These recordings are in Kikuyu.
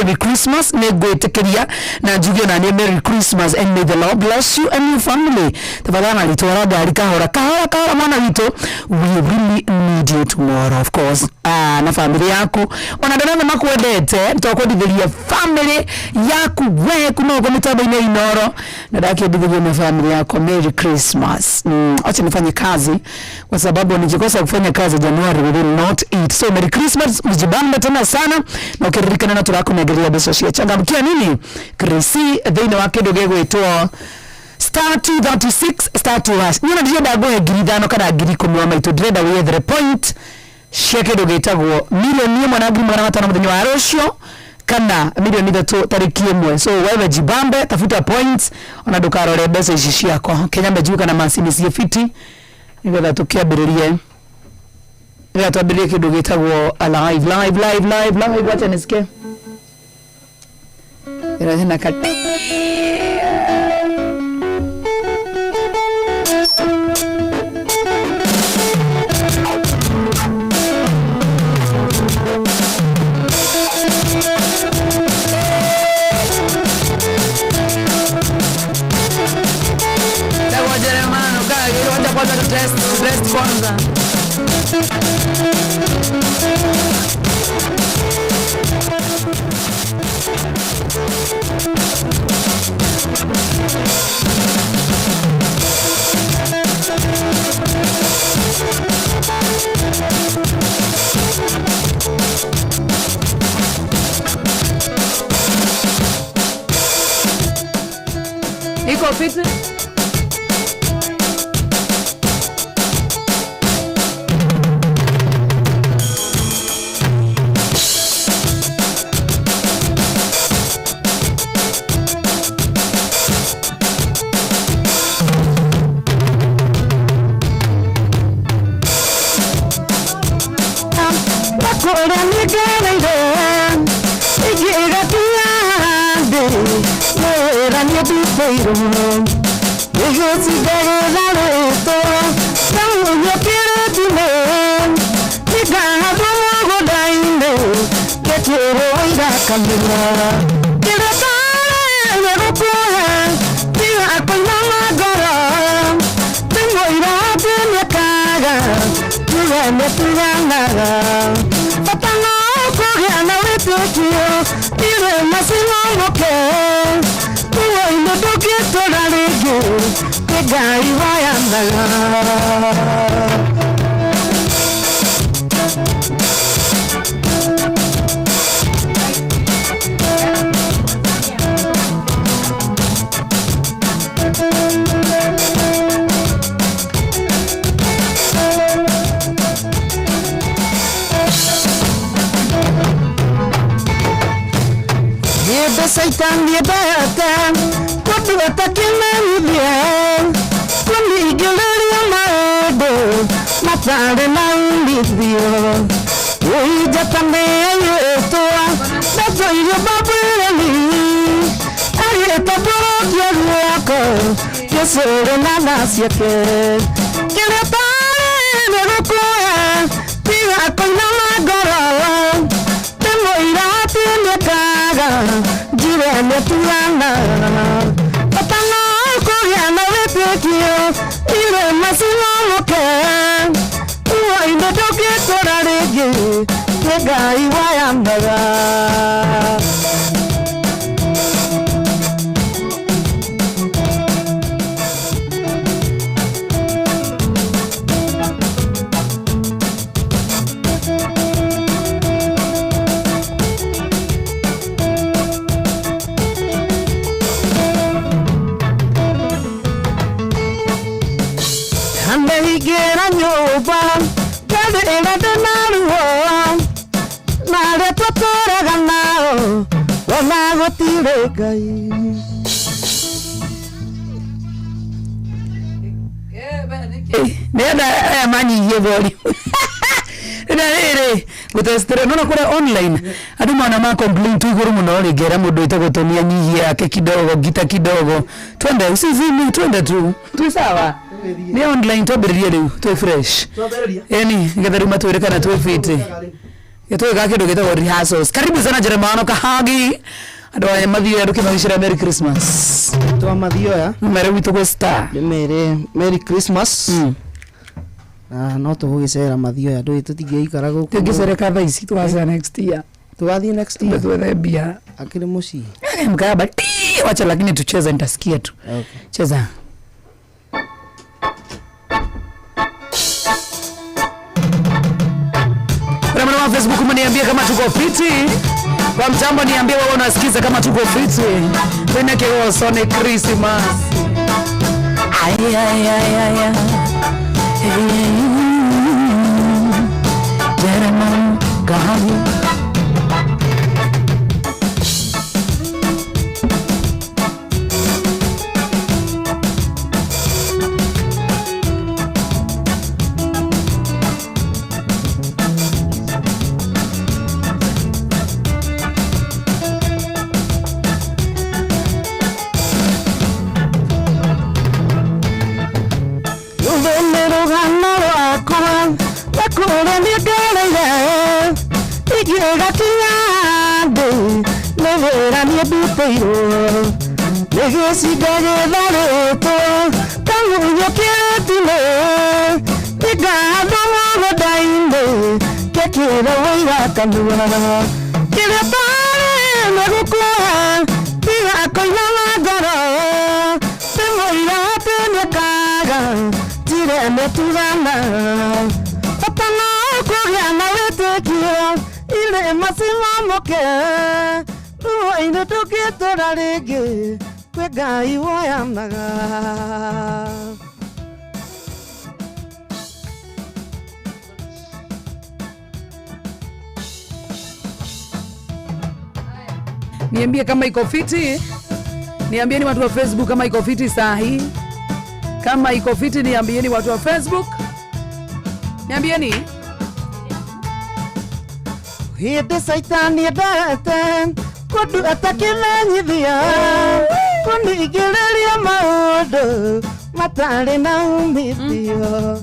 Merry Christmas. Nĩ ngwĩtĩkĩria na njuge ona niĩ Merry Christmas and may the Lord bless you and your family. Tafadhali twara ngari kahora kahora kahora, mwana witũ. We really need you tomorrow, of course. Ah, na family yaku, ona andũ othe makwendete, twakwendithĩria family yaku we kuma huko mitambo-inĩ ya Inoro, na ndakĩendithĩria na family yako Merry Christmas. Acha nifanye kazi kwa sababu nikikosa kufanya kazi January, we will not eat. So Merry Christmas, mjibambe tena sana na ukiririkana na turakunengeria mbeca cia changamkia nini Krisi thĩinĩ wa kĩndũ gĩgwĩtwo *236*2#. Niĩ ona ndirenda ngũhe 5,000 kana 10,000, wa maitũ. Ndĩrenda wĩyethere point cia kĩndũ gĩtagwo 1,100,500 mũthenya wa rũciũ kana 3 milioni tarĩki 1. So wewe jibambe, tafuta points, ona ndũkarore mbeca ici ciakwa. Kenya mbejiu kana macini ciĩ fiti nĩgetha tũkĩambĩrĩrie, nĩgetha twambĩrĩrie kĩndũ gĩtagwo live, live, live, live, live. Wacha nisikie. Ĩrathiĩ ka Chagua Jeremano, kaa, wacha kwanza test, test kwanza. Iko fiti? Kũrĩa nĩngereire ingĩgatia thĩ wĩra nĩndutĩirwo gĩgĩcinda gĩtharĩtwo kaũnyũkĩrĩtine nĩngahandwo mũgũnda-inĩ gĩkĩrwo irakamĩra kĩrĩa tarĩwe gũkũhe tiga kũinama ngoro ndĩmũira atĩ nĩkaga tuge nĩtuganaga bata no kũgĩa na wĩtĩkio irĩma cing'ong'oke muoyo-inĩ ndũngĩtũra rĩngĩ nĩ Ngai wayanaga. Hĩndĩ caitani endete gũtuĩka kĩmenyithia kũningĩrĩria maũndũ matarĩ na umithio ũinjata nĩyaiyĩtwo ndatoirio Babuloni agĩtambũrũkia guoko gĩcũrĩ na tha ciake kĩrĩa tarĩ gũkũhe tiga kũinama ngoro ndĩmũira atĩ nĩkaga njĩra nĩtuanaga bata no kũgĩa na wĩtĩkio irĩma cing'ong'oke muoyo-inĩ ndũngĩtũra rĩngĩ nĩ Ngai wayanaga. Ndehingĩra nyũmba ngarĩra ndĩna ruo na arĩa tũtũraga nao ona gũtirĩ Ngai. Nĩenda aya manyihie volume na rĩrĩ gũtestĩra nona kũrĩa online andũ mana ma complain tu igũrũ mũno rĩ, ngera mũndũ wĩtagwo Tony anyihie yake kidogo, gita kidogo, twende, usizime, twende tu, tu sawa, nĩ online twambĩrĩrie rĩu twĩ fresh, yani nĩgetha rĩu matwĩre kana twĩ fiti. Gĩtũgĩka kĩndũ gĩtagwo rehearsals. Karibu sana Jeremano Kahagi. Andũ aya mathiĩ ndũkĩmagicĩra Merry Christmas. Twa mathioya. Mere witũ gwĩ star. Nĩ mere Merry Christmas. Na no tũgũgĩcera mathioya ndũĩ tũtingĩikara gũkũ. Tũngĩcereka thaa ici tũgacera next year. Tũgathiĩ next year. Twethe mbia. Akĩrĩ mũciĩ. Mkaba ti wacha lakini tucheze nitasikia tu. Okay. Cheza. Kuna mwana wa Facebook mniambie kama tuko fiti. Kwa mtambo niambie wewe unasikiza kama tuko fiti. Tena keo sone Christmas. Ay ay ay ay. Ay. Jeremiah Kahani. Rũrũ nĩ rũgano rwakwa na kũrĩa niĩ ngereire ingĩgakinya ndĩ nĩ wĩra niĩ ndutĩirwo nĩ gĩcinga gĩtharĩtwo kagunyũ kĩtinĩ nĩngandũ mũgũnda-inĩ kekĩre wũira kanua kĩrĩa tarĩ nĩ gũkua tiga kũina ngoro nĩ mũira atĩ nĩkaga tirĩ mĩtugana bata no kũgĩa na wĩtĩkio irĩma cimamoke ruo-inĩ ndũngĩtũra rĩngĩ kwĩ Ngai woyanaga. Niambie kama iko fiti. Niambieni watu wa Facebook kama iko fiti saa hii. Kama iko fiti niambieni watu wa Facebook. Niambieni. Hĩndĩ caitani endete kũndũ atakĩmenyithia kũningĩrĩria maũndũ matarĩ na umithio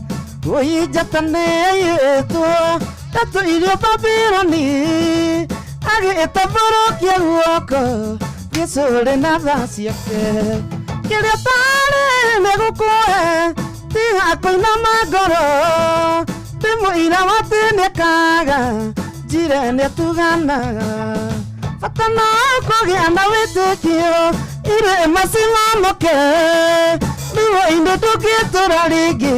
ũi njata nĩyaiyĩtwo ndatũirio Babiloni agĩtambũrũkia guoko gĩcũrĩ na tha ciake kĩrĩa tarĩ nĩ gũkũhe tiga kũinama ngoro ndĩ mũira wa atĩ nĩkaga njira nĩtuganaga bata no kũgĩa na wĩtĩkio irĩma cimamoke ruo-inĩ ndũngĩtũra rĩngĩ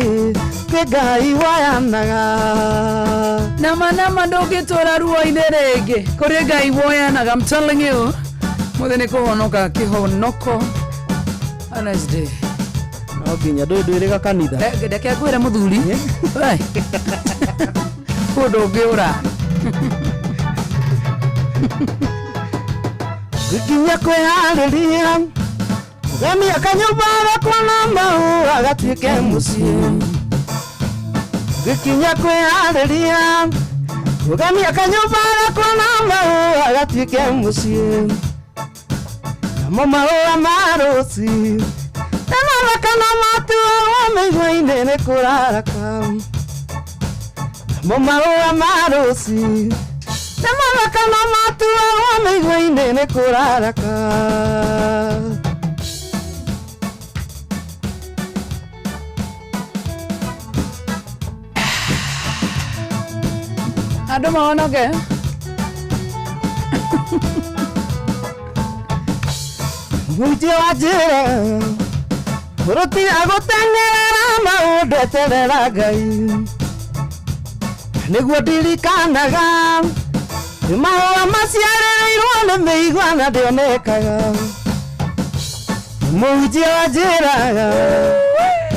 kwĩ Ngai woyanaga. Nama nama ndũngĩtũra ruo-inĩ rĩngĩ kũrĩ Ngai woyanaga. I'm telling you. Mũthĩ nĩ kũhonoka kĩhonoko. Honest. No nginya ndũĩ ndwĩrĩga kanitha. Reke ngwĩre mũthuri. Oi. Kũndũ ũngĩũra. Nginya kwĩharĩria kũgemia kanyũmba gakwa na mahũa gatuĩke mũciĩ ngĩkinya kwĩharĩria kũgemia kanyũmba gakwa na mahũa gatuĩke mũciĩ namo mahũa ma rũci nĩmaraka na matuagwo mĩigua-inĩ nĩ kũraraka namo mahũa ma rũci nĩmaraka na matuagwo mĩigua-inĩ nĩ kũraraka. Andũ mahonoke. Mũhunjia wa njĩra ũrũtiga gũteng'erera maũndũ eterera Ngai nĩguo ndirikanaga nĩ mahũa maciarĩrĩirwo nĩ mĩigua na ndĩonekaga mũhunjia wa njĩra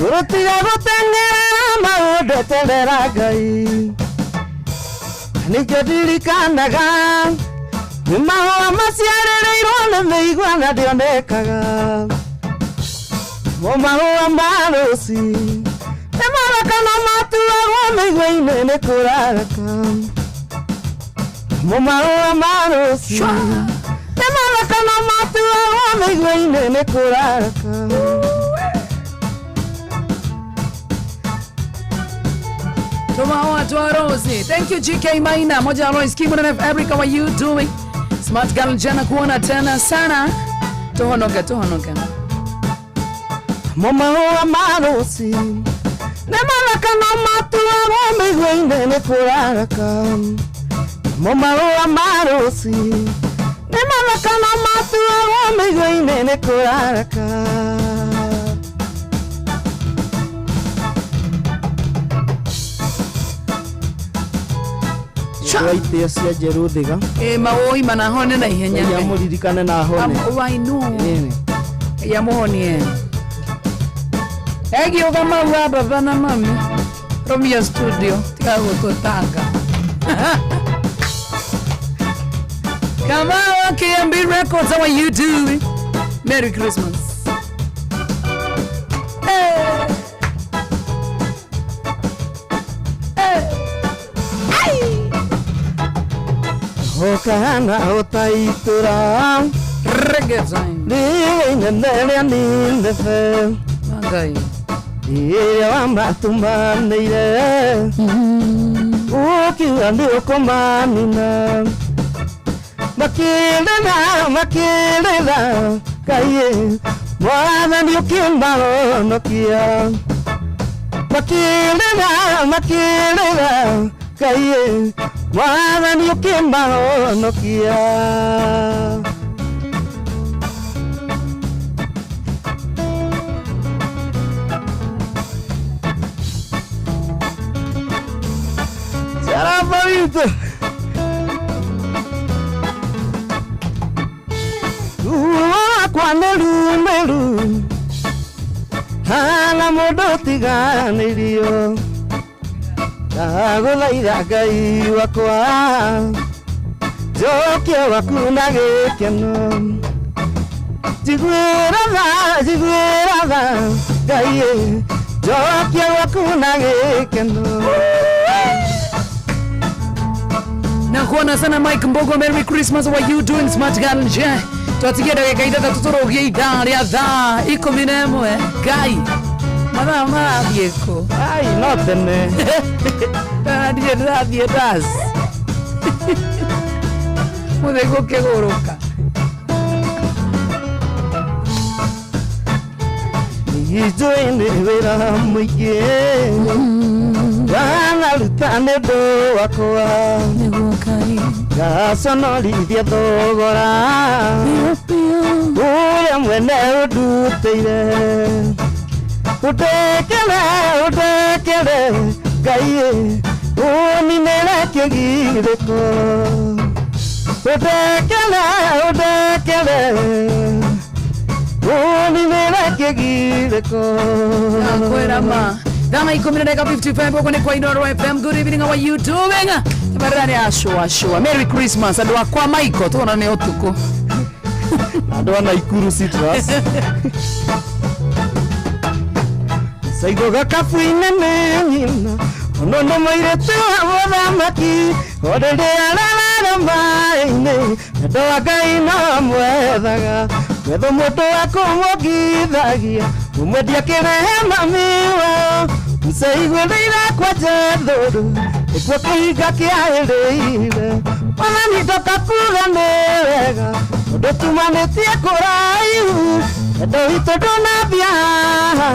ũrũtiga gũteng'erera maũndũ eterera Ngai nĩkĩo ndirikanaga nĩ mahũa maciarĩrĩirwo nĩ mĩigua na ndĩonekaga mo mahũa ma rũci nĩ maraka na matuagwo mĩigua-inĩ nĩ kũraraka mo mahũa ma rũci nĩ maraka na matuagwo mĩigua-inĩ nĩ kũraraka. Tumaoa twarosi. Thank you GK Maina, moja Alois Kimura na Eric, how are you doing? Smart girl jana kuona tena sana. Tohonoka tohonoka. Mo mahũa ma rũci nĩ mathaka no matuagwo mĩigua-inĩ nĩ kũraraka. Mo mahũa ma rũci nĩ mathaka no matuagwo mĩigua-inĩ nĩ kũraraka. Andũ a itĩo cia njerũ thiga. Eh mawoi manahone na ihenya. Ngai amũririkane na ahone. Why no? Ĩni. Yamuhonie. Egiuga mau wa baba na mami. Romeo studio tiga gũtũtanga. Come on, KMB Records, how are you doing? Merry Christmas. Hey. Hey. Ai. Ũkahana ũtaitũra Reggae time. rĩrĩa inene rĩa Nineve Ngai. ĩrĩa wamatumanĩire ũkiuga nĩ ũkũmanina makĩrĩra makĩrĩra Ngai mwathani ũkĩmahonokia makĩrĩra makĩrĩra Ngai mwathani ũkĩmahonokia. Sarapa witũ wakwa nĩ rumĩru hana mũndũ ũtiganĩirio ndagũthaitha Ngai wakwa njokia waku na gĩkeno njiguĩra tha njiguĩra tha Ngai njokia waku na gĩkeno. Nakuona sana Mike Mbogo, Merry Christmas. How are you doing, smart girl? Nje. Twatigia ndagĩka ithathatũ tũrũgie ithaa rĩa thaa 11. Ngai. Mathaa marathiĩ kũ? Ai no tene. Ndirĩ ndĩrathiĩ das. Mũthĩ gũkĩgũrũka. Njũĩ nĩ wĩra mũingĩ ndanaruta nĩ ũndũ wakwa Nĩguo Ngai. ngaconorithia thogora ũrĩa mwene ũndutĩire ũndekere ũndekere Ngai ũninĩre kĩgirĩko ũndekere ũndekere ũninĩre kĩgirĩko. Nakwĩra ma. Thaa 10 na dakika 55 huko ni kwa Inoro FM. Good evening, how are you doing? Tabarani ashua ashua. Merry Christmas andũ akwa Michael tuonane ũtukũ. Andũ a Naikuru Citrus. Saigo gakabu-inĩ nĩ nyina ono nĩ mũirĩtu wa mũthamaki o rĩrĩa ararara maĩ-inĩ andũ a Ngai no mwethaga mwetho mũndũ wa kũmũngithagia ũmwendia kĩrehe mami wao mceiguĩrĩire kwa Jethũrũ nĩkuo kĩhinga kĩaĩrĩire mwathani ndoka kuga nĩ wega tondũ tumanĩtie kũraihu wendo witũ ndũnambia haha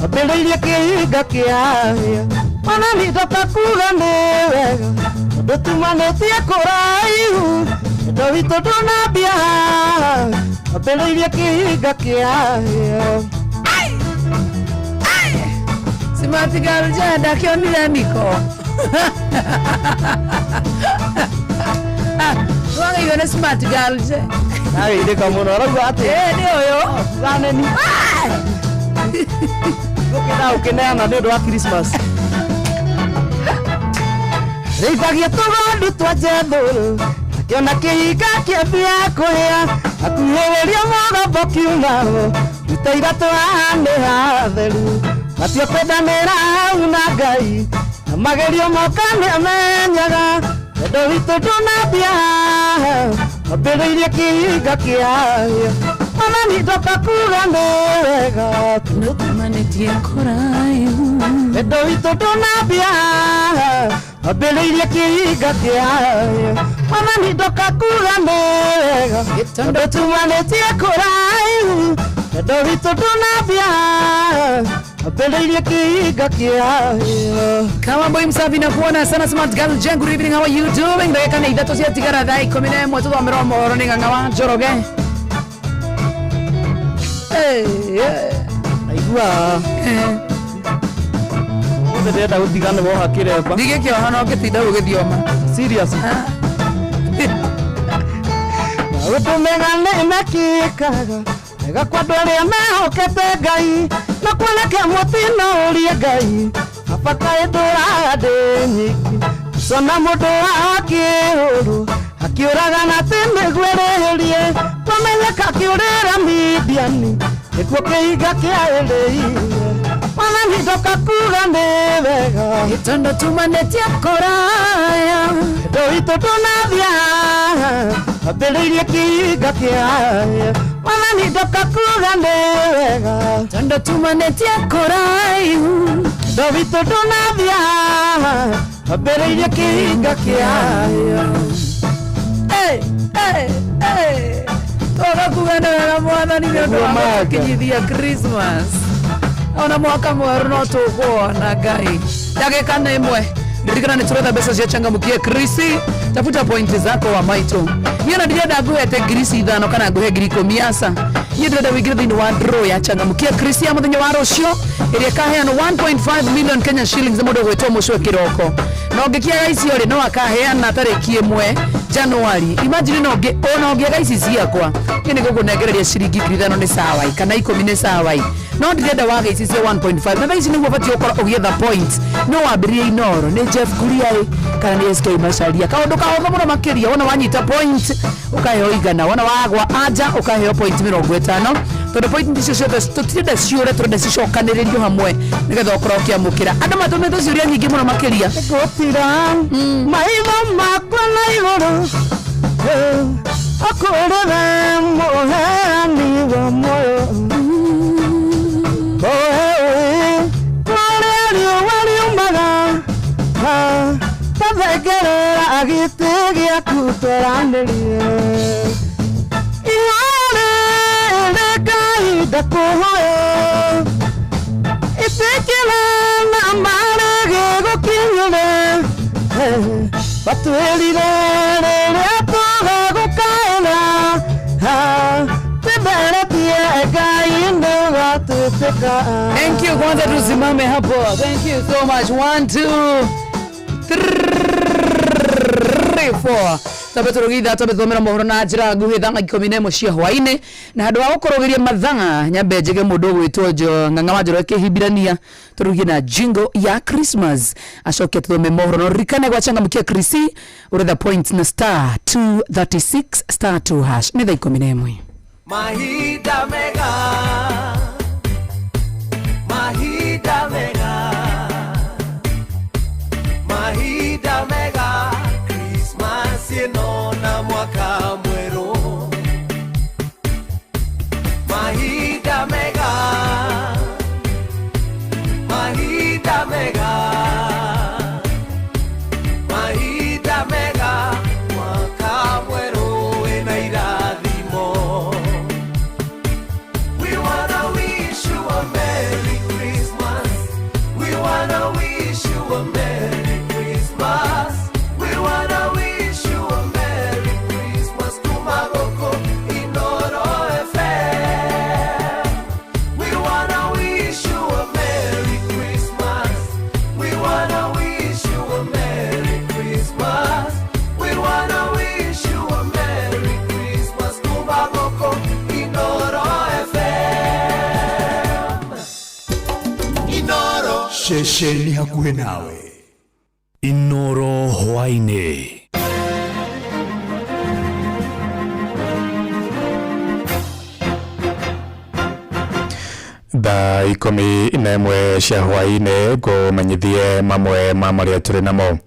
wambĩrĩirie kĩhinga kĩahĩa mwathani ndoka kuga nĩ wega tondũ tumanĩtie kũraihu wendo witũ ndũnambia haha wambĩrĩirie kĩhinga kĩahĩa. Smart girl je ndakĩonire miko. Wagĩirwo nĩ smart girl je. Ndageithĩka mũno arauga atĩ Ĩ nĩ ũyũ. ganeni gũkĩnda ũkĩneana nĩ ũndũ wa Christmas. Rĩithagia tũgondu twa Jethũrũ akĩona kĩhinga kĩambia kũhĩa akuhĩrĩria mũgambo kiumao ruta iratũ haha nĩ hatheru matio kwendanĩra hau na Ngai na magerio moka nĩamenyaga wendo witũ ndũnambia haha wambĩrĩirie kĩhinga kĩahĩa Mwathani ndoka kuga nĩ wega Tumanĩtie kũraihu. Wendo witũ ndũnambia ambĩrĩirie kĩhinga kĩayo. Mwathani ndoka kuga nĩ wega tondũ tumanĩtie kũraihu. Wendo witũ ndũnambia ambĩrĩirie kĩhinga kĩayo. Kama boy msafi na kuona sana. Smart girl Jen, good evening, how are you doing? Ndagĩka nĩ 3 ciatigara thaa 11 tũthomerwo mohoro nĩ Ng'ang'a wa Njoroge. Hey, yeah. Naigua othe ndĩrenda gũtiga nĩ woha kĩremba. Ndigĩkĩoha no ngĩtinda gũgĩthioma. Serious. Maũndũ mega nĩ mekĩkaga mega kwa andũ arĩa mehokete Ngai, na kuoneke mũtino ũrie Ngai baba kaĩ ndũraga ndĩ nyiki cona mũndũ akĩũrũ akĩũragana atĩ nĩguo ĩrĩhĩrie twamenyeka akĩũrĩra Midiani nĩkuo kĩhinga kĩaĩrĩire. Mwathani ndoka kuga nĩ wega Tondũ tumanĩtie kũraya. Wendo witũ ndũnathia ambĩrĩirie kĩhinga kĩayo. Mwathani ndoka kuga nĩ wega Tondũ tumanĩtie kũraihu. Wendo witũ ndũnathia ambĩrĩirie kĩhinga kĩayo. Hey, hey, hey. Twaga kuga nĩ wega Mwathani nĩ ũndũ wa gũtũkinyithia Christmas ona mwaka mwerũ no tũkuona Ngai. Ndagĩka nĩ 1 ndirikana nĩ tũretha mbeca cia changamukie krisi. Tafuta pointi zako wa maitũ. Niĩ ona ndirenda nguhete 5,000 kana nguhe 10,000, aca. Niĩ ndĩrenda wĩingĩre thĩinĩ wa draw ya changamukia krisi ya mũthenya wa rũciũ ĩrĩa ĩkaheanwo 1.5 million Kenya shillings nĩ mũndũ ũgwĩtwo Mũcwe Kĩroko, na ũngĩkĩaga icio rĩ, no akaheana tarĩki 1 Januari. Imagine, no ona ũngĩaga ici ciakwa, niĩ nĩ ngũkũnengereria ciringi 5,000 nĩ sawa, kana 10 nĩ sawa, no ndirenda waga ici cia 1.5. Na thaa ici nĩguo ũbatiĩ gũkorwo ũgĩetha points. No wambĩrĩrie Inoro nĩ Jeff Kuria ĩ kana nĩ SK Macharia, kaũndũ kahũthũ mũno makĩria. Wona wanyita point ũkaheo 100, wona wagwa anja ũkaheo point 50, tondũ point icio ciothe tũtirenda ciũre, tũrenda cicokanĩrĩrio hamwe nĩgetha ũkorwo ũkĩamũkĩra. Andũ matũmĩte ciũria nyingĩ mũno makĩria. Gũtira maitho makwa na igũrũ akũrĩre mũheani wa muoyo oe kũrĩa riũa riumaga tathengerera gĩtĩ gĩaku twaranĩrie ihoya Ngai ndakũhoya ĩtĩkĩra na marege gũkinyĩre batwĩrire rĩrĩa tũgagũkaĩra tũtheretie Ngai nĩũgatwĩtĩka. Thank you. Kwanza tusimame hapo. Thank you so much. 1 2 3 4. Twambe tũrũgitha, twambe thomera mohoro na njĩra nguhĩ thaa 11 cia hwaĩ-inĩ, na handũ ha gũkũrũgĩria mathaa nyambe njĩge mũndũ ũgwĩtwo Ng'ang'a wa Njoroge kĩhimbirania tũrugie na jingle ya Christmas, acoke tũthome mohoro. No ririkane gwachangamkia Krisi ũretha point na star 236 star 2 hash. Nĩ thaa 11. Mahinda mega, mahinda mega, mahinda mega, Christmas ĩno na mwaka mwerũ. Mahinda mega, mahinda mega, mahinda mega, mwaka mwerũ wĩna irathimo. We wanna wish you a Merry Christmas. We wanna wish you a Merry Christmas. We wanna wish you a Merry Christmas. Kumagoko Inoro FM. We wanna wish you a Merry Christmas. We wanna wish you a Merry Christmas. We wanna wish you a Merry Christmas. Kumagoko Inoro FM. Inoro. Ceceni hakuhĩ nawe Inoro hwaĩ-inĩ. Thaa 11 cia hwaĩ-inĩ, ngũmenyithie mamwe ma marĩa tũrĩ namo.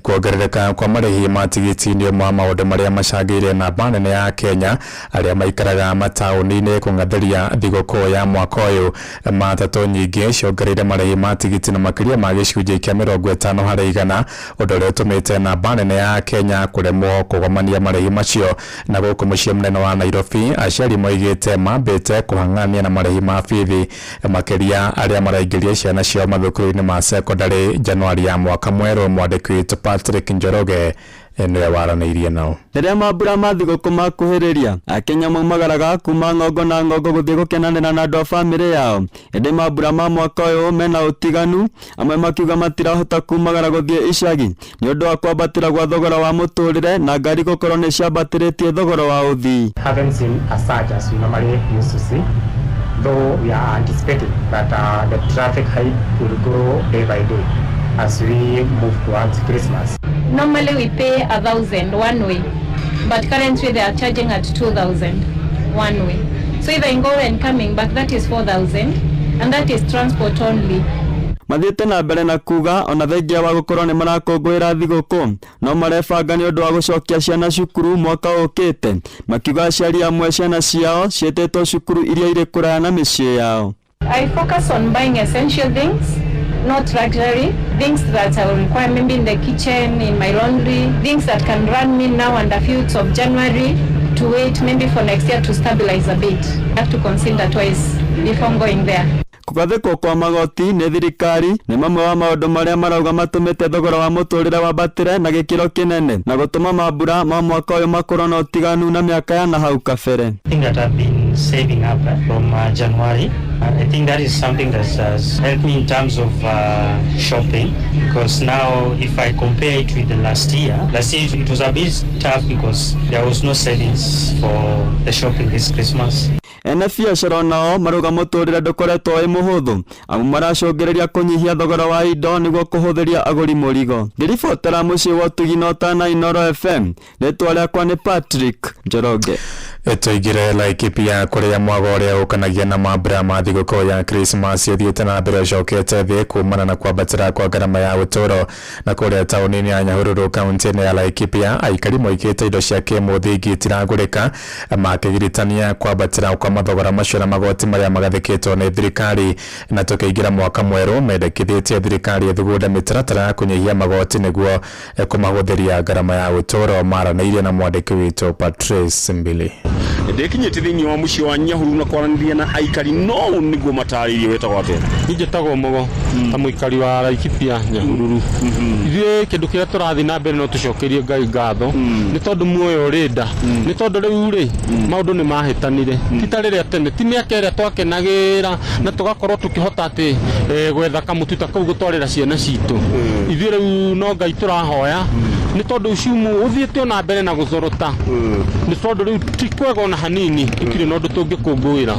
Kuongerereka kwa marĩhi ma tigiti nĩ ũmwe wa maũndũ marĩa macangĩire namba nene ya Kenya arĩa maikaraga mataũni-inĩ kũng'athĩria thigũkũ ya mwaka ũyũ. Matatũ nyingĩ ciongereire marĩhi ma tigiti na makĩria ma gĩcunjĩ kĩa 50%, ũndũ ũrĩa ũtũmĩte namba nene ya Kenya kũremwo kũgomania marĩhi macio. Na gũkũ mũciĩ mũnene wa Nairobi, aciari moigĩte mambĩte kũhang'ania na marĩhi ma bithi, makĩria arĩa maraingĩria ciana ciao mathukuru-inĩ ma sekondarĩ Januari ya mwaka mwerũ. Mwandĩki witũ Patrick Njoroge nĩwe waranĩirie nao. Rĩrĩa mambura ma thigũkũ makuhĩrĩria, Akenya maumagaraga kuma ng'ongo na ng'ongo gũthiĩ gũkenanĩra na andũ a bamĩrĩ yao. Ĩndĩ mambura ma mwaka ũyũ mena ũtiganu, amwe makiuga matirahota kumagara gũthiĩ icagi nĩ ũndũ wa kwambatĩra gwa thogora wa mũtũrĩre na ngari gũkorwo nĩ ciambatĩrĩtie thogora wa ũthii. Haven't seen a surge as we normally used to see, though we are anticipating that the traffic height will grow day by day as we move towards Christmas. Normally we pay 1,000 one way, but currently they are charging at 2,000 one way. So if I go and coming back, that is 4,000, and that is transport only. Mathiĩte na mbere na kuga ona thengia wa gũkorwo nĩ marakũngũĩra thigũkũ, no marebanga nĩ ũndũ wa gũcokia ciana cukuru mwaka ũkĩte, makiuga aciari amwe ciana ciao ciĩtĩtwo cukuru iria irĩ kũraya na mĩciĩ yao. I focus on buying essential things, not luxury, things that I will require maybe in the kitchen, in my laundry, things that can run me now and a few weeks of January to wait maybe for next year to stabilize a bit. I have to consider twice before going there. Kũgathĩkwo kwa magoti nĩ thirikari nĩ mamwe wa maũndũ marĩa marauga matũmĩte thogora wa mũtũrĩre wambatĩre na gĩkĩro kĩnene na gũtũma mambura ma mwaka ũyũ makorwo na ũtiganu na mĩaka ya na hau kabere. I think that I've been saving up from January. I think that is something that has helped me in terms of shopping, because now if I compare it with the last year it was a bit tough because there was no savings for the shopping this Christmas. Ene biacara nao marauga mũtũrĩre ndũkoretwo wĩ mũhũthũ, amu maracũngĩrĩria kũnyihia thogora wa indo nĩguo kũhũthĩria agũri mũrigo. Ngĩribotera mũciĩ wa ũtugi na ũtana Inooro FM, rĩtwa rĩakwa nĩ Patrick Njoroge. Tũingĩre Laikipia, kũrĩa mwago ũrĩa ũkanagia na mambura ma thigũkũ ya Krismasi ũthiĩte na mbere ũcokete thĩ kumana na kwambatĩra kwa ngarama ya ũtũũro. Na kũrĩa taũni-inĩ ya Nyahururu, kaunti-inĩ ya Laikipia, aikari moigĩte indo cia kĩmũthingi itiragũrĩka, makĩgiritania kwambatĩra kwa mathogora macio na magoti marĩa magathĩkĩtwo nĩ thirikari. Na tũkĩingĩra mwaka mwerũ, mendekithĩtie thirikari ĩthugunde mĩtaratara ya kũnyihia magoti nĩguo kũmahũthĩria ngarama ya ũtũũro. Maranĩirie na mwandĩki witũ Patrice Mbili. Ndĩkinyĩte thĩinĩ wa mũciĩ wa Nyahururu na kwaranĩria na aikari, no nĩguo matarĩirie. Wĩtagwo atĩa? Niĩ njĩtagwo Mũgo, ta mũikari wa Laikipia Nyahururu. Ithuĩ kĩndũ kĩrĩa tũrathiĩ na mbere, no tũcokerie Ngai ngatho nĩ tondũ muoyo ũrĩ nda, nĩ tondũ rĩu rĩ maũndũ nĩ mahĩtanire, ti ta rĩrĩa tene, ti mĩaka ĩrĩa twakenagĩra na tũgakorwo tũkĩhota atĩ gwetha kamũtu ta kau gũtwarĩra ciana citũ. Ithuĩ rĩu no Ngai tũrahoya, nĩ tondũ ucumu ũthiĩte ona mbere na gũthorota, nĩ tondũ rĩu ti kwega ona hanini, tũtirĩ na ũndũ tũngĩkũngũĩra.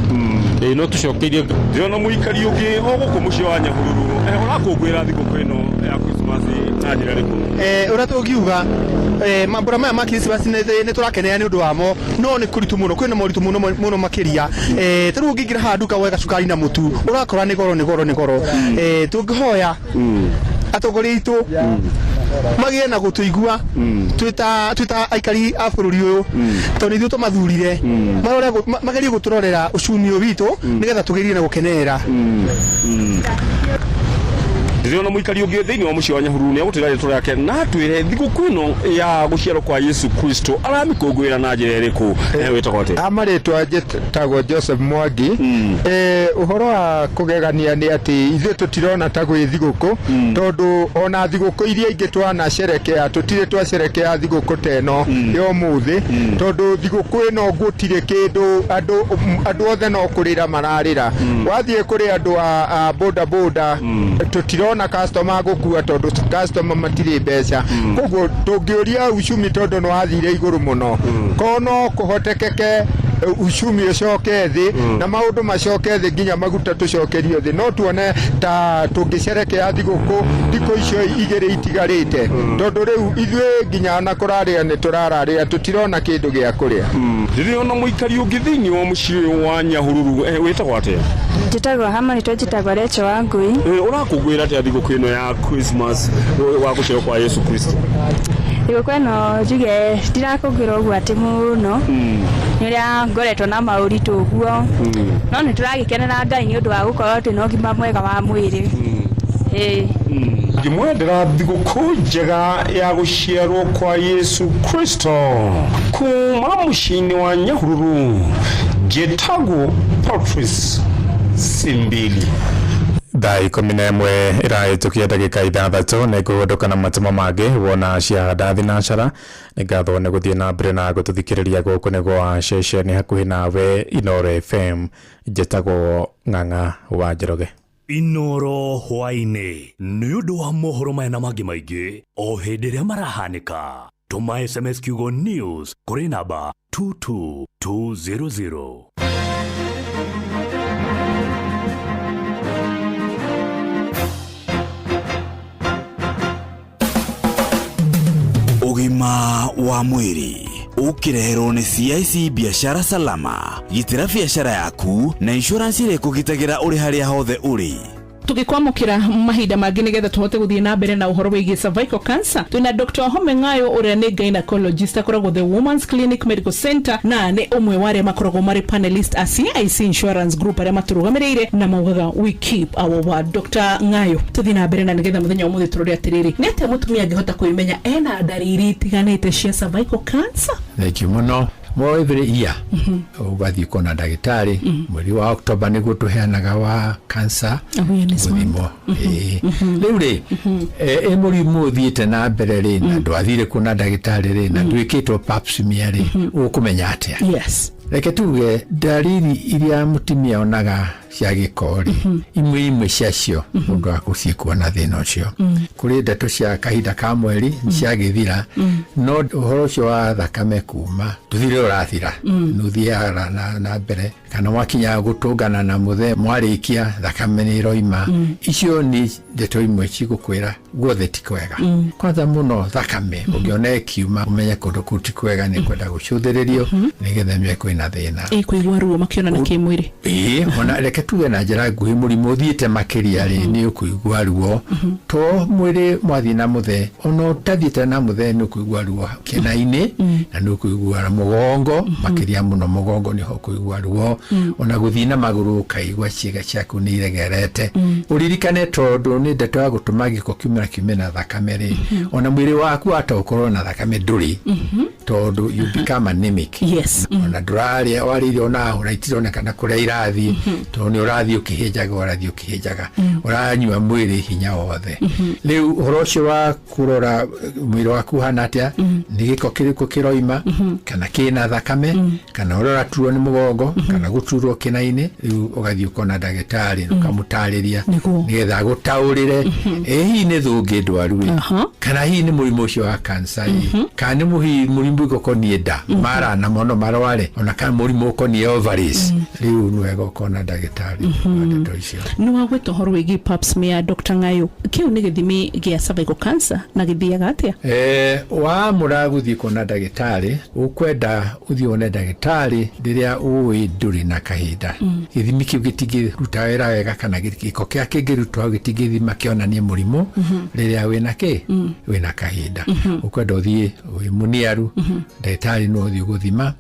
Ĩĩ, no tũcokeirie. Ndĩrona mũikari ũngĩ o gũkũ mũciĩ wa Nyahururu. Ũrakũngũĩra thigũkũ ĩno ya Christmas na njĩra ĩrĩkũ? Ũrĩa tũngiuga, mambura maya ma Christmas nĩ tũrakenera nĩ ũndũ wamo, no nĩ kũritũ mũno, kwĩna moritũ mũno mũno makĩria. Ta rĩu ũngĩingĩra haha nduka woe gacukari na mũtu, ũrakora nĩ goro, nĩ goro, nĩ goro. Tũngĩhoya atongoria aitũ magĩe na gũtũigua twĩ ta aikari a bũrũri ũyũ, tondũ nĩ ithuĩ tũmathurire, marore magerie gũtũrorera ũcumi ũyũ witũ nĩgetha tũgerie na gũkenerera. Ndĩrona mũikari ũngĩ thĩinĩ wa mũciĩ wa Nyahururu, nĩ agũtwĩra rĩtwa rĩake na atwĩre thigũkũ ĩno ya gũciarwo kwa Yesu Kristo aramĩkũngũĩra na njĩra ĩrĩkũ. Wĩtagwo atĩa? Amarĩtwa njĩtagwo Joseph Mwangi. Ũhoro wa kũgegania nĩ atĩ ithuĩ tũtirona ta gwĩ thigũkũ, tondũ ona thigũkũ iria ingĩ twanacerekea, tũtirĩ twacerekea thigũkũ ta ĩno ya ũmũthĩ, tondũ thigũkũ ĩno gũtirĩ kĩndũ, andũ othe no kũrĩra mararĩra. Wathiĩ kũrĩ andũ a boda boda, tũtirona customer gũkua, tondũ customer matirĩ mbeca. Koguo tũngĩũria uchumi, tondũ nĩ wathire igũrũ mũno, ko no kũhotekeke uchumi ũcoke thĩ na maũndũ macoke thĩ, nginya maguta tũcokerio thĩ, no tuone ta tũngĩcerekea thigũkũ thikũ icio 2 itigarĩte, tondũ rĩu ithuĩ nginya ona kũrarĩa nĩ tũrararĩa, tũtirona kĩndũ gĩa kũrĩa. Ndĩrona mũikari ũngĩ thĩinĩ wa mũciĩ wa Nyahururu. Wĩtagwo atĩa? Njĩtagwo hama nĩtwa, njĩtagwo Recho wa Ngui. Ũrakũngũĩra atĩa thigũkũ ĩno ya Christmas wa gũciarwo kwa Yesu Kristo? Thigũkũ ĩno njuge ndirakũngũĩra ũguo atĩ mũno, nĩ ũrĩa ngoretwo na maũritũ ũguo, no nĩ tũragĩkenera Ngai nĩ ũndũ wa gũkorwo twĩna ũgima mwega wa mwĩrĩ. Ĩĩ. Ngĩmwendera thigũkũ njega ya gũciarwo kwa Yesu Kristo kuma mũciĩ-inĩ wa Nyahururu, njĩtagwo Patrice Simbili. Thaa 11 ĩrahĩtũkia ndagĩka 6 nĩ ngũhũndũka na matũmo mangĩ wona ciahanda thinacara. Nĩ ngatho nĩ gũthiĩ na mbere na gũtũthikĩrĩria. Gũkũ nĩ gwa ceceni hakuhĩ nawe, Inoro FM. Njĩtagwo Ng'ang'a wa Njoroge. Inoro hwaĩ-inĩ nĩ ũndũ wa mohoro maya na mangĩ maingĩ o hĩndĩ ĩrĩa marahanĩka, tũma SMS kiugo news kũrĩ namba 22200. Ũgima wa mwĩrĩ ũkĩreherwo nĩ CIC Biashara Salama. Gitĩra biashara yaku na insurance ĩrĩa ĩkũgitagĩra ũrĩ harĩa hothe ũrĩ. Tũgĩkwamũkĩra mahinda mangĩ nĩgetha tũhote gũthiĩ na mbere na ũhoro wĩgiĩ cervical cancer, twĩna Dr. Wahome Ng'ayo, ũrĩa nĩ gynecologist, akoragwo The Women's Clinic Medical Center, na nĩ ũmwe wa arĩa makoragwo marĩ panelist a CIC Insurance Group, arĩa matũrũgamĩrĩire na maugaga "We keep our word". Dr. Ng'ayo, tũthiĩ na mbere na nĩgetha mũthenya wa ũmũthĩ tũrore atĩrĩrĩ, nĩ atĩa mũtumia angĩhota kwĩmenya ena ndariri itiganĩte cia cervical cancer? Thank you mũno. Mo every year ũgathiĩ kuona ndagĩtarĩ mweri wa October nĩguo tũheanaga wa cancer awareness month. Gũthimwo. Ĩĩ. Rĩu rĩ, ĩ mũrimũ ũthiĩte na mbere rĩ, na ndwathire kuona ndagĩtarĩ rĩ, na ndwĩkĩtwo pap smear rĩ, ũkũmenya atĩa? Reke tuge ndariri iria mũtumia onaga cia gĩko rĩ, imwe imwe ciacio mũndũ akũciĩ kuona thĩna ũcio. Kũrĩ ndeto cia kahinda ka mweri ciagĩthira, no ũhoro ũcio wa thakame kuma ndũthire ũrathira, nĩũthiaga na mbere, kana mwakinya gũtũngana na mũthee, mwarĩkia thakame nĩ ĩroima. Icio nĩ ndeto imwe cigũkwĩra guothe ti kwega. Kwanza mũno thakame ũngĩona ĩkiuma, ũmenye kũndũ kũu ti kwega, nĩ kwenda gũcũthĩrĩrio nĩgetha menye kwĩna thĩna. Ĩ kũigua ruo makĩonana kĩmwĩrĩ. Ĩĩ, ona reke tuge na njĩra nguhĩ, mũrimũ ũthiĩte makĩria rĩ, nĩ ũkũigua ruo to mwĩrĩ mwathiĩ na mũthee, ona ũtathiĩte na mũthee nĩ ũkũigua ruo kĩena-inĩ, na nĩ ũkũigua mũgongo makĩria mũno, mũgongo nĩho ũkũigua ruo. Ona gũthiĩ na magũrũ ũkaigua ciĩga ciaku nĩ iregerete. Ũririkane, tondũ nĩ ndeto ya gũtũma gĩko kiumĩra kiume na thakame rĩ, ona mwĩrĩ waku wata ũkorwo na thakame ndũrĩ, tondũ you become anemic. Ona ndũrarĩa, warĩire ona hũra itironekana kũrĩa irathiĩ, tondũ nĩ ũrathiĩ ũkĩhĩnjaga, ũrathiĩ ũkĩhĩnjaga, ũranyua mwĩrĩ hinya wothe. Rĩu ũhoro ũcio wa kũrora mwĩrĩ waku ũhana atĩa, nĩ gĩko kĩrĩkũ kĩroima, kana kĩna thakame, kana ũrĩa ũraturwo nĩ mũgongo kana gũturwo kĩna-inĩ, rĩu ũgathiĩ ũkona ndagĩtarĩ na ũkamũtarĩria nĩgetha agũtaũrĩre, ĩ hihi nĩ thũngĩ ndwaru ĩ, kana hihi nĩ mũrimũ ũcio wa cancer ĩ, kana nĩ mũrimũ ũkoniĩ nda mara na mono marware, ona kana mũrimũ ũkoniĩ ovaries. Rĩu nĩ wega ũkona ndagĩtarĩ wa ndeto icio. Nĩ wagwĩta ũhoro wĩgiĩ pap smear, Dr. Ng'ayo, kĩu nĩ gĩthimi gĩa cervical cancer na gĩthiaga atĩa? Wamũra gũthiĩ kuona ndagĩtarĩ, ũkwenda ũthiĩ wone ndagĩtarĩ rĩrĩa ũĩ ndũrĩ na kahinda. Gĩthimi kĩu gĩtingĩruta wĩra wega, kana gĩko kĩrĩa kĩngĩrutwo hau gĩtingĩthima kĩonanie mũrimũ rĩrĩa wĩna kĩ wĩna kahinda. Ũkwenda ũthiĩ wĩ mũniaru, ndagĩtarĩ no ũthiĩ gũthima,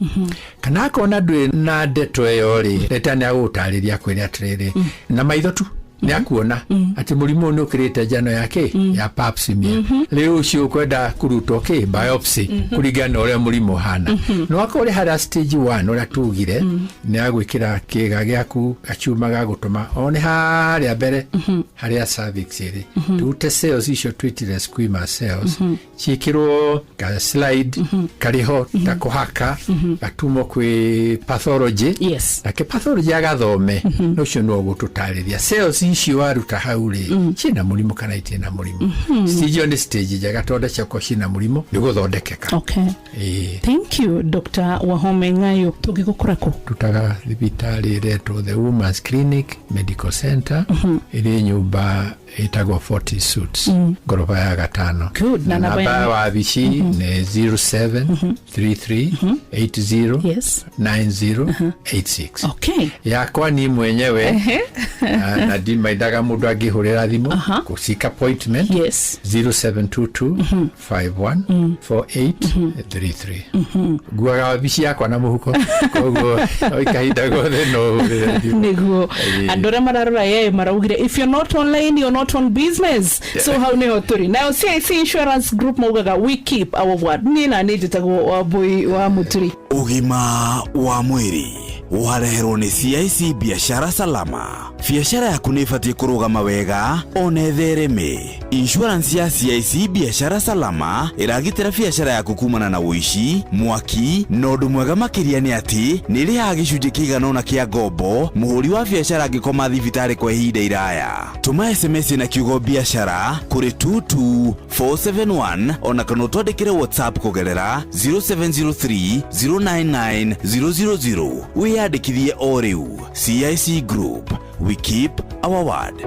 kana akona ndwĩ na ndeto ĩyo rĩ, ndagĩtarĩ nĩ agũgũtarĩria akwĩre atĩrĩrĩ, na maitho tu nĩ akuona atĩ mũrimũ ũyũ nĩ ũkĩrĩte njano ya kĩ ya pap smear. Rĩu ũcio ũkwenda kũrutwo kĩ biopsy kũringana na ũrĩa mũrimũ ũhana. No akorwo ũrĩ harĩa stage 1 ũrĩa tugire, nĩ agwĩkĩra kĩga gĩaku gacuma ga gũtũma one harĩa mbere harĩa cervix ĩrĩ, tũrute cells icio twĩtire squamous cells, ciĩkĩrwo ga slide karĩho ta kũhaka gatumwo kwĩ pathology, nake pathology agathome, na ũcio no ũgũtũtarĩria cells icio waruta hau rĩ, ciĩna mũrimũ kana itirĩ na mũrimũ. Stage ĩyo nĩ stage njega, tondũ ciakorwo ciĩna mũrimũ nĩ gũthondekeka. Ĩĩ. Thank you, Dr. Wahome Ng'ayo. Tũngĩgũkora kũ? Tutaga thibitarĩ ĩretwo The Women's Clinic Medical Center, ĩrĩ nyũmba Ĩtagwo 40 Suits, ngoroba ya gatano. Good. Na Na namba namba ya ya wabici nĩ 0733 80 Yes. 9086. Okay. Yakwa ni mwenyewe, na ndimaindaga mũndũ angĩhũrĩra thimũ kũ seek appointment. Yes. 0722 51 48 33. Nguaga wabici yakwa na mũhuko, koguo o kahinda gothe no hũrĩre thimũ. Niguo. Ĩĩ. Andå arä a mararora yeye maraugire, "If you're not online, you're not on business." So hau niho tũrĩ nayo. CIC Insurance Group maugaga, "We keep our word." Niĩ na niĩ njĩtagwo Wambui wa Mũturi. Ũgima wa mwĩrĩ wareherwo nĩ CIC Biashara Salama. Biashara yaku nĩ ĩbatiĩ kũrũgama wega ona ĩthereme. Insurance ya CIC Biashara Salama ĩragitĩra biashara yaku kumana na ũici, mwaki, na ũndũ mwega makĩria nĩ atĩ nĩ ĩrĩhaga gĩcunjĩ kĩigana ũna kĩa ngombo mũhũri wa biashara angĩkoma thibitarĩ kwa ihinda iraya. Tũma SMS na kiugo biashara kũrĩ 22471, ona kana ũtwandĩkĩre WhatsApp kũgerera 0703 099 000 wĩyandĩkithie o rĩu. CIC Group, we keep our word.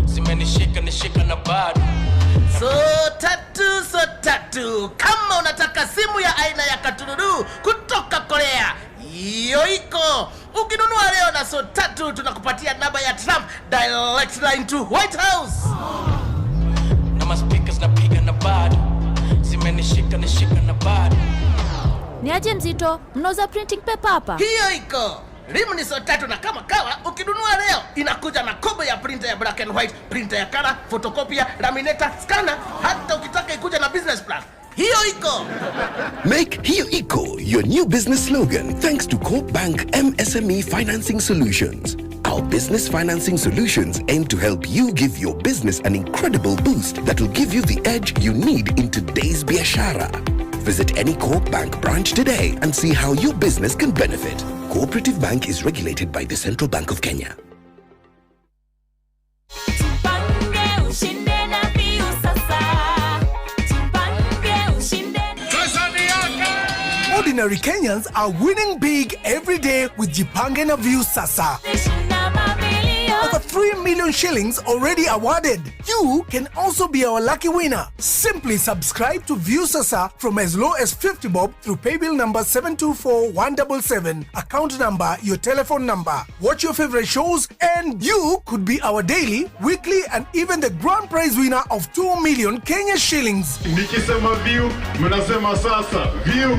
Zimenishika nishika na bado. So tatu, so tatu. Kama unataka simu ya aina ya katururu kutoka Korea, hiyo iko. Ukinunua leo na so tatu, tunakupatia namba ya Trump, direct line to White House. Na maspeakers napiga na bado zimenishika nishika na bado. Ni aje mzito, mnauza printing paper hapa? Hiyo iko. Rimu ni so tatu, na kama kawa, ukinunua leo inakuja na kobo ya printer ya black and white, printer ya color, photocopier, laminator, scanner, hata ukitaka ikuja na business plan. Hiyo iko. Make Hiyo Iko your new business slogan thanks to Coop Bank MSME Financing Solutions. Our business financing solutions aim to help you give your business an incredible boost that will give you the edge you need in today's biashara. Visit any Coop Bank branch today and see how your business can benefit. Cooperative Bank is regulated by the Central Bank of Kenya. Tupange ushinde na Viusasa. Tupange ushinde. Ordinary Kenyans are winning big every day with Jipange na Viusasa. Over 3 million shillings already awarded. You can also be our lucky winner. Simply subscribe to Viusasa from as low as 50 bob through paybill number 724177, account number, your telephone number. Watch your favorite shows and you could be our daily, weekly and even the grand prize winner of 2 million Kenya shillings. Nikisema view, mnasema sasa. View.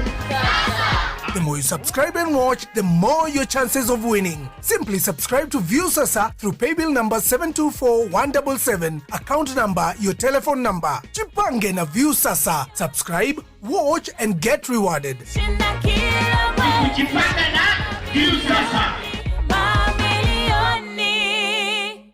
The more you subscribe and watch, the more your chances of winning. Simply subscribe to Viusasa through paybill number 724177, account number, your telephone number. Jipange na Viusasa. Subscribe, watch and get rewarded. Kujipanga na Viusasa. Mamilioni.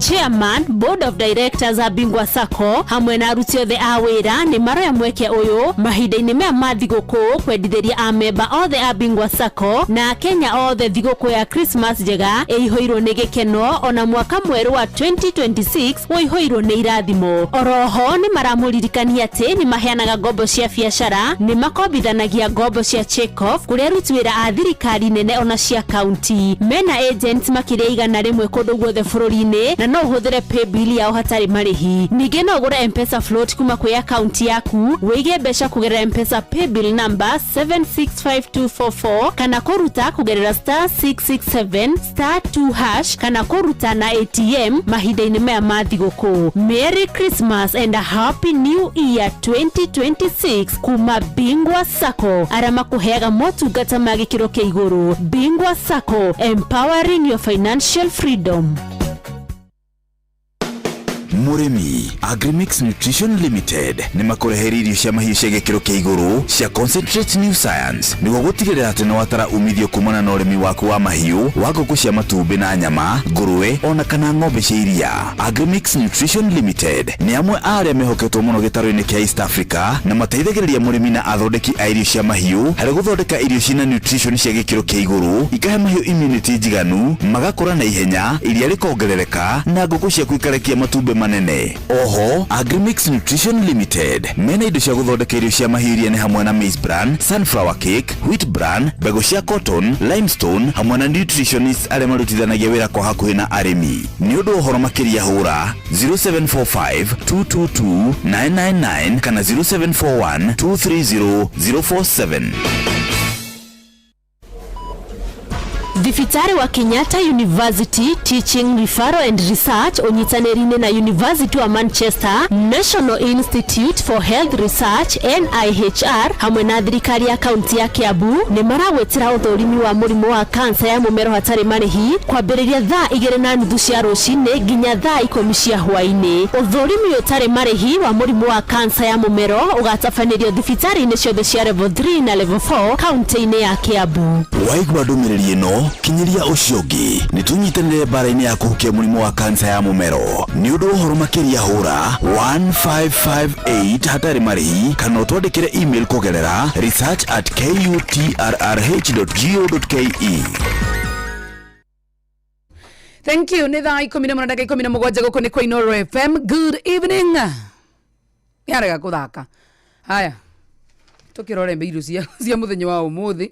Chairman, Board of Directors a Bingwa Sacco hamwe na aruti othe a wĩra nĩ maroya mweke ũyũ mahinda-inĩ maya ma thigũkũ kwendithĩria amemba othe a Bingwa Sacco na Kenya othe thigũkũ ya Christmas njega ĩihũirwo nĩ gĩkeno, ona mwaka mwerũ wa 2026 ũihũirwo nĩ irathimo. Oroho nĩ maramũririkania atĩ nĩ maheanaga ngombo cia biacara, nĩ makombithanagia ngombo cia check-off kũrĩ aruti wĩra a thirikari nene ona cia kaunti. Mena agents makĩria 100 kũndũ guothe bũrũri-inĩ, na no ũhũthĩre paybill yao hatarĩ marĩhi. Ningĩ no ũgũre M-Pesa float kuma kwĩ akaunti yaku, wĩige mbeca kũgerera M-Pesa paybill number 765244, kana kũruta kũgerera *667*2# kana kũruta na ATM mahinda-inĩ maya ma thigũkũ. Merry Christmas and a Happy New Year 2026 kuma Bingwa Sacco, arĩa makũheaga motungata ma gĩkĩro kĩa igũrũ. Bingwa Sacco, empowering your financial freedom. Mũrĩmi, Agrimix Nutrition Limited nĩ makũreheire irio cia mahiũ cia gĩkĩro kĩa igũrũ cia Concentrate New Science nĩguo gũtigĩrĩra atĩ nĩ watara umithio kumana na ũrĩmi waku wa mahiũ, wa ngũkũ cia matumbĩ na nyama, ngũrwe ona kana ng'ombe cia iria. Agrimix Nutrition Limited nĩ amwe a arĩa mehoketwo mũno gĩtarũ-inĩ kĩa East Africa, na mateithagĩrĩria mũrĩmi na athondeki a irio cia mahiũ harĩ gũthondeka irio ciĩna nutrition cia gĩkĩro kĩa igũrũ, ikahe mahiũ immunity njiganu, magakũra na ihenya, iria rĩkongerereka, na ngũkũ ciaku ikarekia matumbĩ. Manene. Oho Agrimix Nutrition Limited mena indo cia gũthondeka irio cia mahiũ iria nĩ hamwe na maize bran, sunflower cake, wheat bran, mbegũ cia cotton, limestone hamwe na nutritionists arĩa marutithanagia wĩra kwa hakuhĩ na arĩmi. Nĩ ũndũ wa ũhoro makĩria hũra 0745 222 999 kana 0741 230 047. Thibitarĩ wa Kenyatta University Teaching, Referral and Research ũnyitanĩri-inĩ na University wa Manchester, National Institute for Health Research NIHR hamwe na thirikari ya kaunti ya Kiambu nĩ maragwĩtĩra ũthũrimi wa mũrimũ wa kansa ya mũmero hatarĩ marĩhi kwambĩrĩria thaa 2:30 cia rũcinĩ nginya thaa 10 cia hwaĩ-inĩ. Ũthũrimi ũtarĩ marĩhi wa mũrimũ wa kansa ya mũmero ũgatabanĩrio thibitarĩ-inĩ ciothe cia level 3 na level 4 kaunti-inĩ ya Kiambu. Waigua ndũmĩrĩri ĩno, kinyĩria ũcio ũngĩ. Nĩ tũnyitanĩre mbara-inĩ ya kũhukia mũrimũ wa kansa ya mũmero. Nĩ ũndũ wa ũhoro makĩria hũra 1558 hatarĩ marĩhi kana ũtwandĩkĩre email kũgerera research@kutrrh.go.ke. Thank you. Nĩ thaa 11:17 gũkũ nĩ kwa Inoro FM. Good evening. Yarega kũthaka. Haya. Tũkĩrore irio cia mũthenya wa ũmũthĩ.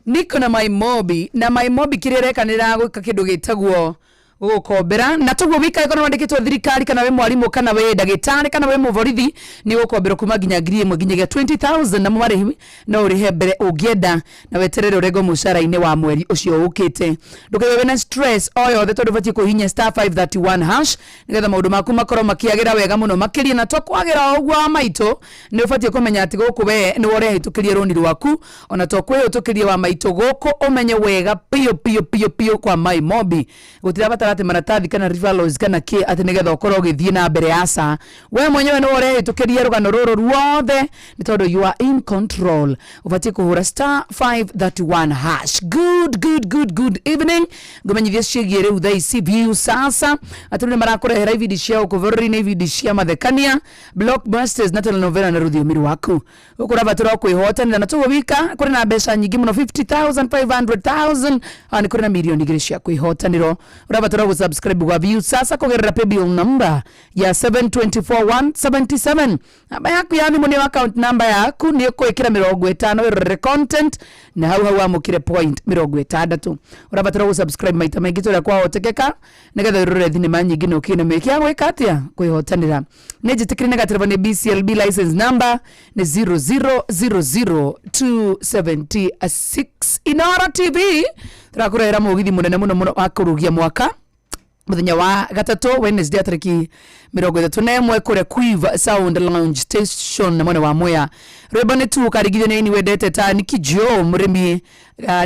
Niko na Maimobi na Maimobi kĩrĩa ĩreka nĩ ĩragwĩka kĩndũ gĩtagwo gũgũkombera na toguo wikae korwo wandĩkĩtwo thirikari kana wĩ mwarimũ kana wĩ ndagĩtarĩ kana wĩ mũborithi nĩ ũgũkomberwo kuma nginya 1,000 nginyagia 20,000 na marĩhi no ũrĩhe mbere ũngĩenda na weterere ũrengwo mũcara-inĩ wa mweri ũcio ũkĩte. Ndũkaigue wĩna stress o yothe tondũ ũbatiĩ kũhihinya star 531 hash nĩgetha maũndũ maku makorwo makĩagĩra wega mũno makĩria. Na to kwagĩra o ũguo wa maitũ, nĩ ũbatiĩ kũmenya atĩ gũkũ we nĩwe ũrehĩtũkĩria rũni rwaku, ona to kwĩhĩtũkĩria wa maitũ gũkũ ũmenye wega piũ piũ piũ piũ kwa Maimobi gũtirabatara atĩ maratathi kana referrals kana kĩ atĩ nĩgetha ũkorwo ũgĩthiĩ na mbere. Aca, we mwenyewe nĩwe ũrehĩtũkĩria rũgano rũrũ ruothe nĩ tondũ you are in control. Ũbatiĩ kũhũra star 531 hash. Good, good, good, good evening. Ngũmenyithia ciĩgiĩ rĩu thaa ici Viusasa atĩ rĩu nĩ marakũrehera ibindi cia gũkũ bũrũri-inĩ, ibindi cia mathekania, blockbusters na telenovela na rũthiomi rwaku. Gũkũ ũrabatara o kwĩhotanĩra na toguo wika kũrĩ na mbeca nyingĩ mũno, 50,000, 500,000, nĩ kũrĩ na 2 million cia kwĩhotanĩrwo. Ũrabatara gũsubscribe gwa Viusasa kũgerera paybill number ya 724177. Namba yaku ya thimũ nĩyo account number yaku. Nĩ ũkwĩkĩra 50 wĩrorere content na hau hau wamũkĩre point 60. Ũrabatara gũsubscribe maita maingĩ ta ũrĩa kwahotekeka nĩgetha wĩrorere thinema nyingĩ na ũkĩne mĩeke ya gwĩka atĩa kwĩhotanĩra. Nĩ njĩtĩkĩre nĩ gatereba nĩ BCLB license number nĩ 0000276. Inoro TV tũrakũrehera mũgithi mũnene mũno mũno wa kũrugia mwaka muthenya wa gatatũ, Wednesday tariki 31, kũrĩa Quiver Sound Lounge Station mwena wa Mwea. Rwĩmbo nĩ tu ũkarigithio nĩ aini wendete ta Nicky Joe Mũrĩmi,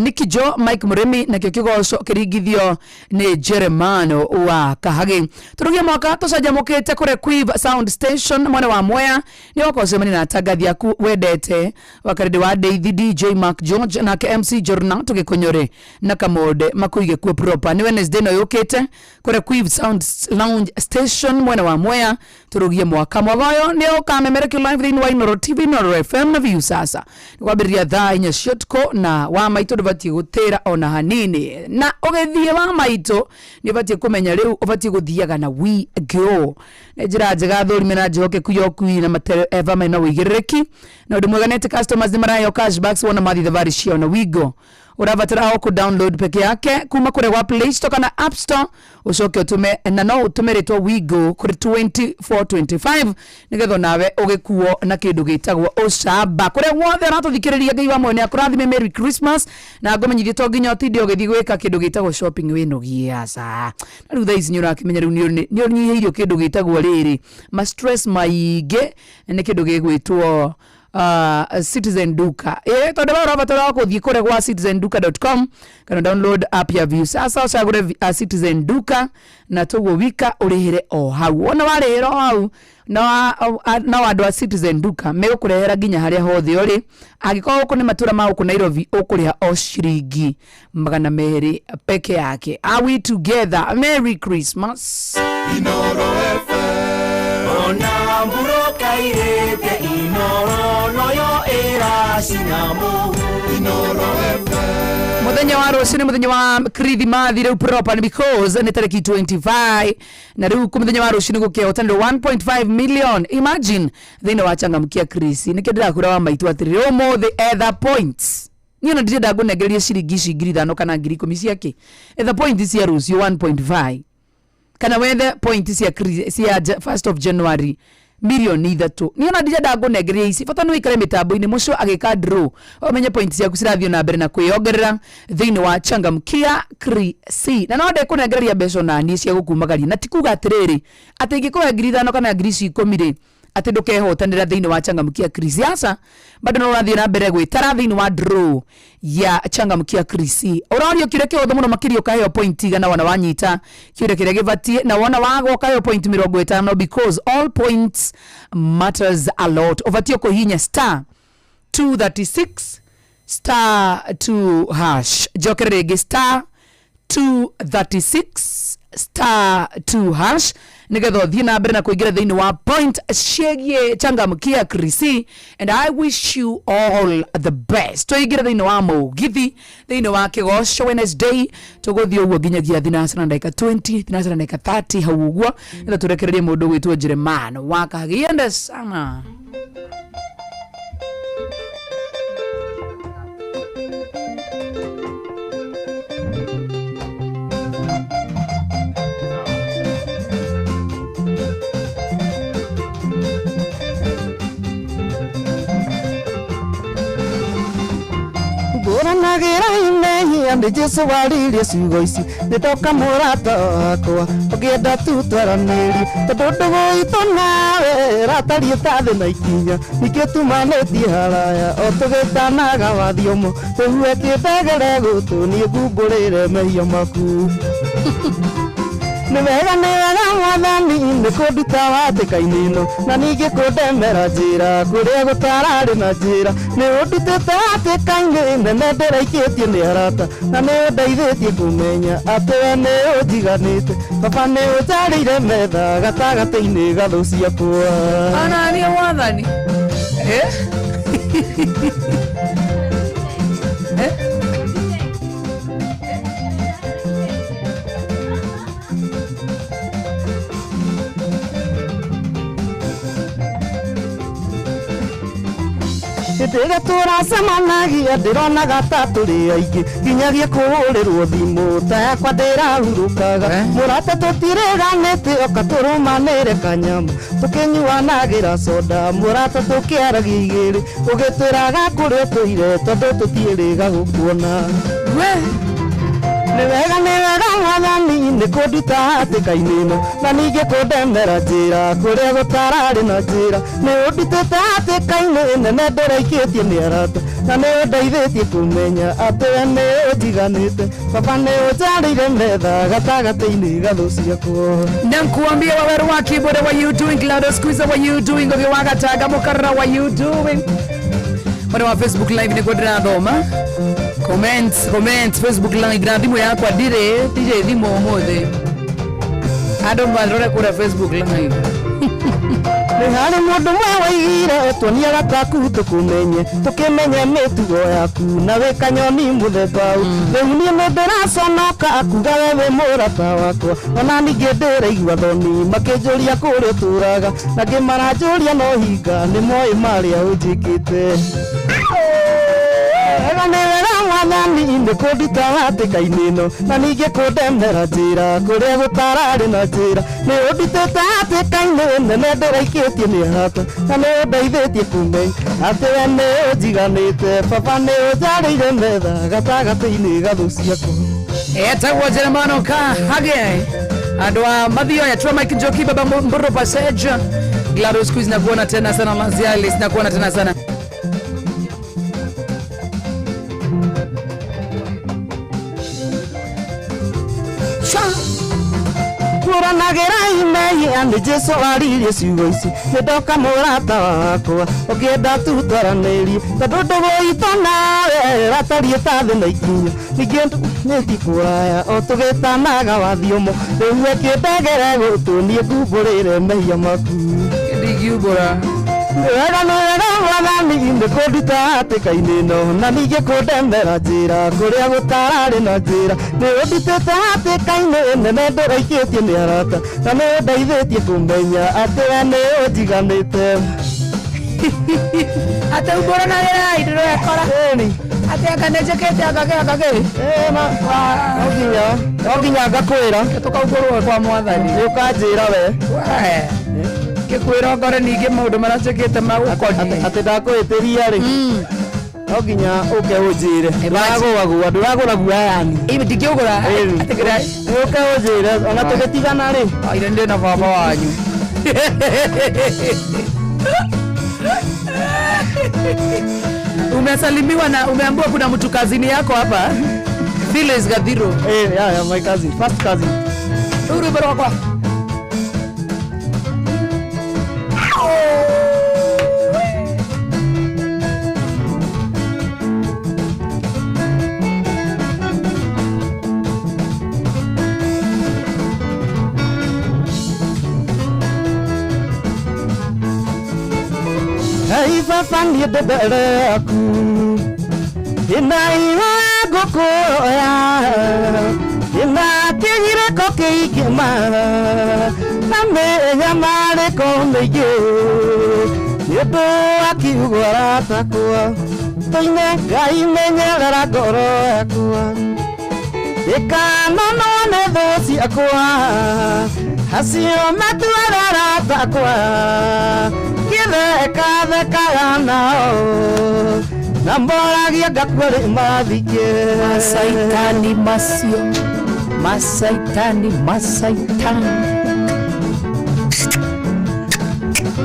Nicky Joe Mike Mũrĩmi, nakĩo kĩgoco kĩringithio nĩ Jeremano wa Kahagĩ. Tũrugie mwaka tũcanjamũkĩte kũrĩa Quiver Sound Station mwena wa Mwea. Nĩ woka ũcemanie na atangathi aku wendete wakarĩndĩ wa Deithi, DJ Mark George nake MC Jorna, tũgĩkũnyore na Kamonde makũige kuo proper. Nĩ Wednesday ĩno yũkĩte kũrĩa Quiver Sound Lounge Station mwena wa Mwea. Tũrugie mwaka mwaka ũyũ nĩ ũkamemerekio live thĩinĩ wa Inoro TV, Inoro FM na Viusasa. Nĩ kwambĩrĩria thaa 4 cia ũtukũ na wa maitũ ndũbatiĩ gũtĩra ona hanini. Na ũgĩthiĩ wa maitũ nĩ ũbatiĩ kũmenya rĩu ũbatiĩ gũthiaga na We Go. Nĩ njĩra njega thũrime na njĩhokeku ya ũkui na matereba mena ũigĩrĩrĩki na ũndũ mwega nĩ atĩ customers nĩ maraheo cashbacks wona mathiĩ thabarĩ ciao na We Go. Ũrabatara o kũ download peke yake kuma kũrĩa gwa Play Store kana App Store, ũcoke ũtũme na no ũtũme rĩtwa WeGo kũrĩ 2425 nĩgetha nawe ũgĩkuo na kĩndũ gĩtagwo ũcamba. Kũrĩa guothe ũratũthikĩrĩria, Ngai wa muoyo nĩ akũrathime. Merry Christmas. Na ngũmenyithie to nginya ũtinde ũgĩthiĩ gwĩka kĩndũ gĩtagwo shopping wĩnogie, aca. Na rĩu thaa ici nĩ ũrakĩmenya rĩu nĩ ũnyihĩirio kĩndũ gĩtagwo rĩrĩ ma stress maingĩ nĩ kĩndũ gĩgwĩtwo Citizen Duka, tondu we ũrabatara gũthiĩ kũrĩa gwa citizenduka.com kana download app ya Viusasa, ũcagũre Citizen Duka na toguo wika ũrĩhĩre o hau. Wona warĩhĩra o hau no andũ a Citizen Duka megũkũrehera nginya harĩa hothe ũrĩ. Angĩkorwo gũkũ nĩ matũra ma gũkũ Nairobi, ũkũrĩha o ciringi 200 peke yake. Are we together? Merry Christmas. Ona mburoka irĩte Inoro noyo ĩracina mũhu Inoro FM. Muthenya wa rũciũ nĩ mũthenya wa Kirithimathi rĩu proper because nĩ tarĩki 25 na rĩu mũthenya wa rũciũ nĩ gũkĩhotanĩrwo 1.5 million. Imagine thĩinĩ wa Changamkia Krisi. Nĩkĩo ndĩrakwĩra wa maitũ atĩrĩrĩ, ũmũthĩ etha points. Niĩ ona ndirenda ngũnengererie ciringi ici 5,000 kana 10,000 ciake. Etha points cia rũciũ 1.5 kana wethe point cia cia 1st of January 3 million. Niĩ ona ndirenda ngũnengereria ici, bata nĩ ũikare mĩtambo-inĩ mũcio agĩka draw ũmenye point ciaku cirathiĩ na mbere na kwĩyongerera thĩinĩ wa Changamkia Krisi. Na no ndĩkũnengereria mbeca ona niĩ cia gũkumagaria, na ti kuga atĩrĩrĩ atĩ ingĩkũhe 5,000 kana ngiri ici 10 rĩ, atĩ ndũkehotanĩra thĩinĩ wa Changamkia Krisi. Aca, bado no ũrathiĩ na mbere gwĩtara thĩinĩ wa draw ya Changamkia Krisi. Ũrorio kĩũria kĩhũthũ mũno makĩria, ũkaheo point 100 wona wanyita kĩũria kĩrĩa gĩbatiĩ, na wona wagwa ũkaheo point 50, because all points matters a lot. Ũbatiĩ kũhihinya star 236 star 2 hash. Njokere rĩngĩ, star 236 star 2 hash, nigetha ũthiĩ na mbere na kũingĩra thĩinĩ wa point ciĩgiĩ Changamkia Krisi. And I wish you all the best. Tũingĩre thĩinĩ wa mũgithi, thĩinĩ wa kĩgoco Wednesday, tũgũthiĩ ũguo nginyagia thinacara na ndagĩka 20, thinacara na ndagĩka 30 hau ũguo, nĩgetha tũrekererie mũndũ gwĩtwo Jeremano wa Kagiende sana. Ngũranagĩra imehia nĩ Jesũ waririe ciugo ici, nĩ ndoka mũrata wakwa, ũngĩenda tu twaranĩrie, tondũ ndũgũ itũ nawe ĩratariĩ ta thĩ na ikinya, ningĩ tumanĩtie haraya o tũgĩtanaga wathiomo, rĩu ĩkĩndegere gũtũ niĩ ngumbũrĩre mehia maku. Nĩ wega, nĩ wega mwathani nĩ kũnduta watĩka-inĩ ĩno, na ningĩ kũndemera njĩra kũrĩa gũtararĩ na njĩra. Nĩ ũndutĩte hatĩka-inĩ nene ndĩraikĩtie nĩ arata, na nĩ ũndeithĩtie kũmenya atĩ we nĩ ũnjiganĩte. Baba, nĩ ũnjarĩire metha gatagatĩ-inĩ ga thũ ciakwa. Anania wathani, eh? Eh? Hĩndĩ ĩrĩa tũracemanagia ndĩronaga ta tũrĩ aingĩ, nginyagia kũhũrĩrwo thimũ ta yakwa ndĩrahurũkaga. Mũrata, tũtirĩganĩte, oka tũrũmanĩre kanyama tũkĩnyuanagĩra soda. Mũrata, tũkĩaragia igĩrĩ ũgĩtwĩraga kũrĩa ũtũire, tondũ tũtiĩrĩga gũkuona. Nĩ wega, nĩ wega mwathani nĩ kũnduta hatĩka-inĩ ĩno, na ningĩ kũndemera njĩra kũrĩa gũtararĩ na njĩra. Nĩ ũndutĩte hatĩka-inĩ nene ndĩraikĩtie nĩ arata, na nĩ ũndeithĩtie kũmenya atĩ we nĩ ũnjiganĩte. Baba, nĩ ũnjarĩire metha gatagatĩ-inĩ ga thũ ciakwa. Na nkuambia waweru wa keyboard, what you doing? Gladys Squeezer, what you doing? Ovyo wagataga mukarra, what you doing? Mwena wa Facebook Live nĩguo ndĩrathoma comments, comments Facebook Live na thimũ yakwa ndirĩ ndirĩ thimũ ũmũthĩ, andũ marore kũrĩa Facebook Live. Nĩ harĩ mũndũ mwe waigire tuoniaga taku tũkũmenye, tũkĩmenye mĩtugo yaku na wĩ kanyoni mũthemba ũ. Rĩu niĩ nĩ ndĩraconoka kuga we wĩ mũrata wakwa, ona ningĩ ndĩraigua thoni makĩnjũria kũrĩa ũtũraga, na ngĩ maranjũria no hinga nĩ moĩ marĩa ũnjĩkĩte. Wega, nĩ wega mwathani nĩ kũnduta hatĩka-inĩ ĩno, na ningĩ kũndemera njĩra kũrĩa gũtararĩ na njĩra. Nĩ ũndutĩte hatĩka-inĩ nene ndĩraikĩtie nĩ arata, na nĩ ũndeithĩtie kũmenya atĩ we nĩ ũnjiganĩte. Baba, nĩ ũnjarĩire metha gatagatĩ-inĩ ga thũ ciakwa. Etagwo Jeremano Kahage, andũ a Mathioya Tua Mike Njoki, baba Mburu Passage, Gladys Squeeze, nakuona tena sana. Lazialis, nakuona tena sana. Kũranagĩra imehia nĩ Jesũ aririe ciugo ici, nĩ ndoka mũrata wakwa, ũngĩenda tu twaranĩrie, tondũ ndũgũ itũ nawe ĩratariĩ ta thĩ na ikinya, ningĩ nĩti kũraya o tũgĩtanaga wathiomo, rĩu ĩkĩndegere gũtũ niĩ ngumbũrĩre mehia maku. Ndingiumbũra. Wega nĩ wega mwathani nĩ kũnduta hatĩka-inĩ ĩno na ningĩ kũndemera njĩra kũrĩa gũtararĩ na njĩra nĩ ũndutĩte hatĩka-inĩ nene ndĩraikĩtie nĩ arata na nĩ ũndeithĩtie kũmenya atĩ we nĩ ũnjiganĩte. Atĩ umbũranagĩrai ndĩrekora atĩ anga nĩ njĩkĩte anga kĩ anga kĩ. No nginya ngakwĩra tũkaumbũrwo kwa mwathani. Nĩ ũkanjĩra we. Ngĩkwĩra ngore ningĩ maũndũ marĩa njĩkĩte magũkoniĩ. Atĩ ndakũhĩtĩria rĩ no nginya ũke ũnjĩre ndũragũagua ndũragũra guayani. Ndingĩũgũra. Ũke ũnjĩre ona tũgĩtigana rĩ. Ire ndĩ na baba wanyu. Umesalimiwa na umeambiwa kuna mtu kazini yako hapa. Phyllis Gathiro. Eh, yeah, yeah, my cousin, first cousin. Rĩu rwĩmbo rwakwa. Hey baba niĩ ndĩ mbere yaku ndĩna ihoya ngũkũhoya ndĩna kĩgirĩko kĩingĩ ma na mĩnyamarĩko mĩingĩ nĩ ũndũ wa kiugo aratakwa tũine Ngai menyerera ngoro yakwa ndĩkanonwo nĩ thũ ciakwa acio matuaga aratakwa ngĩthekathekaga nao na mboragia ngakua rĩ mathike. Masaitani macio masaitani masaitani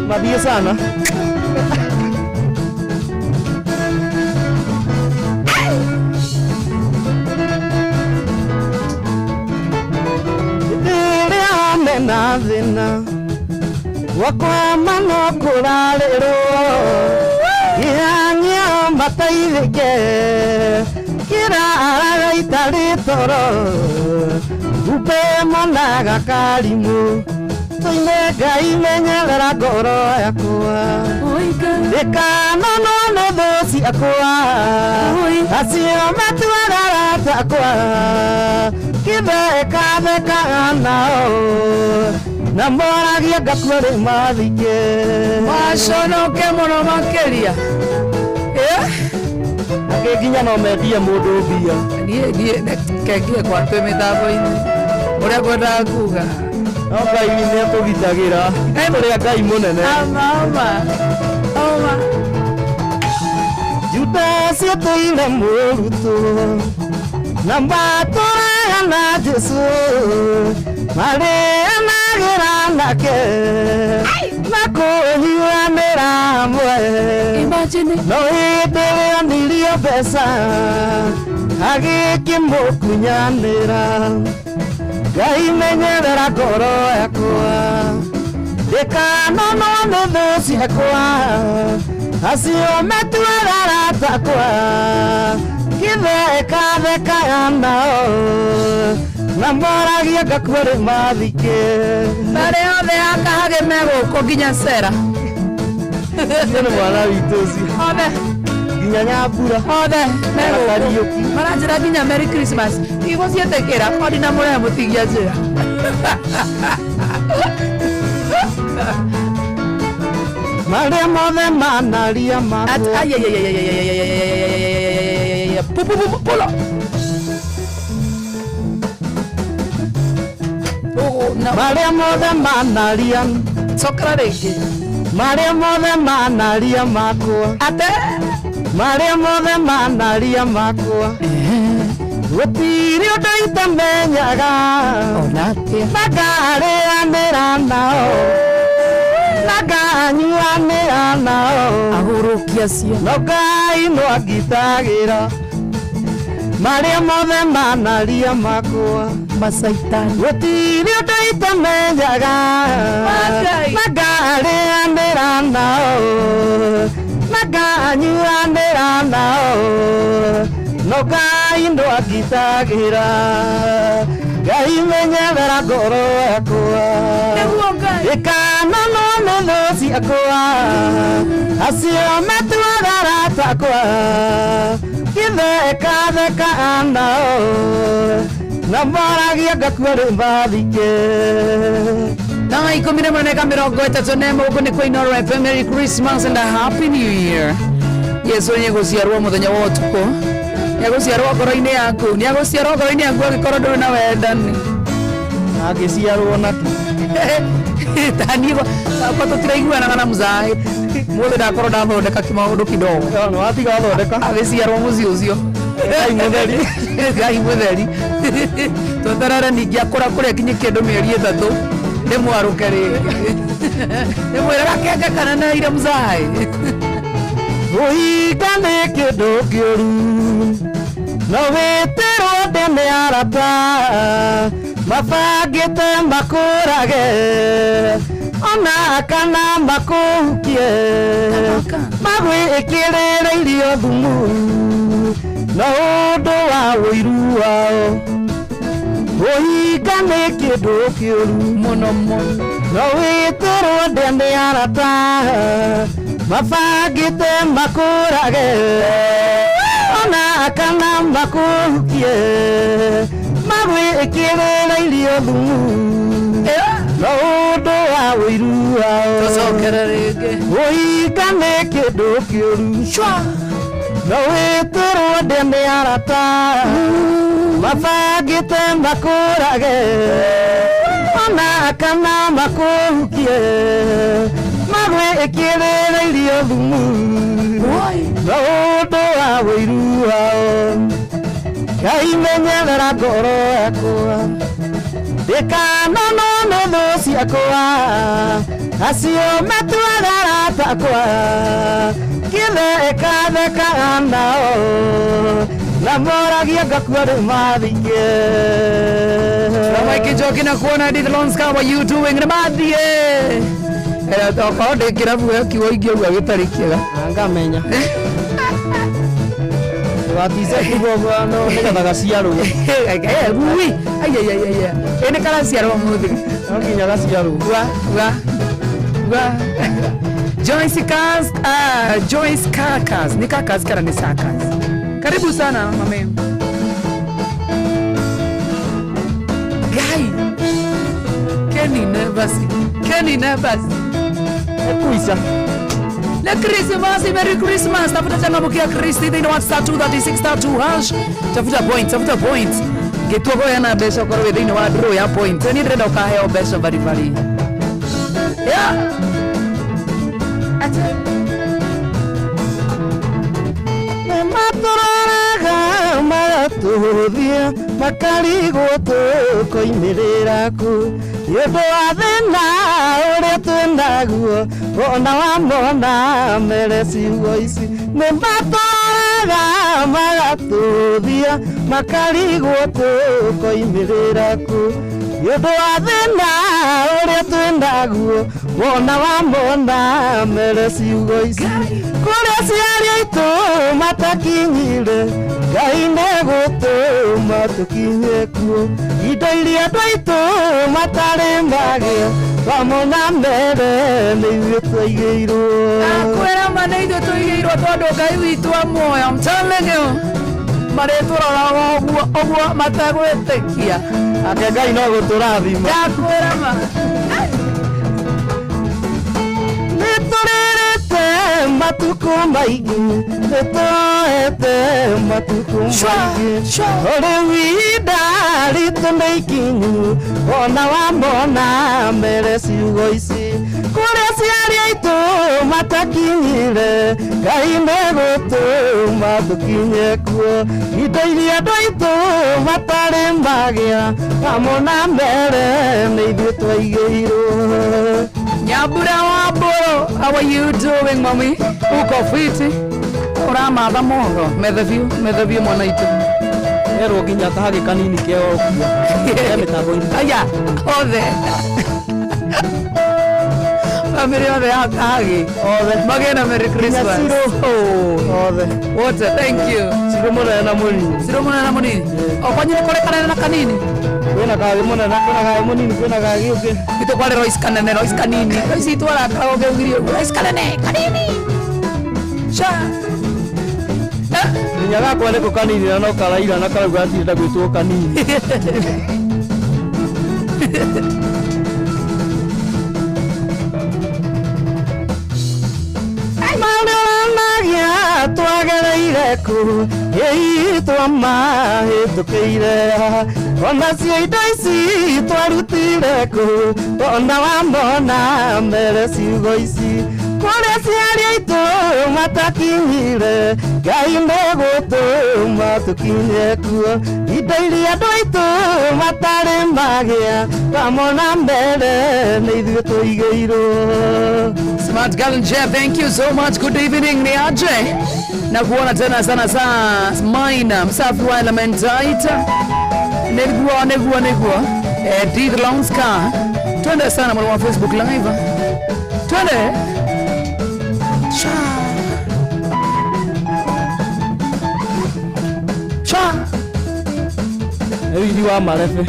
mathiĩ sana. Rĩrĩa mena thĩna gwakwa no kũrarĩrwo kĩhang'io mateithĩke kĩraraga itarĩ toro umbe monaga karimũ tũine Ngai menyerera ngoro yakwa ndĩkanonwo nĩ thũ ciakwa acio matuaga aratakwa ngĩthekathekaga nao na moragia ngakua rĩ mathike. Maconoke mũno makĩria. Angĩ nginya no mendie mũndũ mbia. Niĩ kengie kwa twĩ mĩtambo-inĩ ũrĩa ngwendaga kuga. No Ngai nĩ atũgitagĩra tũrĩ a Ngai mũnene. Ama ama ama. Judasi atũire mũrutwo na matũraga na Jesũ marĩanagĩra nake na kũnyuanĩra hamwe. No hĩndĩ ĩrĩa onirio mbeca agĩkĩmũkunyanĩra. Ngai menyerera ngoro yakwa ndĩkanonwo nĩ thũ ciakwa acio matuaga aratakwa ngĩthekathekaga nao na moragia ngakua rĩ mathike. Marĩ othe akahagĩ me gũkũ nginya Sera. Ũcio nĩ mwana witũ ũcio. Othe. Nginya Nyambura. Othe me gũkũ. Kariũki. Maranjĩra nginya Merry Christmas. Igũciĩtĩkĩra kondi na mũrehe mũtigia njĩra. Marĩa mothe manaria makwa. Pulo. Marĩa mothe manaria. Cokera rĩngĩ. Marĩa mothe manaria makwa. Ate. Marĩa mothe manaria makwa. Gũtirĩ ũndũ itamenyaga. Ona atĩa. Na ngarĩanĩra nao. Na nganyuanĩra nao. Agũrũki acio. No Ngai no angitagĩra. Marĩa mothe manaria makwa. Masaitani. Gũtirĩ ũndũ itamenyaga. Na ngarĩanĩra nao. Na nganyuanĩra nao. No Ngai no angitagĩra. Ngai menyerera ngoro yakwa. Nĩguo Ngai. Ndikanonwo nĩ thũ ciakwa acio matuaga arata akwa ngĩthekatheka nao na moragia ngakua rĩ mathike. Thaa 11:31 gũkũ nĩ kwa Inooro FM. Merry Christmas and a Happy New Year. Yesu nĩ egũciarwo mũthenya wa ũtukũ, nĩ egũciarwo ngoro-inĩ yaku, nĩ egũciarwo ngoro-inĩ yaku angĩkorwo ndũrĩ na wendani. Angĩciarwo nakĩ? Tani akwa tũtiraiguanaga na mzaĩ mũthĩ ndakorwo ndathondeka kĩmaũndũ kidogo. Watiga wathondeka. Agĩciarwo mũciĩ ũcio. Ngai mũtheri. Ngai mũtheri. Tweterere ningĩ akũra kũrĩa kinyĩkie andũ mĩeri 3 ndĩmwarũke rĩngĩ. Ndĩmwĩre gakenge kaneneire mzaĩ. Ũhinga nĩ kĩndũ kĩũru no wĩtĩrwo ndĩ nĩ arata mabangĩte makũrage ona kana makũhukie magwĩkĩrĩre irio thumu no ũndũ wa ũiru wao. Ũhinga nĩ kĩndũ kĩũru mũno mũno no wĩtĩrwo ndĩ nĩ arata mabangĩte makũrage ona kana makũhukie magwĩkĩrĩre irio thumu no ũndũ wa ũiru wao. Tũcokere rĩngĩ. Ũhinga nĩ kĩndũ kĩũru no wĩtĩrwo ndĩ nĩ arata mabangĩte makũrage ona kana makũhukie magwĩkĩrĩre irio thumu no ũndũ wa ũiru wao. Ngai menyerera ngoro yakwa ndikanonwo nĩ thũ ciakwa acio matuaga arata akwa ngĩthekatheka nao na moragia ngakua rĩ mathike. Mike Njoki na kuona Edith Lonska, how are you doing? Nĩ mathiĩ. Okorwo ndĩ kĩrabu gĩa kiugo ingĩauga gĩtarĩ kĩega. Ngamenya. Ndũgatice kiugo ũguo no nĩgetha gaciarwo. Ui, ai ai ai ai. Ĩ nĩ karaciarwo mũthĩ. No nginya gaciarwo. Wa wa wa. Joyce Kakas, Joyce Kakas. Ni Kakas kana ni Sakas? Karibu sana mame. Guy. Kenny nervous. Kenny nervous. Ekuisa. Na Christmas, Merry Christmas. Tafuta changamokia Kristi thĩinĩ wa star 236 star 2 hash. Tafuta point, tafuta point. Ngĩtua kũheana mbeca ũkorwo wĩ thĩinĩ wa draw ya point. Niĩ ndĩrenda ũkaheo mbeca baribari. Yeah. Nĩmatũroraga magatũhũthia makarigwo tũkoimĩrĩra kũ nĩ ũndũ wa thĩna ũrĩa twĩnaguo ona wamona mere ciugo ici. Nĩmatũroraga magatũhũthia makarigwo tũkoimĩrĩra kũ nĩ ũndũ wa thĩna ũrĩa twĩnaguo wona wamona mere ciugo ici. Kũrĩa aciari aitũ matakinyire Ngai nĩegũtũma tũkinye kuo indo iria andũ aitũ matarĩ magĩa wamona mere nĩ ithuĩ twaigĩirwo. Akwĩra ma nĩ ithuĩ tũigĩirwo tondũ Ngai witũ wa muoyo. I'm telling you. Marĩtũroraga ũguo ũguo mategwĩtĩkia. Ake Ngai no gũtũrathima. Ndakwĩra ma. Nĩtũrĩrĩte matukũ maingĩ nĩtũete matukũ maingĩ o rĩu ihinda ritũ nĩ ikinyu ona wamona mere ciugo ici kũrĩa aciari aitũ matakinyire Ngai nĩegũtũma tũkinye kuo indo iria andũ aitũ matarĩ magĩa wamona mere nĩ ithuĩ twaigĩirwo. Nyambura wa Mbũrũ, how are you doing mami? Uko fiti? Ũramatha mohoro? Methe biũ, methe biũ mwana itũ. Erwo nginya kahagĩ kanini keo kuo. Ke mĩtambo-inĩ. Aya, othe. Family othe ya kahagĩ. Othe. Magĩe na Merry Christmas. Nginya Ciro. Oh. Othe. Wote, thank you. Ciro mũnene na mũnini. Ciro mũnene na mũnini. O kwanyu nĩ kũrĩ kanene na kanini? Kwĩna kagĩ mũnene, kwĩna kagĩ mũnini, kwĩna kagĩ ũngĩ. Itũ kwarĩ Royce kanene, Royce kanini. Royce itũ arakaraga ũkĩugire ũguo. Royce kanene, kanini. Sha. Nginya gakwa nĩko kanini na no karaira na karauga gatirenda gwĩtwo kanini. Marĩranagia twagereire kũ ĩi twamahĩtũkĩire ona cio indo ici twarutire kũ ona wamona mere ciugo ici kũrĩa ciari aitũ matakinyire Ngai nĩgũtũma tũkinye kuo indo iria andũ aitũ matarĩ magĩa twamona mbere nĩ ithuĩ tũigĩirwo. Smart Girl Jeff, thank you so much. Good evening, ni aje na kuona tena sana sana Maina msafi wa Elementite. Niguo niguo niguo. Eh, D the Lounge Car. Twende sana mwalimu wa Facebook Live. Twende. Sha. Sha. Nĩ wili wa marebe.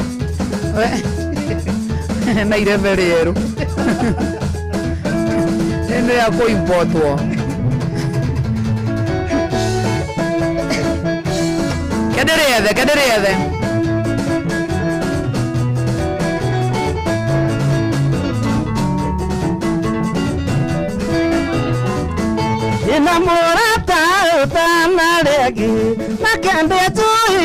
Na irebe rĩerũ. Nĩ ya kũimbotwo. Kende rĩethe, kende rĩethe. Ina mũrata ũtanarĩ angĩ na kende njũĩ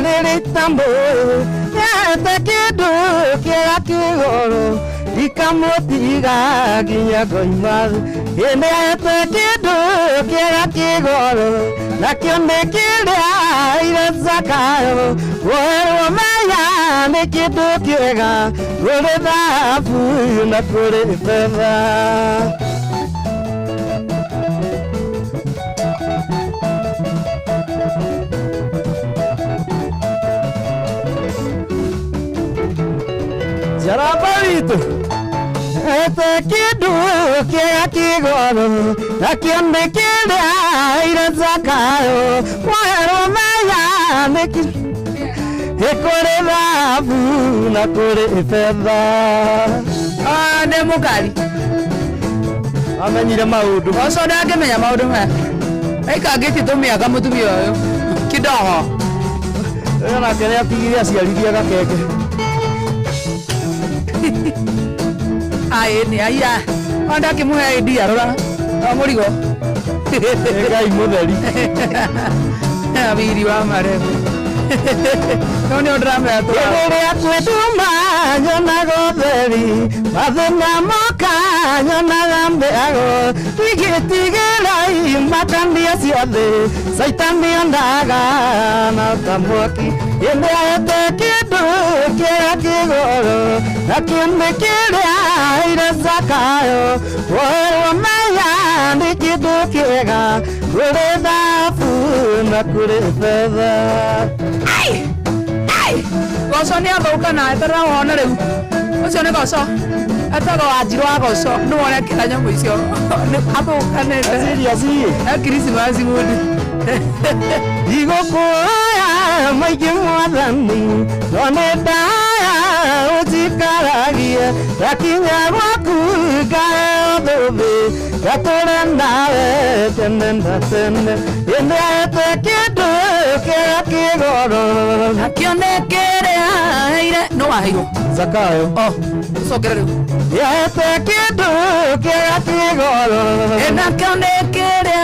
rĩrĩ itambũĩ yahete kĩndũ kĩega kĩgoro ndikamũtiga nginya ngoima thĩ ĩndĩ yahete kĩndũ kĩega kĩgoro nakĩo nĩ kĩrĩa ire Zakayo kuoherwo maya nĩ kĩndũ kĩega kũrĩ thahabu na kũrĩ betha. Jaraba witũ ete kĩndũ kĩega kĩgoro nakĩo nĩ kĩrĩa ire Zakayo kuoherwo maya nĩ kũrĩ thahabu na kũrĩ betha. Ah, nĩ mũkari. Amenyire maũndũ. Goco ndangĩmenya maũndũ maya. Aikangĩtie tũmĩaka mũtumia ũyũ. Kidogo. Ũyũ nake nĩ atigire aciarithia gakenge. Aĩ nĩ aya. Ona ndakĩmũhe idea rora. O mũrigo. Nĩ Ngai mũtheri. Wiri wa marebe. No nĩ ndĩramenya tũ. Rĩrĩa kwĩnduma nyonaga ũtheri mathĩna moka nyonaga mĩago tigĩtigĩra imakania ciothe caitani ondaga na ta mwaki ĩndĩ ahete kĩndũ kĩega kĩgoro nakĩo nĩ kĩrĩa ire Zakayo kuoherwo maya nĩ kĩndũ kĩega kũrĩ thahabu na kũrĩ betha. Ai! Ai! Goco nĩ athũka na eterera wone rĩu. Ũcio nĩ Goco. Etagwo Wanjirũ wa Goco. Nĩ wone kĩra nyamũ icio. Nĩ athũkanĩte. Serious ĩ? Na Christmas mood. Igũkũoya maingĩ mwathani no nĩ ndaya ũnjikaragie ndakinya gwaku ngaheo thũmbĩ ngatũre nawe tene na tene ĩndĩ ahete kĩndũ kĩega kĩgoro nakĩo nĩ kĩrĩa aheire. Nũ waheirwo? Zakayo. Oh, ũcokere rĩu. Yahete kĩndũ kĩega kĩgoro Nakĩo nĩ kĩrĩa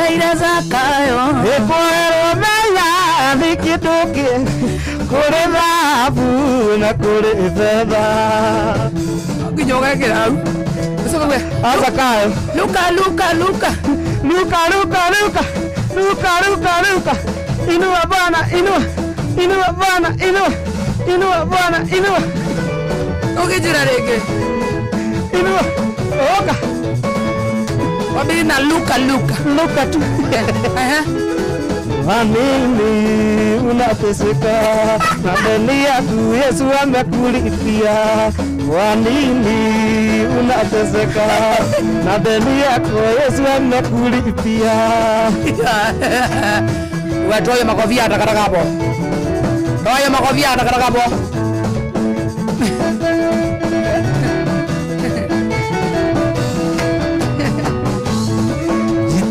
aheire Zakayo. Ĩkuoherwo maya nĩ kĩndũ kũrĩ thahabu na kũrĩ betha. Nginya ũgekĩra hau. Ũcoke uge, Zakayo. Luka, Luka, Luka. Luka, Luka, Luka. Luka, Luka, Luka. Inua Bwana, inua. Inua Bwana, inua. Inua Bwana, inua. Ũkĩnjĩra rĩngĩ. Inua. Oka. Wambĩrĩrie na Luka, Luka. Luka tu. Ehe. Kwa nini unateseka na deni yaku Yesu amekulipia? Kwa nini unateseka na deni yako Yesu amekulipia? We toa hiyo makovia takataka hapo. Toa hiyo makovia takataka hapo.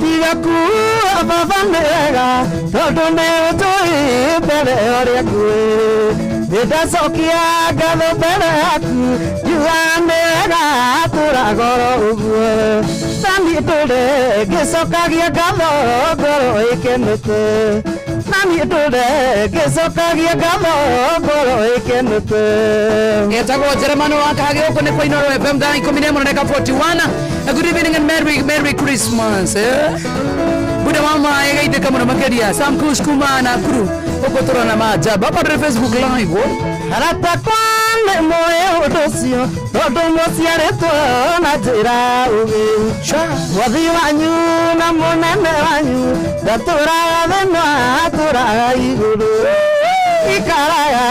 Tiga kuua baba nĩ wega tondũ nĩ ũtũĩ mbere ũrĩa ngũĩ nĩ ndacokia ngatho mbere yaku ngiuga nĩ wega tũra goro ũguo nani ndũre ngĩcokagia ngatho ngoro ĩkenete nani ndũre ngĩcokagia ngatho ngoro ĩkenete. Etagwo Jeremano wa Kahage huko ni kwa Inoro FM thaa 11 na dakika 41. A good evening and merry merry Christmas. Eh? Buda mama yegaithĩka mũno makĩria Sam Kush kuma Nakuru huko tũrona maajabu hapa tũrĩ Facebook live oh. Arata kwa nĩ moĩ ũndũ ũcio tondũ mũciarĩtwo na njĩra ũgĩ mwathi wanyu na mũnene wanyu ndatũraga thĩna atũraga igũrũ ikaraga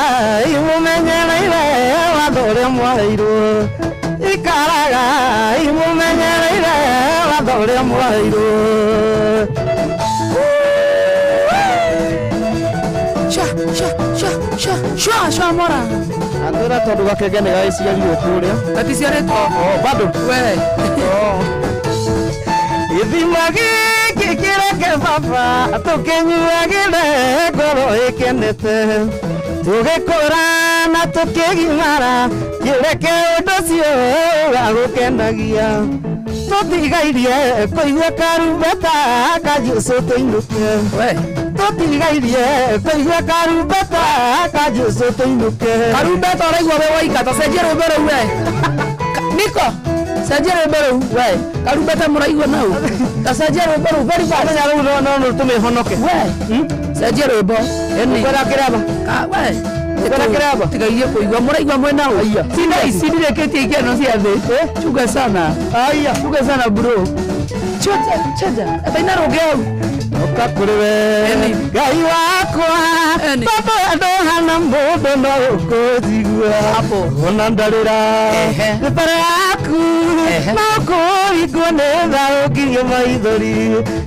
imũmenyereire watho ũrĩa mwaheirwo ikaraga imũmenyereire watho ũrĩa mwaheirwo. Sha sha sha sha sha sha mora Atwĩra tondũ gakenge nĩ gagĩciarirwo kũrĩa. Gaticiarĩtwo? Bado we. Gĩthima gĩkĩ kĩreke baba tũkĩnyuagĩre ngoro ĩkenete tũgĩkũra na tũkĩgimara kĩreke ũndũ ũcio ũgagũkenagia tũtigairie kũigua karumbeta ka Jesũ tũinũke tũtigairie kũigua karumbeta ka Jesũ tũinũke. Karumbeta ũraigua we waika ta cenjia rwĩmbo rũu we. Niko cenjia rwĩmbo rũu we karumbeta mũraigua nau ta cenjia rwĩmbo rũu very fast. Menya rĩu no no tũmĩhonoke we cenjia rwĩmbo ĩni Ũkwenda kĩraba we Ũkwenda kĩraba tigairie kũigua mũraigua mwena ũ cinda ici ndirĩkĩtie ikeno cia thĩ chunga sana aya chunga sana bro chaja chaja etaina rũngĩ hau Oka kũrĩ we Ngai wakwa tondũ ndũhana mũndũ no ũkũnjigua ona ndarĩra nĩ mbere yaku no kũringwo nĩ tha ũngirie maithori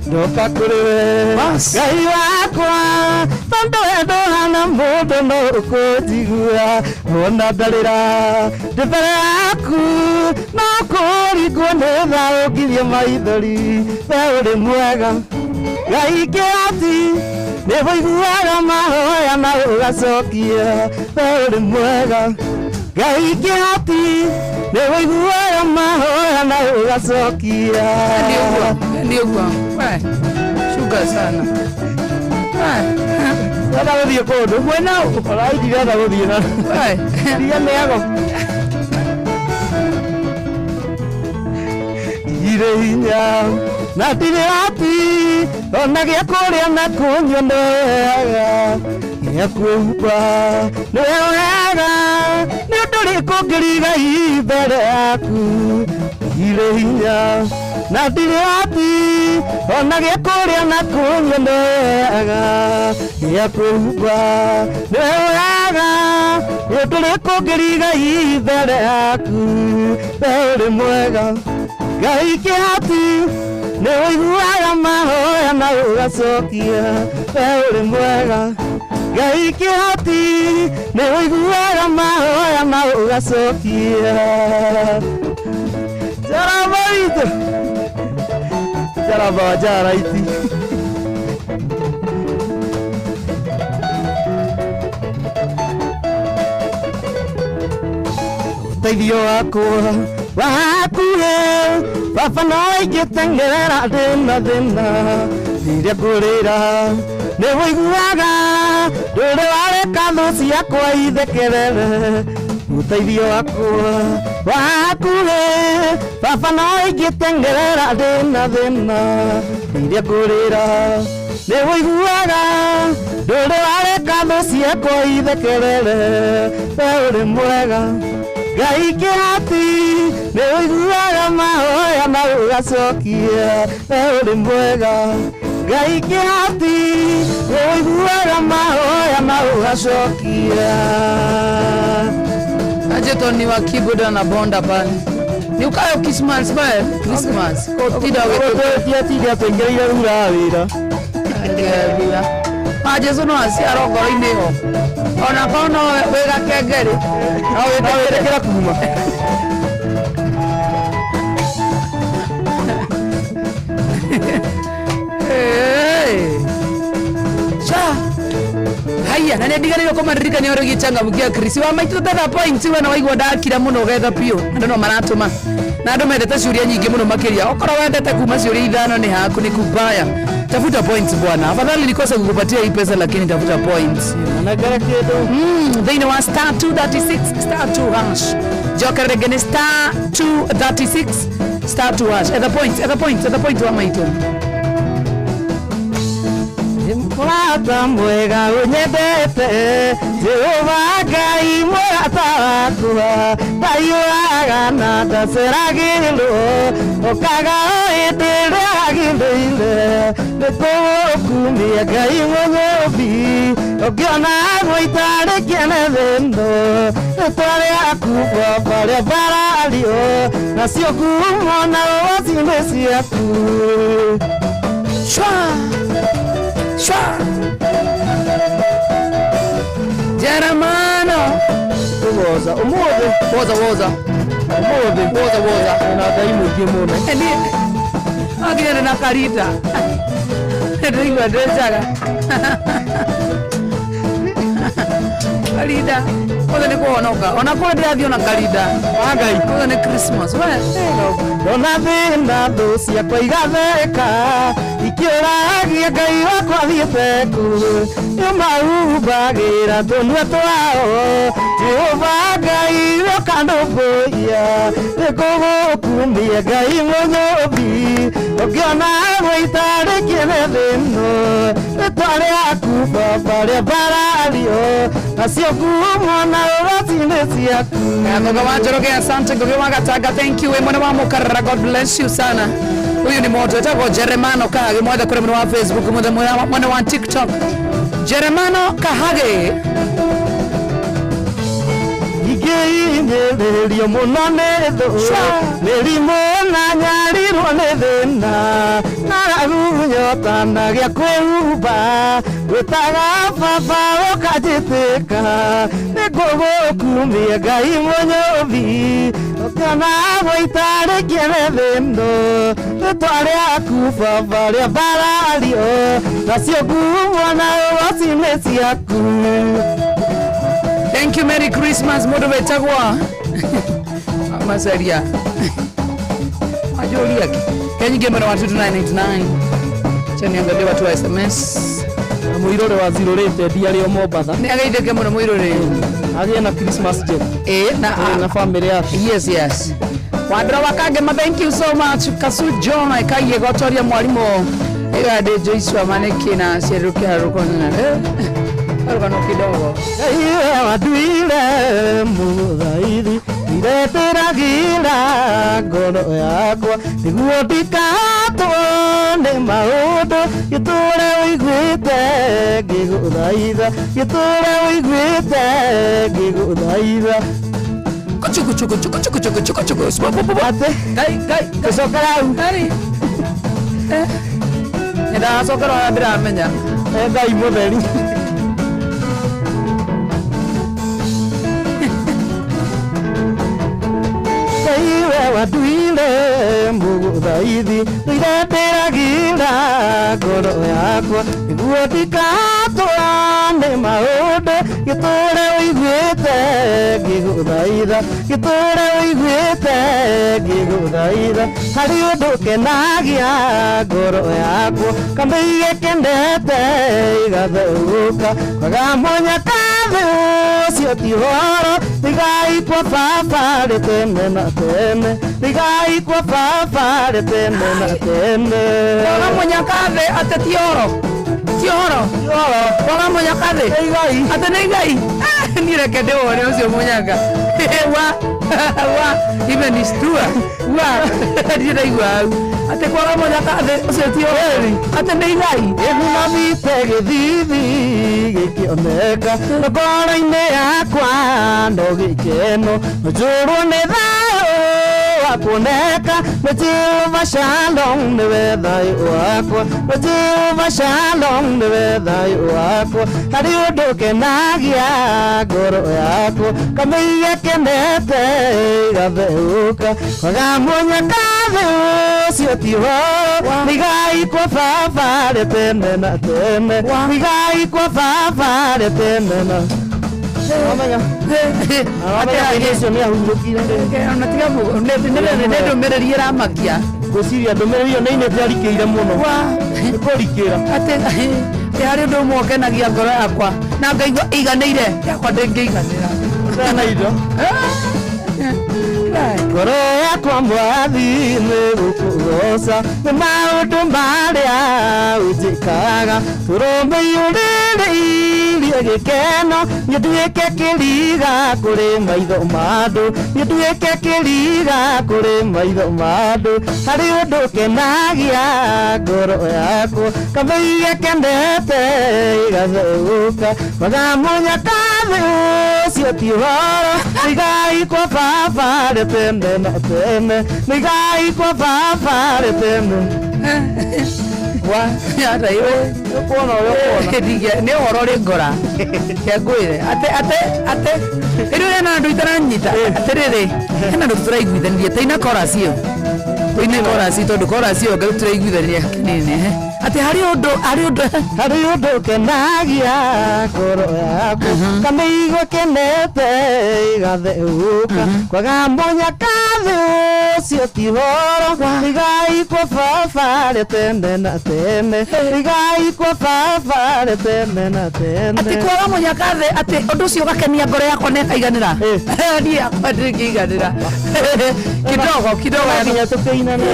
ndoka kũrĩ we Ngai wakwa tondũ ndũhana mũndũ no ũkũnjigua ona ndarĩra nĩ mbere yaku no kũringwo nĩ tha ũngirie maithori we ũrĩ mwega Ngai kĩhoti nĩ ũiguaga mahoya na ũgacokia we ũrĩ mwega Ngai kĩhoti nĩ ũiguaga mahoya na ũgacokia. Nĩ ũguo we shuga sana Ndĩrenda gũthiĩ kũndũ mwena ũ Ũrai ndirenda gũthiĩ na we Ndiga mĩago ndirĩ hinya na ndirĩ hoti ona gĩa kũrĩa na kũnyua nĩ wega gĩa kwĩhumba nĩwe wega nĩ ũndũ ũrĩkũ ngĩriga mbere yaku ndirĩ hinya na ndirĩ hoti ona gĩa kũrĩa na kũnyua nĩ wega gĩa kwĩhumba nĩwe wega nĩ ũndũ ũrĩkũ ngĩriga mbere yaku we ũrĩ mwega Ngai kĩhoti nĩ ũiguaga mahoya na ũgacokia we ũrĩ mwega Ngai kĩhoti nĩ ũiguaga mahoya na ũgacokia. Njaramba witũ njaramba wa njaraiti ũteithio wakwa wahakuhĩ baba no ingĩteng'erera ndĩna thĩna rĩrĩa ngũrĩra nĩ ũiguaga ndũrĩ wareka thũ ciakwa ithekerere ũteithio wakwa wahakuhĩ baba no ingĩteng'erera ndĩna thĩna rĩrĩa ngũrĩra nĩ ũiguaga ndũrĩ wareka thũ ciakwa ithekerere we ũrĩ mwega Ngai kĩhoti nĩ ũiguaga mahoya na ũgacokia we ũrĩ mwega Ngai kĩhoti nĩ ũiguaga mahoya na ũgacokia. Ajeto ni wa keyboard na bonda pale ni ukayo Christmas bae Christmas kotida wetu tida tũingĩrĩire rura wĩra ma Jesu no aciarwo ngoro-inĩ ĩyo. Ona korwo no wĩ gakengeri. No wĩtĩkĩre kuma. Hey. Sha. Haya, na nĩndiganĩirwo kũmaririkania ũrĩa gĩchangamkia Chris wa maitũ tetha points we na waigua ndakira mũno ũgetha biũ andũ no maratũma na andũ mendete ciũria nyingĩ mũno makĩria okorwo wendete kuma ciũria ithano nĩ haku nĩ kubaya tafuta points bwana afadhali nikose kukupatia hii pesa lakini tafuta points Manengere kĩndũ. Thĩinĩ wa star 236 star 2 hash njokerere rĩngĩ nĩ star 236 star 2 hash etha points etha points etha point wa maitũ. Mũrata mwega ũnyendete Jehova Ngai mũrata wakwa ndaiũraga na ndaceragĩrwo ũkaga o hĩndĩ ĩrĩa agĩrĩire nĩkũgũkumia Ngai mũnyũmbi ũngĩona gũitarĩ kĩene thĩno rĩtwa rĩaku baba rĩa mbarario nacio ngumo na ũwaci nĩ ciaku. Shwa. Shwa. Jeremano. Woza umuthi. Woza woza. Umuthi. Woza woza. Na Ngai mũingĩ mũno. Ni agire na karita. Ndĩraigua ndĩ njaga. Karida. Othe nĩ kũhonoka. Ona kũrĩa ndĩrathiĩ ona karida. Wa Ngai. Othe nĩ Christmas. We. Ndona thĩna thũ ciakwa igatheka ikĩũragia Ngai wakwa thiĩte kũ nĩmahumbagĩra tũnua twao Jehova Ngai ũkandũmbũiya nĩngũgũkumia Ngai mũnyũmbi ũngĩona gũitarĩ kĩene thĩno rĩtwa rĩaku baba rĩa mbarario nacio ngumo na ũgooci nĩ ciaku. Ngoga wa Njoroge, asante. Ngoga wa Gatanga, thank you. Mwena wa Mukarara, God bless you sana. Huyu ni moto etagwo Jeremano Kahage, mwethe kũrĩ mwena wa Facebook, mwethe mwena wa TikTok. Jeremano Kahage. Ingĩhinyĩrĩrio mũno nĩ thũ mĩrimũ na nyarirwo nĩ thĩna ng'aragu nyota na gĩa kwĩhumba gwĩtaga baba ũkanjĩtĩka nĩngũgũkumia Ngai mũnyũmbi ũkĩona gũitarĩ kĩene thĩno rĩtwa rĩaku baba rĩa mbarario nacio ngumo na ũgoci nĩ ciaku. Thank you, Merry Christmas. Mũndũ wĩtagwo Masaria. Majoria ki. Kenya mwena wa 2989. Acha niangalie watu wa SMS. Na mũirũrĩ wa zirũrĩte ndia rĩo Mombatha. Nĩ ageithĩke mũno mũirũrĩ. Agĩe na Christmas njega. Eh, na na family yake. Yes, yes. Wandra wa Kagema, thank you so much. Kasu John aikaiye gotoria mwalimu. Ega de Joyce wa maneki na sieruke haruko na. Eh. Karugano kidogo. Iwe waduire mũthaithi ndetĩragĩra ngoro yakwa nĩguo ndikatwo nĩ maũndũ gĩtũre ũiguĩte ngĩgũthaitha gĩtũre ũiguĩte ngĩgũthaitha. Kuchuku chuku chuku chuku chuku chuku chuku. Atĩ Ngai ngai gũcokera hau. Ngai. Eh. Nĩndacokera ũrĩa ndĩramenya. Ngai mũtheri. Iwe waduire mũgũthaithi ndĩretĩragĩra ngoro yakwa nĩguo ndikatwo nĩ maũndũ gĩtũre ũiguĩte ngĩgũthaitha gĩtũre ũiguĩte ngĩgũthaitha harĩ ũndũ kenagia ngoro yakwa kamĩige kendete igatheũka kwaga mũnyakathĩ ũcio ti ũhoro tigai kwa baba rĩ tene na tene tigai kwa baba rĩ tene na tene. Kwaga mũnyakathĩ atĩ ti ũhoro. Ti ũhoro. Kwaga mũnyakathĩ. Atĩ nĩ Ngai. Niĩ reke ndĩwone ũcio mũnyaka. Wa wa imenistua. Wa ndirĩ ndaigua hau. Atĩ kwaga mũnyakathĩ ũcio ti ũhoro. Atĩ nĩ Ngai. Ĩnunamĩte gĩthithi gĩkĩoneka ngoro-inĩ yakwa no gĩkeno njũrwo nĩ thayũ wa kuoneka. Nĩ Jehova Shalom nĩwe thayũ wakwa, nĩ Jehova Shalom nĩwe thayũ wakwa. Harĩ ũndũ ũkenagia ngoro yakwa, kamĩiga kenete ĩgatheũka. Kwaga mũnyaka thĩ ũcio ti ũhoro, nĩigai kwa baba rĩ tene na tene, nĩigai kwa baba rĩ tene na Nä ndå mä rä ri ä ramakia Ngwĩciria ndũmĩrĩri ĩyo nĩ inĩte arikĩire mũno nĩ kũrikĩra. Atä harä å ndå ũmwe ũkenagia ngoro yakwa na ngaigua ĩiganĩire yakwa ndĩngĩiganĩra. Na indo ngoro yakwa mwathi nĩ gũkũgoca nĩ maũndũ marĩa ũnjĩkaga, tũrũmĩiyũrĩrĩirie gĩkeno, niĩ nduĩke kĩriga kũrĩ maitho ma andũ, niĩ nduĩke kĩriga kũrĩ maitho ma andũ. Harĩ ũndũ ũkenagia ngoro yakwa, kamĩiga kenete ĩgatheũka. Kwaga mũnyaka thĩ ũcio ti ũhoro, nĩigai kwa baba rĩ tene na tene, nĩigai kwa baba rĩ tene. Nä å horo rä ngora kengwä re atä rä u hena andå itaranyita atä rä rä hena andå tå tåraiguithanirie taina korasi ä yo tåine korasi tondå korasi ä yo ngai tå raiguithania nini atä harä å ndå harä å ndå harĩ ũndũ ũkenagia ngoro yakwa, kamĩigua kenete ĩgatheũka. Kwaga mũnyaka thĩ ũcio ti ũhoro, nĩigai kwa baba rĩ tene na tene, nĩigai kwa baba rĩ tene na tene. Atä kwaga mũnyaka thĩ atä å ndå å cio ũgakenia ngoro yakwa na ĩkaiganĩra, niĩ yakwa ndĩngĩiganĩra kidogo kidogo nginya tũkĩinana.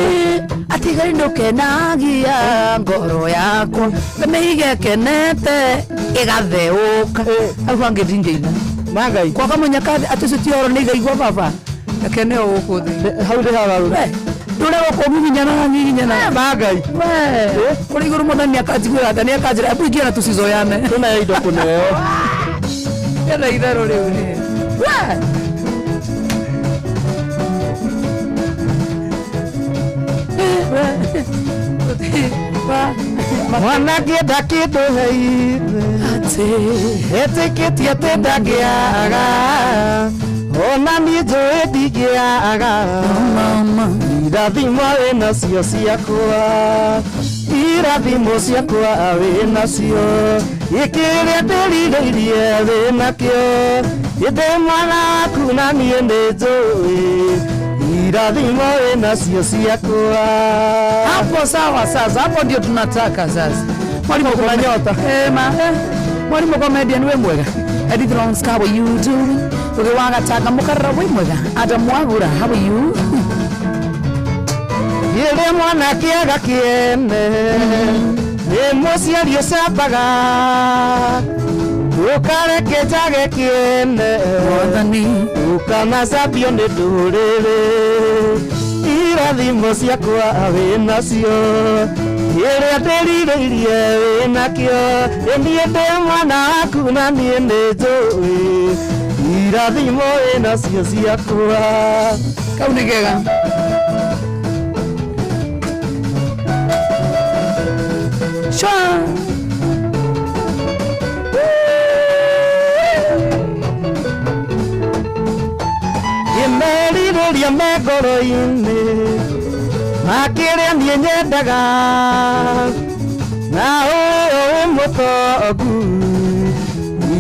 Atä ngai ndũkenagia ngoro yakwa mĩige kenete ĩgatheũka, hau hangĩ ndingĩina. Mangai kwaga mũnyaka thĩ atĩ ũcio ti ũhoro nĩ igaigua baba akene o gũkũ thĩ hau ndĩ hagarũ ndũre gũkũ ngiginyanaga ngiginyanaga. Mangai kũrĩ igũrũ mwathani nĩakanjiguĩra tha, nĩakanjĩra hebu ingia na tusizoyane. Tũneo indo kũneo. Ena itherũ rĩu nĩ we. Mwana kĩenda kĩndũ heire etĩkĩtie atĩ ndangĩaga, ona niĩ njũĩ ndingĩaga. Irathimo wĩ nacio ciakwa, irathimo ciakwa wĩ nacio, gĩkĩrĩa ndĩrirĩirie wĩ nakĩo, ĩndĩ mwana waku na niĩ nĩ njũĩ irathimo wĩ nacio ciakwa. Hapo sawa sasa, hapo ndio tunataka sasa. Mwalimu Kuna nyota. Mwalimu comedian we mwega. Edith Lons, how are you doing? Uge wagataka mukarra we mwega. Adam Wagura, how are you? Rĩrĩa mwana kĩaga kĩene nĩ mũciari ũcambaga, ũkareke njage kĩene Mwathani ũkanacambio nĩ ndũrĩrĩ. Irathimo ciakwa wĩ nacio, kĩrĩa ndĩrirĩirie wĩ nakĩo, ĩ niĩ ndĩ mwana waku na niĩ nĩ njũĩ irathimo wĩ nacio ciakwa. Kau nĩ kega. Shwa. Merirĩria me ngoro-inĩ ma kĩrĩa niĩ nyendaga, na ũyũ wĩ mũtongu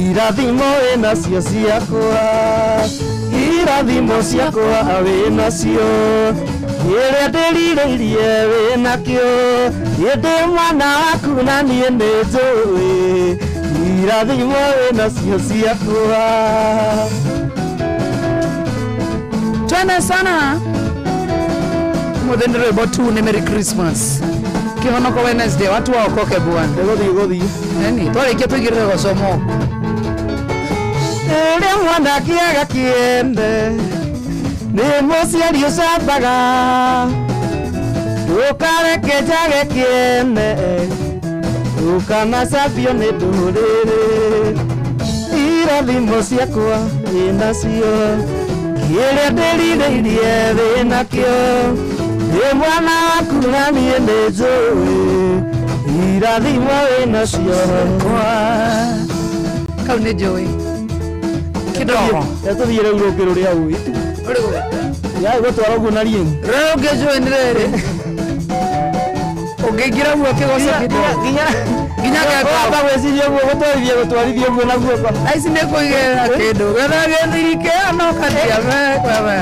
irathimo wĩ nacio ciakwa, irathimo ciakwa wĩ nacio, kĩrĩa ndĩrirĩirie wĩ nakĩo, ĩndĩ mwana waku na niĩ nĩ njũĩ irathimo wĩ nacio ciakwa. Twende sana. Muthende rwimbo tu ni Merry Christmas. Kihonoko Wednesday watu waokoke bwana. Gũthiĩ gũthiĩ. Nani twarikia tuigirire gũcoma. Rĩrĩa mwana kĩaga kĩene nĩ mũciari ũcambaga, ũkareke njage kĩene ũkanacambio nĩ ndũrĩrĩ. Irathimo ciakwa wĩ nacio, Kĩrĩa ndĩrirĩirie wĩnakĩo Ndĩ mwana waku na niĩ nĩ njũĩ Irathimo wĩnacio Kau nĩ njũĩ Kidogo. Tũthiĩ rĩu rũngĩ rũrĩa ũĩ Ya gũtwara ũguo na riĩng'i Rũrĩa rũngĩ njũĩ nĩ rĩrĩ Ũngĩingĩra guo kĩgoco nginya nginya Wamba gwĩciria ũguo gũtwarithia gũtwarithia ũguo na guoko Aici nĩ kũigĩrĩra kĩndũ getha gĩthiri kĩano katia mekwewe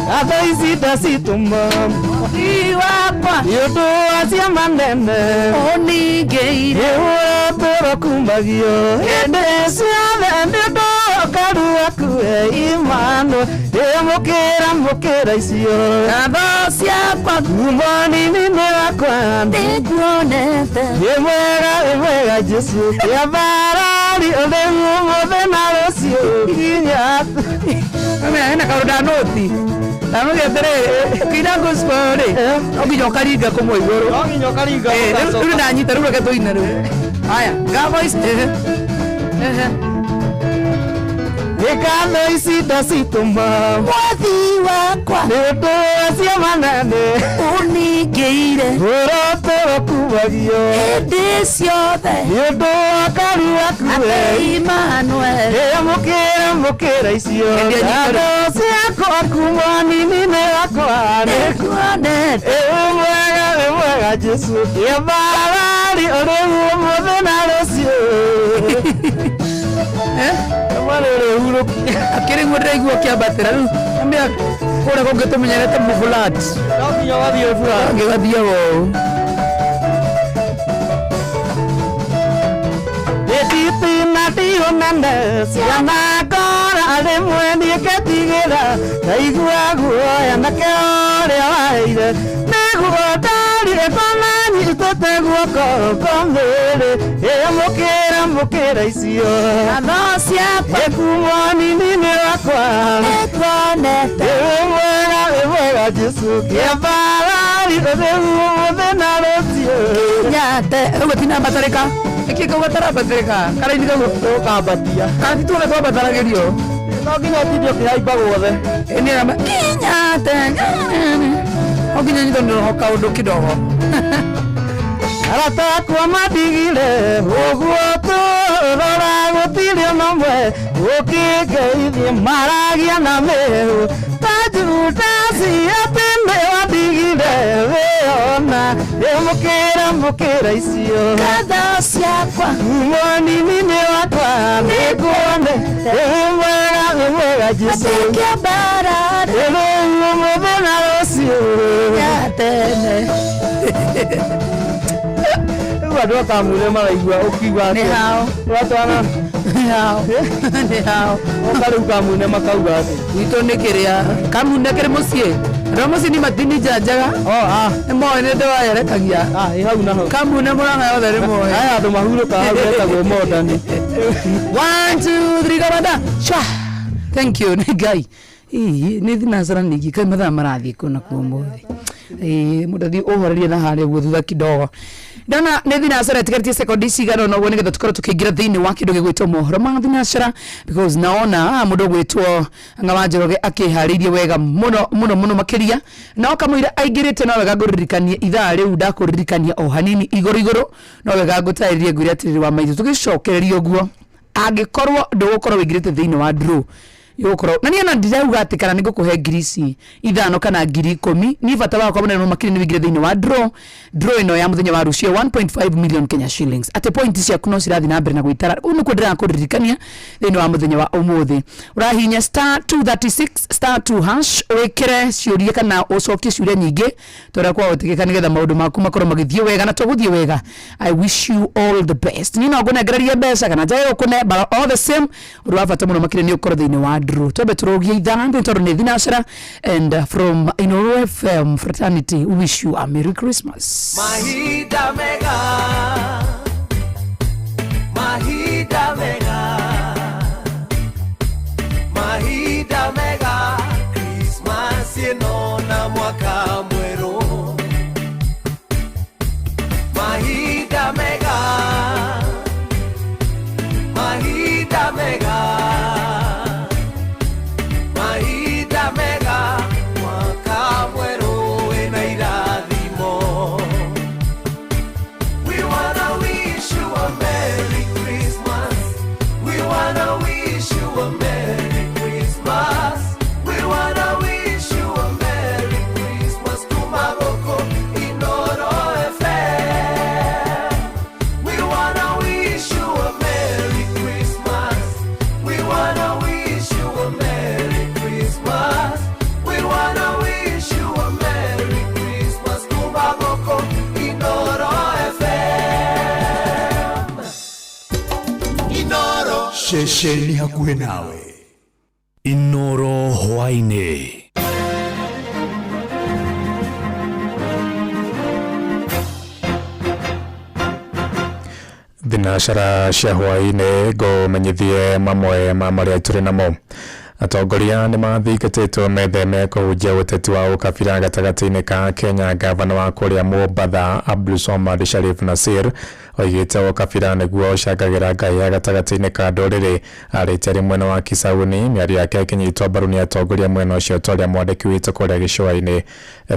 Ngatho ici ndacitũma wakwa nĩ ũndũ wa ciama nene ũningĩire nĩũrotũro kumagio hĩndĩ ciothe nĩ ũndũ ũkaru waku imano ĩmũkĩra mũkĩra icio Ngatho ciakwa kuma nini-inĩ wakwa nĩnguonete wĩ mwega wĩ mwega Jesũ kĩambarari ũrĩu ũmũthĩ na rũciũ nginya hena kaũndũ ndanũti ndanũti atĩrĩrĩ ũkĩina gospel rĩ no nginya ũkaringa kũmwe igũrũ no nginya ũkaringa rĩu ndanyita rĩu reke tũine rĩu haya ga voice ehe ehe Ngatho ici ndacitũma mwathi wakwa nĩ ũndũ wa ciama nene ũningĩire ũrotũro kumagio hĩndĩ ciothe nĩ ũndũ wa karu waku Atĩ Emmanuel ĩmũkĩra mũkĩra icio Hĩndĩ ya ngatho ciakwa kuma nini-inĩ wakwa nĩnguonete ĩ mwega wĩ mwega Jesũ kĩambarari ũrĩu ũmũthĩ na rũciũ akĩrĩ guo ndĩraigua kĩambatĩra rĩu ambia kũrĩa kũngĩ tũmenyerete mũbulat no nginya ũgathiĩ flat ngĩgathiaga ũũ Ĩtitina nene ciana ngora rĩmwe niĩ ngetigĩra ngaigua guoya nake ũrĩa waheire nĩguo ndarire kona nyitĩte guoko ngomĩrĩ ĩmũkĩra mũkĩra icio Ngatho ciakwa ĩkumwo nini-inĩ wakwa nĩnguonete ĩ mwega wĩ mwega Jesũ kĩambarari ũrĩu ũmũthĩ na rũciũ nyate ũguo tinambatarĩka nĩkĩ kau gatarambatĩrĩka karaini kau ũkambatia kana ti tuone twambataragĩrio no nginya ũtinde ũkĩhaimba guothe kinyate no nginya nyitwo nĩ roho kaũndũ kidogo arata akwa mandigire ũguo tũrora gũtirĩ ona ũmwe ũkĩngeithie maragia na mĩhũ ta Judasi atĩ nĩwandigire wĩona ĩmũkĩra mũkĩra icio Ngatho ciakwa kuma nini-inĩ wakwa nĩnguone ĩ mwega wĩ mwega Jesũ Atĩ kĩambarari ĩrĩu ũmũthĩ na rũciũ ya tene rĩu andũ a Kamũira maraigua ũkiuga nĩ atĩa hao watwana nĩ hao nĩ hao oka rĩu Kamũira makauga atĩ gwitũ nĩ kĩrĩa kamune kĩrĩ mũciĩ andũ a mũciĩ ni matini njanjaga nĩ moĩ nĩ ndĩwayerekagia ĩ hau naho kamune mũrang'a yothe nĩ moĩ aya andũ mahurũkaga hau metagwo modern One, two, three, kabanda. Shwa. Thank you, nĩ Ngai. Ii, nĩ thinacara ningĩ kai mathaa marathiĩ kũ na kuo ũmũthĩ. Ĩĩ, mũndũ athiĩ ũhorerie na harĩa ũguo thutha kidogo. Ndona nĩ thinacara ĩtigarĩtie sekondi cigana ũna ũguo nĩgetha tũkorwo tũkĩingĩra thĩinĩ wa kĩndũ gĩgwĩtwo mohoro ma thinacara because naona mũndũ ũgwĩtwo Ng'awa Njoroge akĩharĩirie wega mũno mũno mũno makĩria no kamũira aingĩrĩte no wega ngũririkanie ithaa rĩu ndakũririkania o hanini igũrũ igũrũ no wega ngũtarĩrie ngwĩre atĩrĩrĩ wa maitũ tũgĩcokereria ũguo angĩkorwo ndũgũkorwo wĩingĩrĩte thĩinĩ wa draw yũgũkorwo na niĩ ona ndirauga atĩ kana nĩngũkũhe ngiri ici ithano kana ngiri ikũmi niĩ bata wakwa mũnene mũno makĩria nĩ wĩingĩre thĩinĩ wa draw draw ĩno ya mũthenya wa rũciũ 1.5 million Kenya shillings atĩ point ciaku no cirathiĩ na mbere na gwĩtara ũũ nĩkuo ndĩrakũririkania thĩinĩ wa mũthenya wa ũmũthĩ ũrahihinya star 236 star 2 hash wĩkĩre ciũria kana ũcokie ciũria nyingĩ torĩa kwahotekeka nĩgetha maũndũ maku makorwo magĩthiĩ wega na tũgũthiĩ wega I wish you all the best niĩ no ngũnengererie mbeca kana njage gũkũne but all the same ũndũ wa bata mũno makĩria nĩ ũkorwo thĩinĩ wa draw twambe tũrũgie ithaa nĩ tondũ nĩ thinacara and from Inooro FM fraternity we wish you a Merry Christmas Mahinda mega, mahinda mega, mahinda mega, Christmas ĩno na mwaka mwerũ. Mahinda mega, mahinda mega, Ceceni hakuhĩ nawe. Inoro hwaĩ-inĩ. Thinacara cia hwaĩ-inĩ ngũmenyithie mamwe ma marĩa tũrĩ namo. Atongoria nĩ mathingatĩtwo metheme kũhunjia ũteti wa ũkabira gatagatĩ-inĩ ka Kenya. Gavana wa kũrĩa Mombatha Abdulswamad Sharif Nasir oigĩte ũkabira nĩguo ũcangagĩra ngahĩha gatagatĩ-inĩ ka ndũrĩrĩ. Arĩte arĩ mwena wa Kisauni, mĩario yake ĩkĩnyitwo mbaru nĩ atongoria mwena ũcio ta ũrĩa mwandĩki witũ kũrĩa gĩcũa-inĩ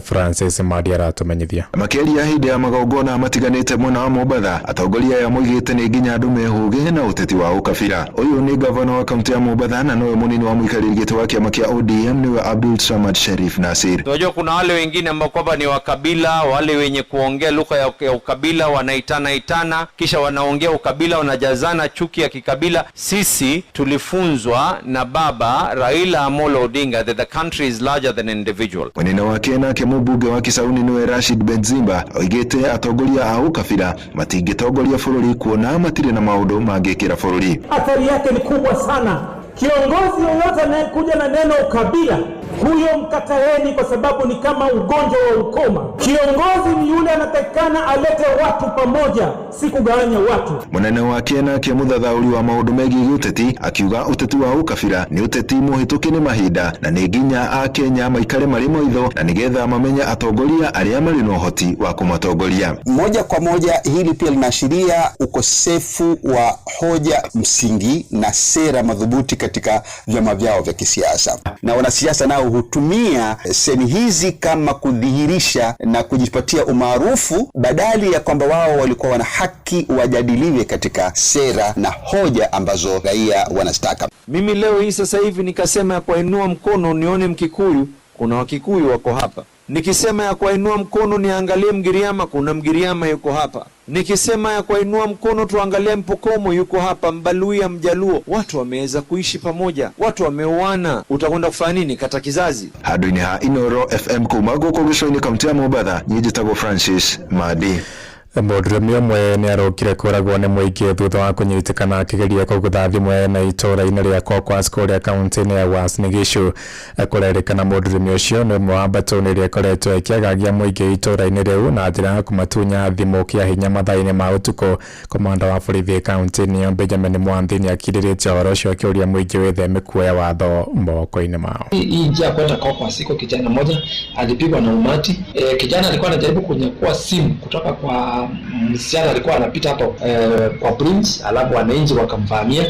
Francis Madi aratũmenyithia. Makĩria hĩndĩ ya magongona matiganĩte mwena wa Mombatha, atongoria aya moigĩte nĩ nginya andũ mehũge na ũteti wa ũkabira. Ũyũ nĩ gavana wa kaunti ya Mombatha na nowe mũnini wa mũikarĩri gĩtĩ wa kĩama kĩa ODM nĩwe Abdul Samad Sharif Nasir. Tunajua kuna wale wengine ambao kwamba ni wakabila, wale wenye kuongea lugha ya ukabila, wanaitana itana, kisha wanaongea ukabila, wanajazana chuki ya kikabila. Sisi tulifunzwa na baba Raila Amolo Odinga that the country is larger than individual. Mwena wake nake mũmbunge wa Kisauni nĩwe Rashid Benzimba oigĩte atongoria a ũkabira matingĩtongoria bũrũri kuona matirĩ na maũndũ mangĩkĩra bũrũri. Athari yake ni kubwa sana. Kiongozi yoyote anayekuja na neno ukabila, huyo mkataeni, kwa sababu ni kama ugonjwa wa ukoma. Kiongozi ni yule anatakikana alete watu pamoja, si kugawanya watu. Mũnene wake nake mũthathaũri wa maũndũ megiĩ gĩũteti akiuga ũteti wa ũkabira nĩ ũteti mũhĩtũke nĩ mahinda na nĩ nginya akenya maikare marĩ maitho na nĩgetha mamenye atongoria arĩa marĩ na ũhoti wa kũmatongoria. Moja kwa moja hili pia linaashiria ukosefu wa hoja msingi na sera madhubuti katika vyama vyao vya kisiasa, na wanasiasa nao hutumia semi hizi kama kudhihirisha na kujipatia umaarufu badali ya kwamba wao walikuwa wana haki wajadiliwe katika sera na hoja ambazo raia wanazitaka. Mimi leo hii sasa hivi nikasema ya kuinua mkono nione Mkikuyu, kuna Wakikuyu wako hapa. Nikisema ya kuinua mkono niangalie Mgiriama, kuna Mgiriama yuko hapa. Nikisema ya kuinua mkono tuangalie Mpokomo yuko hapa, Mbaluya, Mjaluo. Watu wameweza kuishi pamoja, watu wameoana. Utakwenda kufanya nini kata kizazi? Handũ-inĩ ha Inoro FM kuma gũkũ gĩcũa-inĩ kaunti ya Mombatha, niĩ njĩtagwo Francis Madi. Mũndũrũme ũmwe nĩ arokire kũragwo nĩ mũingĩ thutha wa kũnyitĩkana akĩgeria kũgũtha thimũ ene itũũra-inĩ rĩa Kokwas kũrĩa kaunti-inĩ ya Uasin Gishu. Kũrerĩkana mũndũrũme ũcio nĩ ũmwe wa mbatũni ĩrĩa ĩkoretwo ĩkĩagagia mũingĩ itũũra-inĩ rĩu na njĩra ya kũmatunya thimũ kĩa hinya mathaa-inĩ ma ũtukũ. Komanda wa borithi kaunti-inĩ ĩyo Benjamin Mwanthi nĩ akirĩrĩtie ũhoro ũcio akĩũria mũingĩ wĩtheme kuoya watho moko-inĩ mao. Hii njia ya kwenda Kokwas iko kijana mmoja alipigwa na umati. Kijana alikuwa anajaribu kunyakua simu kutoka kwa msichana alikuwa anapita hapo kwa bridge, alafu wananchi wakamvamia,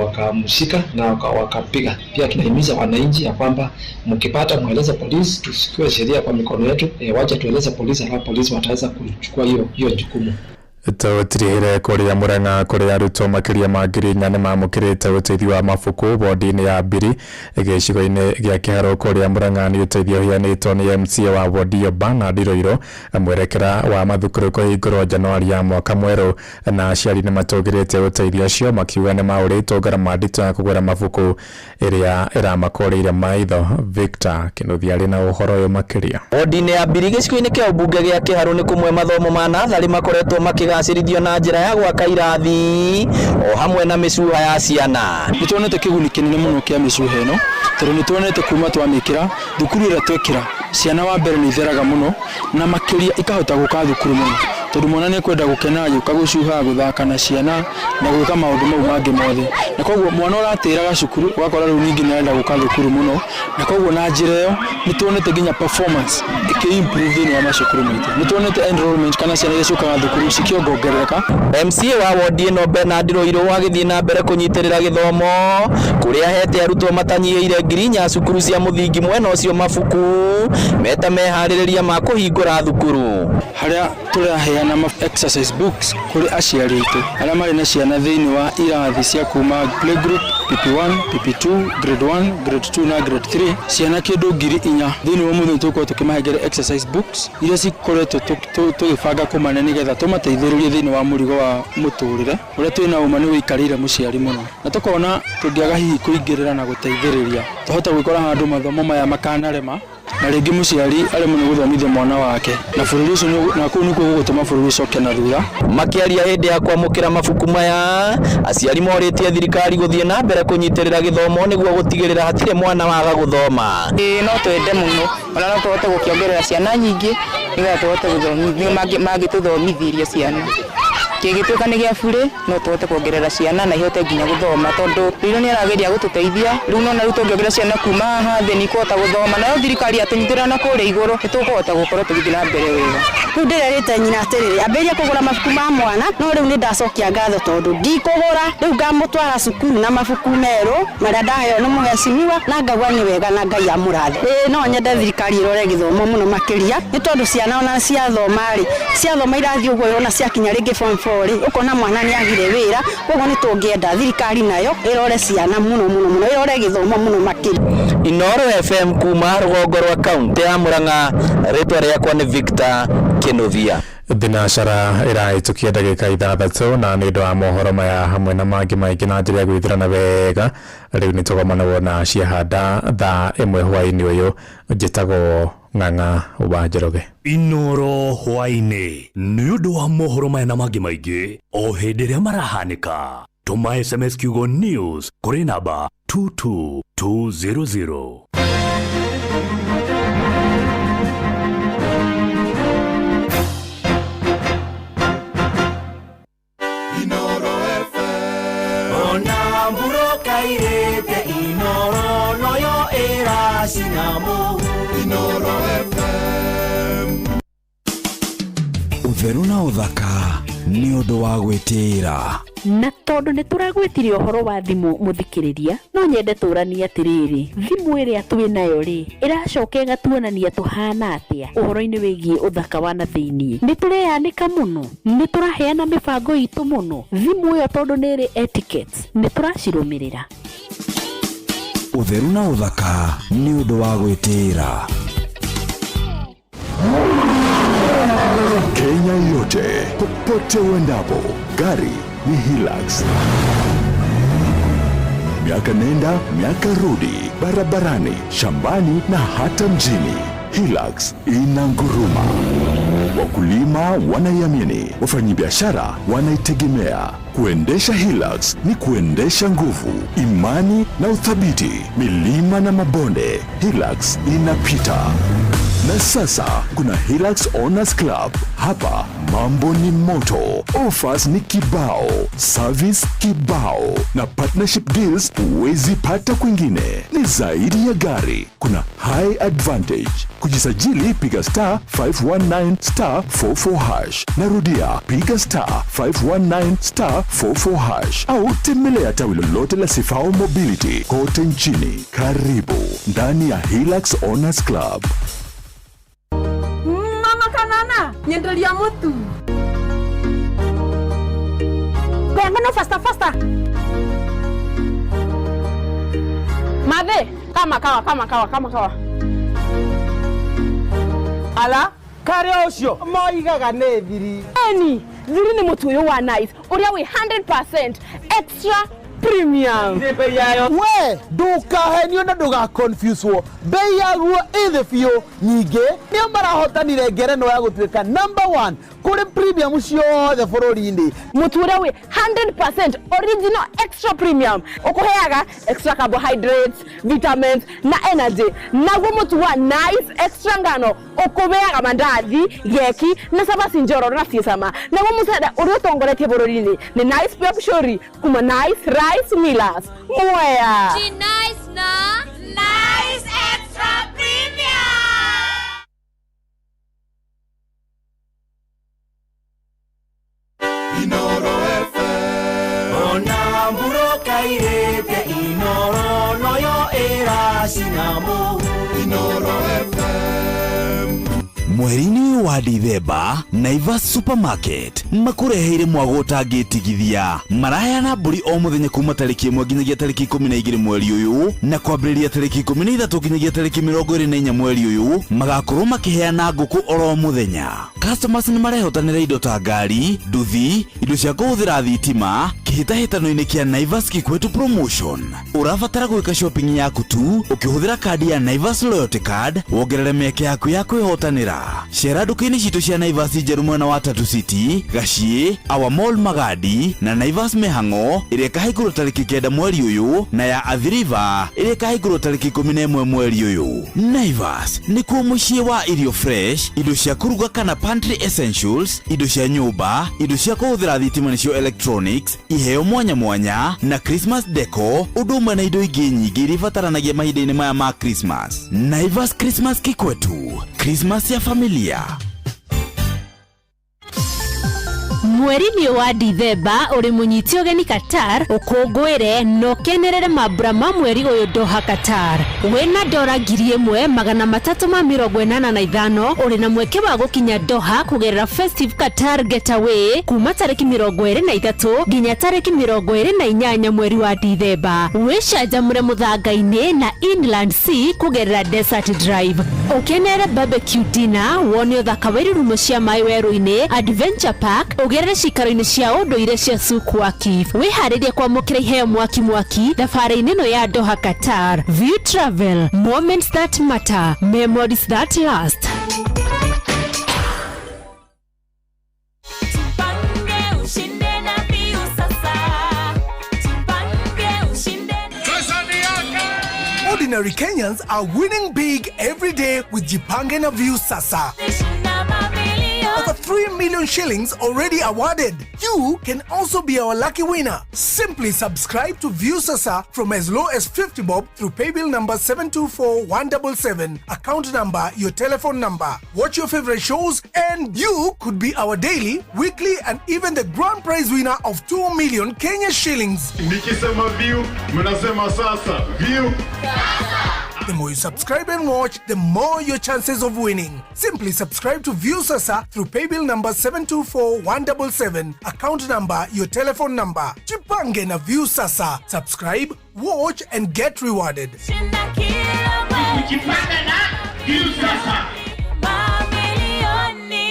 wakamshika na wakampiga. Pia tunahimiza wananchi ya kwamba mkipata mweleze polisi, tusichukue sheria kwa mikono yetu. Wacha tueleze polisi, alafu polisi wataweza kuchukua hiyo jukumu. Tũtirihĩre kũrĩa Murang'a kũrĩa arutwo makĩria ma 4,000 nĩ mamũkĩrĩte ũteithio wa mabuku wodi-inĩ ya Mbiri gĩcigo-inĩ gĩa Kĩharũ kũrĩa Murang'a. Nĩ ũteithio ũheanĩtwo nĩ MCA wa wodi ĩyo Bernard Roiro mwerekera wa mathukuru kũhingũrwo Januari ya mwaka mwerũ, na aciari nĩ matũgĩrĩte ũteithio ũcio makiuga nĩ maũrĩtwo ngarama nditũ ya kũgũra mabuku ĩrĩa ĩramakũrĩire maitho. Victor Kĩnuthia arĩ na ũhoro ũyũ makĩria. Wodi-inĩ ya Mbiri gĩcigo-inĩ kĩa ũmbunge gĩa Kĩharũ nĩ kũmwe mathomo ma natharĩ makoretwo makĩgacĩrithio na njĩra ya gwaka irathi o hamwe na mĩcuha ya ciana. Nĩ tuonete kĩguni kĩnene mũno kĩa mĩcuha ĩno tondũ nĩ tuonete kuma twamĩkĩra thukuru ĩrĩa twekĩra ciana wa mbere nĩ itheraga mũno na makĩria ikahota gũka thukuru mũno tondũ mwana nĩ ekwenda gũkena agĩũka gũcuha, gũthaka na ciana na gwĩka maũndũ mau mangĩ mothe, na koguo mwana ũratĩraga cukuru ũgakora rĩu ningĩ nĩ arenda gũka thukuru mũno, na koguo na njĩra ĩyo nĩ tuonete nginya performance ĩkĩ-improve thĩinĩ wa macukuru maitũ. Nĩ tuonete enrollment kana ciana iria ciũkaga thukuru cikĩongongerereka. MCA wa wodi ĩno Bernard Roiro agĩthiĩ na mbere kũnyitĩrĩra gĩthomo kũrĩa ahete arutwo matanyihĩire 4,000 cukuru cia mũthingi mwena ũcio mabuku meta meharĩrĩria ma kũhingũra thukuru. Harĩa tũraheana exercise books kũrĩ aciari aitũ arĩa marĩ na ciana thĩinĩ wa irathi cia kuma playgroup, PP1, PP2, grade 1, grade 2 na grade 3, ciana kĩndũ 4,000 thĩinĩ wa mũthenya tũkorwo tũkĩmahengere exercise books iria cikoretwo tũgĩbanga kũmane nĩgetha tũmateithĩrĩrie thĩinĩ wa mũrigo wa mũtũrĩre ũrĩa twĩna ũma nĩ wĩikarĩire mũciari mũno, na tũkona tũngĩaga hihi kũingĩrĩra na gũteithĩrĩria twahota gwĩkora handũ mathomo maya makanarema. Na rĩngĩ mũciari aremwo nĩ gũthomithia mwana wake na bũrũri ũcio na kũu nĩkuo gũgũtũma bũrũri ũcoke na thutha. Makĩaria hĩndĩ ya kwamũkĩra mabuku maya, aciari morĩtie thirikari gũthiĩ na mbere kũnyitĩrĩra gĩthomo nĩguo gũtigĩrĩra hatirĩ mwana waga gũthoma. Ĩĩ no twende mũno ona no tũhote gũkĩongerera ciana nyingĩ nĩgetha tũhote gũthomithia mangĩtũthomithĩria ciana kĩngĩtuĩka nĩ gĩa burĩ no tũhote kuongerera ciana na ihote nginya gũthoma tondũ Ruto nĩ arageria gũtũteithia rĩu nona rĩu tũngĩongerera ciana kuma haha thĩ nĩ ikũhota gũthoma nayo thirikari yatũnyitĩrĩra na kũrĩa igũrũ nĩ tũkũhota gũkorwo tũgĩthiĩ na mbere wega. Rĩu ndĩrerĩte nyina atĩrĩrĩ, ambĩrĩria kũgũra mabuku ma mwana, no rĩu nĩ ndacokia ngatho tondũ ndikũgũra, rĩu ngamũtwara cukuru na mabuku merũ marĩa ndaheo nĩ mũhecimiwa na ngauga nĩ wega na Ngai amũrathime. Ĩĩ no nyende thirikari ĩrore gĩthomo mũno makĩria nĩ tondũ ciana ona ciathoma rĩ, ciathoma irathi ũguo ona ciakinya rĩngĩ form 4 rĩ, ũkona mwana nĩ agire wĩra, koguo nĩ tũngĩenda thirikari nayo ĩrore ciana mũno mũno mũno, ĩrore gĩthomo mũno makĩria. Inooro FM kuma rũgongo rwa kaunti ya Murang'a, rĩtwa rĩakwa nĩ Victor Kinuthia. Thinacara ĩrahĩtũkia ndagĩka ithathatũ na nĩ ũndũ wa mohoro maya hamwe na mangĩ maingĩ na njĩra ya gwĩthurana wega rĩu nĩ tũgomanagwo na ciahanda thaa ĩmwe hwaĩ-inĩ ũyũ. Njĩtagwo Ng'ang'a wa Njoroge. Inooro hwaĩ-inĩ nĩ ũndũ wa mohoro maya na mangĩ maingĩ o hĩndĩ ĩrĩa marahanĩka, tũma SMS kiugo news kũrĩ namba 22200. Inooro FM. Ona mburoka irĩte Inooro noyo ĩracina mũhu. Inooro FM. Ũtheru na ũthaka nĩ ũndũ wa gwĩtĩĩra. Na tondũ nĩ tũragwĩtirie ũhoro wa thimũ mũthikĩrĩria, no nyende tũranie atĩrĩrĩ, thimũ ĩrĩa twĩ nayo rĩ, ĩracoka ĩgatuonania tũhana atĩa ũhoro-inĩ wĩgiĩ ũthaka wa na thĩiniĩ. Nĩ tũreyanĩka mũno, nĩ tũraheana mĩbango itũ mũno. Thimũ ĩyo tondũ nĩ ĩrĩ etiquettes, nĩ tũracirũmĩrĩra. Ũtheru na ũthaka nĩ ũndũ wa gwĩtĩĩra. Kenya yote, popote uendapo, gari ni Hilux. Miaka nenda, miaka rudi, barabarani, shambani na hata mjini. Hilux inanguruma. Wakulima wanaiamini, wafanyabiashara wanaitegemea. Kuendesha Hilux ni kuendesha nguvu, imani na uthabiti. Milima na mabonde, Hilux inapita. Na sasa kuna Hilux Owners Club. Hapa mambo ni moto, offers ni kibao, service kibao na partnership deals huwezi pata kwingine. Ni zaidi ya gari, kuna high advantage. Kujisajili piga star 519 star 44 hash. Narudia, piga star 519 star 44 hash au tembelea tawi lolote la Sifao Mobility kote nchini. Karibu ndani ya Hilux Owners Club. Mama kanana, nyenderia mutu. Ngono faster faster. Madhe, kama kawa kama kawa kama kawa. Ala, kare ucio moigaga nĩ thiri. Eni, thiri nĩ mũtu ũyũ wa Nice ũrĩa wĩ 100% extra premium. We ndukahenio na ndugaconfuswo, bei yaguo ĩ thĩ biũ. Ningĩ nĩo marahotanire ngerenwa ya gũtuĩka number 1 kũrĩ premium ciothe bũrũri-inĩ. Mũtu ũrĩa wĩ 100% original extra premium ũkũheaga extra carbohydrates, vitamins na energy. Naguo mũtu wa Nice extra ngano ũkũheaga mandathi, geki na cabaci njororo na ciĩ cama. Naguo mũcere ũrĩa ũtongoretie bũrũri-inĩ nĩ Nice Pure Pshori kuma Nice Rice Millers. Mwea. Nice na Nice Extra Premium. Inooro FM. Ona mburoka irĩte Inooro noyo ĩracina mũhu. Inooro FM. Mweri-inĩ wa Dithemba, Naivas Supermarket makũreheire mwago ũtangĩtigithia. Maraheana mbũri o mũthenya kuma tarĩki 1 nginyagia tarĩki 12 mweri ũyũ, na kwambĩrĩria tarĩki 13 nginyagia tarĩki 24 mweri ũyũ magakorwo makĩheana ngũkũ oro mũthenya. Customers nĩ marehotanĩra indo ta ngari, nduthi, indo cia kũhũthĩra thitima, kĩhiko Kĩhĩtahĩtano-inĩ kĩa Naivas Kikwetu Promotion, ũrabatara gwĩka shopping yaku tu ũkĩhũthĩra kandi ya Naivas Loyalty Card wongerere mĩeke yaku ya kwĩhotanĩra. Cera nduka-inĩ citũ cia Naivas njerũ mwena wa Tatu City, Gaciĩ, Our Mall Magadi na Naivas Mĩhang'o ĩrĩa ĩkahingũrwo tarĩki 9 mweri ũyũ na ya Athi River ĩrĩa ĩkahingũrwo tarĩki 11 mweri ũyũ. Naivas nĩkuo mũciĩ wa irio fresh, indo cia kũruga kana pantry essentials, indo cia nyũmba, indo cia kũhũthĩra thitima nĩcio electronics, iheo mwanya mwanya na Christmas deco, ũndũ ũmwe na indo ingĩ nyingĩ iria ibataranagia mahinda-inĩ maya ma Christmas. Naivas Christmas Kikwetu, Christmas ya familia. Mweri-inĩ wa Dithemba ũrĩ mũnyiti ũgeni Qatar ũkũngũĩre na ũkenerere mambura ma mweri ũyũ Doha Qatar. Wĩna dora 1385 ũrĩ na mweke wa gũkinya Doha kũgerera Festive Qatar Getaway kuma tarĩki 23 nginya tarĩki 28 mweri wa Dithemba. Wĩcanjamũre mũthanga-inĩ na Inland Sea kũgerera Desert Drive. Ũkenere barbecue dinner, wone ũthaka wa irurumo cia maĩ werũ-inĩ, Adventure Park, ũgerere cikaro-inĩ cia ũndũire cia Souk Waqif. Wĩharĩrie kwamũkĩra iheo mwaki mwaki thabarĩ-inĩ ĩno ya Doha Qatar. View Travel, moments that matter, memories that last. Tupange ushinde na Viusasa. Tupange ushinde. Ordinary Kenyans are winning big every day with Jipange na Viusasa. Over 3 million shillings already awarded. You can also be our lucky winner. Simply subscribe to Viusasa from as low as 50 bob through paybill number 724177, account number, your telephone number. Watch your favorite shows and you could be our daily, weekly and even the grand prize winner of 2 million Kenya shillings. Nikisema view, mnasema sasa. View. The more you subscribe and watch, the more your chances of winning. Simply subscribe to Viusasa through paybill number 724177, account number, your telephone number. Jipange na Viusasa. Subscribe, watch and get rewarded. Shinda kila mwezi. Jipange na Viusasa. Mamilioni.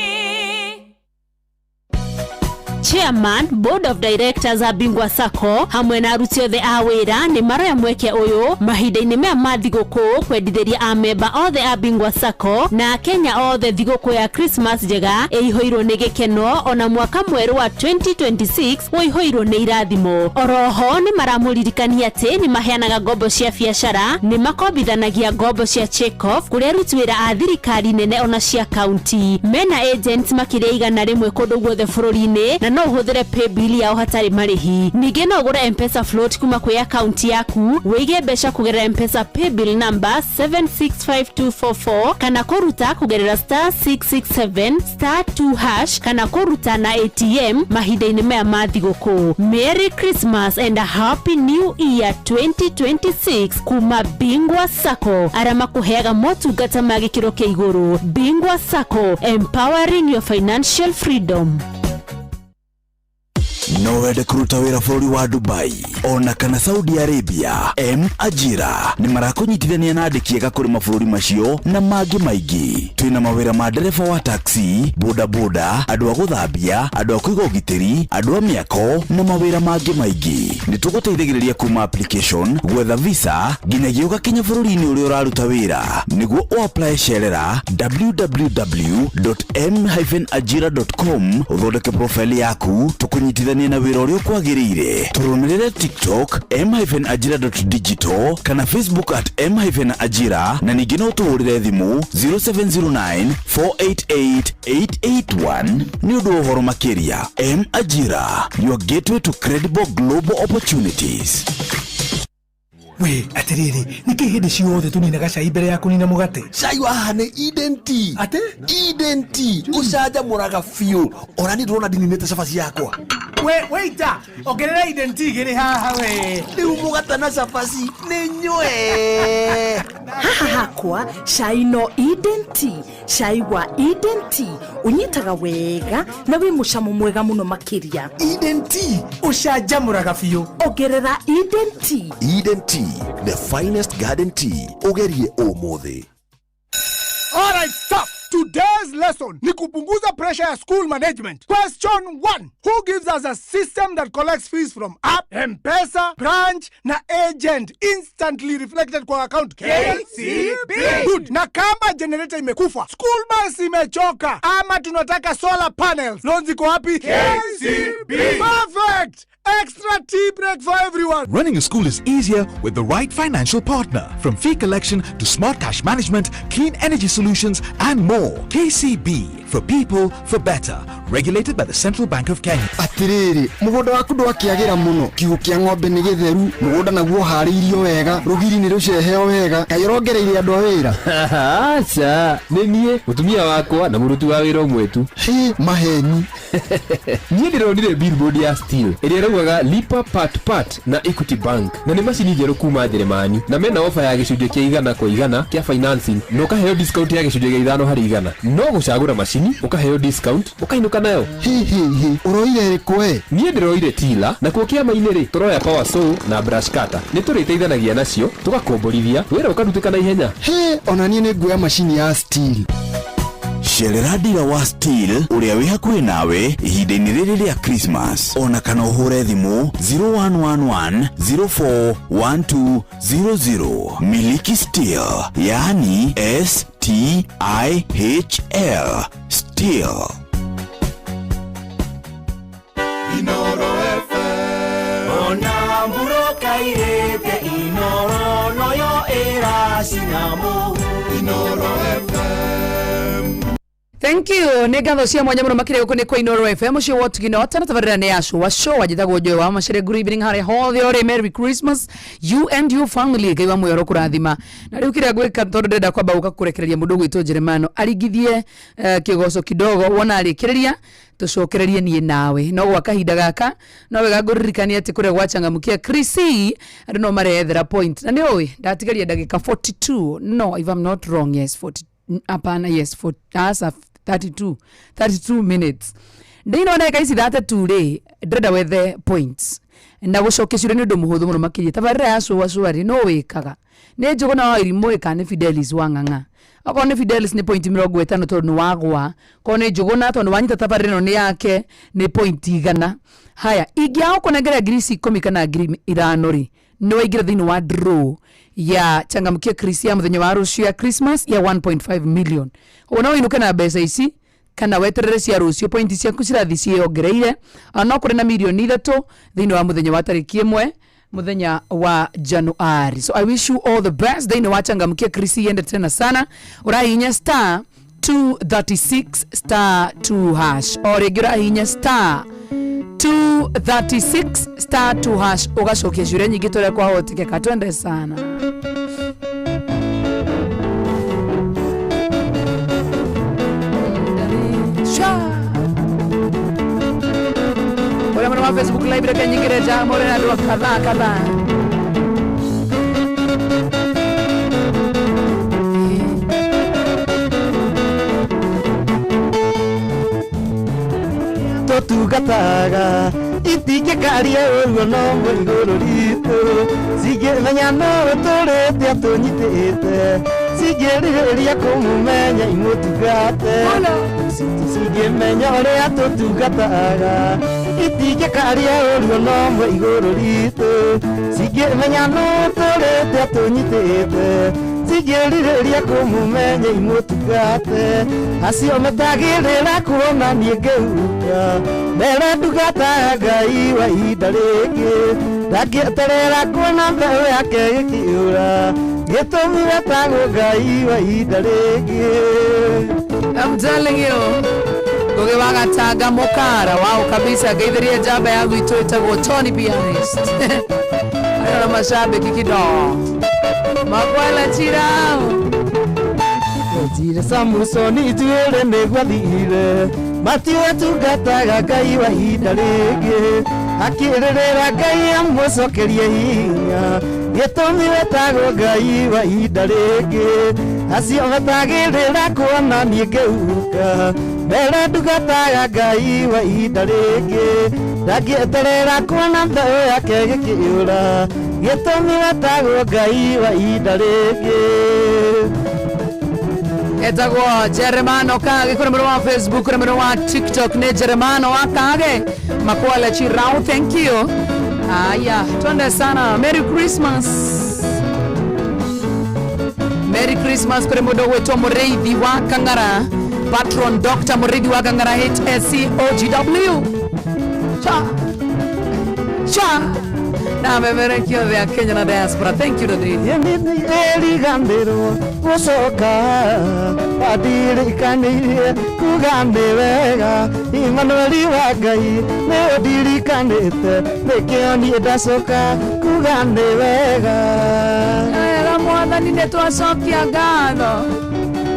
Chairman Board of Directors a Bingwa Sacco hamwe na aruti othe a wĩra nĩ maroya mweke ũyũ mahinda-inĩ maya ma thigũkũ kwendithĩria amemba othe a Bingwa Sacco na Akenya othe thigũkũ ya Christmas njega ĩihũirwo nĩ gĩkeno ona mwaka mwerũ wa 2026 ũihũirwo nĩ irathimo. Oroho nĩ maramũririkania atĩ nĩ maheanaga ngombo cia biacara, nĩ makombithanagia ngombo cia check-off kũrĩ aruti wĩra a thirikari nene ona cia kaunti. Mena agents makĩria 100 kũndũ guothe bũrũri-inĩ na no ũhũthĩre paybill yao hatarĩ marĩhi. Ningĩ no ũgũre M-Pesa float kuma kwĩ akaunti yaku, wĩige mbeca kũgerera M-Pesa paybill number 765244 kana kũruta kũgerera star 667 star 2 hash kana kũruta na ATM mahinda-inĩ maya ma thigũkũ. Merry Christmas and a Happy New Year 2026 kuma Bingwa Sacco arĩa makũheaga motungata ma gĩkĩro kĩa igũrũ. Bingwa Sacco, empowering your financial freedom. No wende kũruta wĩra bũrũri wa Dubai ona kana Saudi Arabia? M Ajira nĩ marakũnyitithania na andĩki ega kũrĩ mabũrũri macio na mangĩ maingĩ. Twĩna mawĩra ma ndereba wa taxi, bodaboda, andũ a gũthambia, andũ a kũiga ũgitĩri, andũ a mĩako na mawĩra mangĩ maingĩ. Nĩ tũgũteithagĩrĩria kuma application, gwetha visa nginyagia ũgakinya bũrũri-inĩ ũrĩa ũraruta wĩra. Nĩguo ũapply cerera www.m-ajira.com ũthondeke profile yaku tũkũnyitithanie na wĩra ũrĩa ũkwagĩrĩire. Tũrũmĩrĩre TikTok m-ajira.digital kana Facebook at m-ajira na ningĩ no tũhũrĩre thimũ 0709 488 881 nĩ ũndũ wa ũhoro makĩria. M Ajira, your gateway to credible global opportunities. We atiriri, nĩkĩ hĩndĩ ciothe tũninaga cai mbere ya kũnina mũgate? Cai wa haha nĩ Eden Tea. Atĩ? Eden Tea ũcanjamũraga biũ. Ona niĩ ndĩrona ndininĩte cabaci yakwa. We waiter, ongerera Eden Tea igĩrĩ haha we. Rĩu mũgate na cabaci nĩ nyue. Haha hakwa cai no Eden Tea. Cai wa Eden Tea ũnyitaga wega na wĩ mũcamo mwega mũno makĩria. Eden Tea ũcanjamũraga biũ. Ongerera Eden Tea. Eden Tea, the finest garden tea. Ũgerie ũmũthĩ. All right, stop. Today's lesson ni kupunguza pressure ya school management. Question 1. Who gives us a system that collects fees from app, M-Pesa, branch na agent instantly reflected kwa account? KCB. Good. Na kama generator imekufa, school bus imechoka, ama tunataka solar panels, loan ziko wapi? KCB. Perfect. Extra tea break for everyone. Running a school is easier with the right financial partner. From fee collection to smart cash management, clean energy solutions, and more. KCB, for people, for better. Regulated by the Central Bank of Kenya. Atiriri, mugunda waku ndwakiagira muno. Kiugũ kĩa ng'ombe nĩ gĩtheru, mũgũnda naguo ũharĩirio wega, rũgiri nĩ rũceheo wega. Kaĩ ũrongereire andũ a wĩra? Aca, nĩ niĩ, mũtumia wakwa na mũruti wa wĩra ũmwe tu. Hĩ, maheni. Niĩ ndĩronire billboard ya Stihl ĩrĩa ĩraugaga lipa part part na Equity Bank, na nĩ macini njerũ kuma Njĩrĩmani, na mena ofa ya gĩcunjĩ kĩa 100% kĩa financing, na ũkaheo discount ya gĩcunjĩ kĩa 5%. No gũcagũra macini ũkaheo discount ũkainũka nayo. Hi hi hi, ũroire ĩrĩkũ we? Niĩ ndĩroire tila, nakuo kĩama-inĩ rĩ tũroya power saw na brush cutter. Nĩ tũrĩteithanagia nacio tũgakomborithia wĩra ũkarutĩka na ihenya. Hĩ, ona niĩ nĩ nguoya macini ya Stihl. Cerera ndira wa Stihl ũrĩa wĩ hakuhĩ nawe ihinda-inĩ rĩrĩ rĩa Christmas, ona kana ũhũre thimũ 0111 041200. Miliki Stihl, yaani Stihl, Stihl. Inoro FM. Ona mburoka irĩte Inoro noyo ĩracina mũhu. Inoro FM. Thank you. Nĩ ngatho cia mwanya mũno makĩria gũkũ nĩ kwa Inoro FM ũcio wotugino tana tabarĩra nĩ ya show show wajithagwo Joy wa Macere. Good evening harĩa hothe ũrĩ. Merry Christmas you and your family. Ngai wa muoyo kũrathima. Na rĩu kĩrĩa gwĩka, tondũ ndĩrenda kwamba gũka kũrekereria mũndũ gwĩtwo Jeremano arigithie kĩgoco kidogo, wona arĩkĩrĩria tũcokererie niĩ nawe. No gwa kahinda gaka no wega ngũririkania atĩ kũrĩa gwachangamkia Chrissy andũ no marethera point, na nĩ ũĩ ndatigaria ndagĩka 42, no if I'm not wrong, yes, 40, hapana, yes, 40, asa 32 minutes. Ndĩina ndagĩka ici 32 rĩ, ndĩrenda wethe points na gũcokia ciũria nĩ ũndũ mũhũthũ mũno makĩria. Tabarĩra ya cũa cũa rĩ, no wĩkaga nĩ Njũgũna wa Irimũ ĩ kana nĩ Fidelis wa Ng'ang'a? Okorwo nĩ Fidelis nĩ point 50 tondũ nĩ wagwa. Korwo nĩ Njũgũna, tondũ wanyita tabarĩra ĩno nĩ yake, nĩ point 100. Haya, ingĩaga gũkũnengera ngiri ici 10 kana ngiri 5 rĩ, nĩ waingĩra thĩinĩ wa draw ya changamkia Chris ya mũthenya wa rũciũ ya Christmas ya 1.5 million. Ũguo no ũinũke na mbeca ici kana weterere cia rũciũ. Point ciaku cirathiĩ ciĩyongereire. No kũrĩ na mirioni 3 thĩinĩ wa mũthenya wa tarĩki 1 mũthenya wa Januari. So I wish you all the best thĩinĩ wa changamkia Chris. Yende tena sana. Ũrahihinya star 236 star 2 hash, o rĩngĩ ũrahihinya star 236 star 2 hash, ũgacokia ciũria nyingĩ tũrĩa kwahotekeka. Twende sana. Sha. Ũrĩa mwena wa Facebook live, reke nyingĩre jambo rĩna andũ kadhaa kadhaa. Tũtungataga itingĩkaria ũguo no mwe igũrũ ritũ, cingĩmenya no tũrĩte atũnyitĩte, cingĩrirĩria kũmũmenya imũtungate, cingĩmenya ũrĩa tũtungataga, itingĩkaria ũguo no mwe igũrũ ritũ, cingĩmenya no tũrĩte atũnyitĩte, cingĩrirĩria kũmũmenya imũtungate. Acio metagĩrĩra kuona niĩ ngĩhuka mere ndungata ya Ngai wa ihinda rĩngĩ, ndangĩeterera kuona mbeũ yake gĩkĩũra, gĩtũmi wetagwo Ngai wa ihinda rĩngĩ. I'm telling you, Ngugi wa Gatanga mukara wao kabisa. Ngeithirie njamba ya gwitũ ĩtagwo Tony Pianist. Arĩ na mashabiki kidogo makwela chirao. Njire Samusoni ituĩre nĩgwathire, matiwe tungataga Ngai wa ihinda rĩngĩ, akĩrĩrĩra Ngai amũcokerie hinya, gĩtũmi wetagwo Ngai wa ihinda rĩngĩ. Acio metagĩrĩra kuona niĩ ngĩhuka mere ndungataga Ngai wa ihinda rĩngĩ, ndangĩeterera kuona mbeũ yake gĩkĩũra, gĩtũmi wetagwo Ngai wa ihinda rĩngĩ. Etagwo Jeremano Kage kuri mwena wa Facebook, kuri mwena wa TikTok ni Jeremano wa Kage Makwale Chirau, thank you. Aya, twende sana. Merry Christmas. Merry Christmas kuri mundu gwitwo Mureithi wa Kang'ara, patron Dr. Mureithi wa Kang'ara HSCOGW. Cha cha na memerekio othe a Kenya na diaspora. Thank you daddy. Eriganĩrwo gũcoka wandirikanirie kuga nĩ wega Imanueli wa Ngai nĩ ũndirikanĩte nĩkĩo niĩ ndacoka kuga nĩ wega. Wega mwathani, nĩ twacokia ngatho.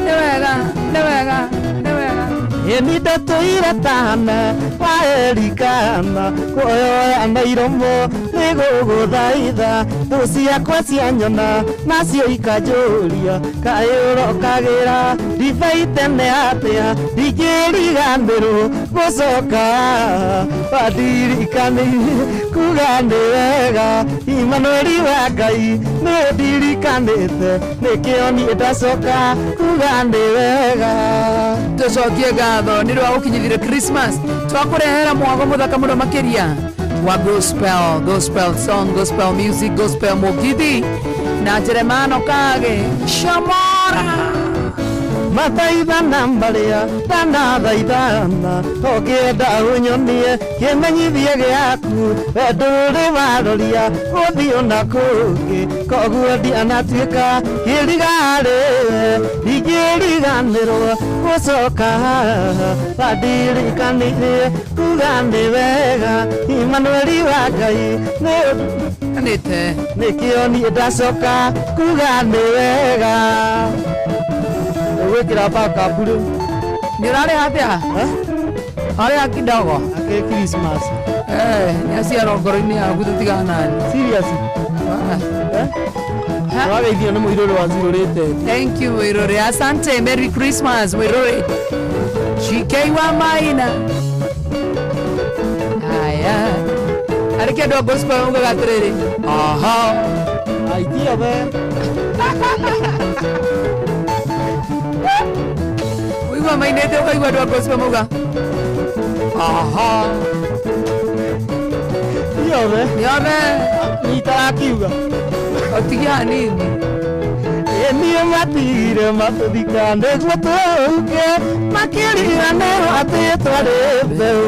Nĩ wega, nĩ wega, nĩ wega. Ĩni ndatũire tana wa Elikana kuoyoya na iromo nĩgũgũthaitha thũ ciakwa cianyona nacio ikanjũria kaĩ ũrokagĩra ndibei tene atĩa ndingĩriganĩrwo gũcoka wandirikanirie kuga nĩ wega Imanueli wa Ngai nĩ ũndirikanĩte nĩkĩo niĩ ndacoka kuga nĩ wega. Tũcokie ngatho nĩ ũndũ wa gũkinyithire Christmas, twakũrehera mwago mũthaka mũno makĩria wa gospel, gospel song, gospel music, gospel mugithi na Jeremano Kage Shamora. Mathaithana marĩa ndanathaithana ũngĩenda ũnyonie kĩmenyithie gĩaku we ndũrĩ waroria gũthiĩ na kũngĩ koguo ndianatuĩka kĩrigarĩwe ndingĩriganĩrwo gũcoka haha wandirikanirie kuga nĩ wega Imanueli wa Ngai nĩte nĩkĩo niĩ ndacoka kuga nĩ wega. Gwĩkĩra backup rĩu. Nĩ ũrarĩha atĩa? Arĩha kidogo. Akĩ Christmas. Eh, nĩ aciarwo ngoro-inĩ yaku tũtigana nani. Serious? Wageithio nĩ mũirũrĩ wa Zirũrĩte. Thank you Mũirũrĩ. Asante. Merry Christmas Mũirũrĩ. GK wa Maina. Aya. Arĩ kĩndũ a gospel maugaga atĩrĩrĩ. Aha. Aitia we. Uigua mainĩte ũkaigua andũ a gospel mauga aha. Yothe. Yothe. Nitarakiuga. Ũtigie hanini. Niĩ matigire matũthika nĩguo tũũke makĩriganĩrwo atĩ twarĩ mbeũ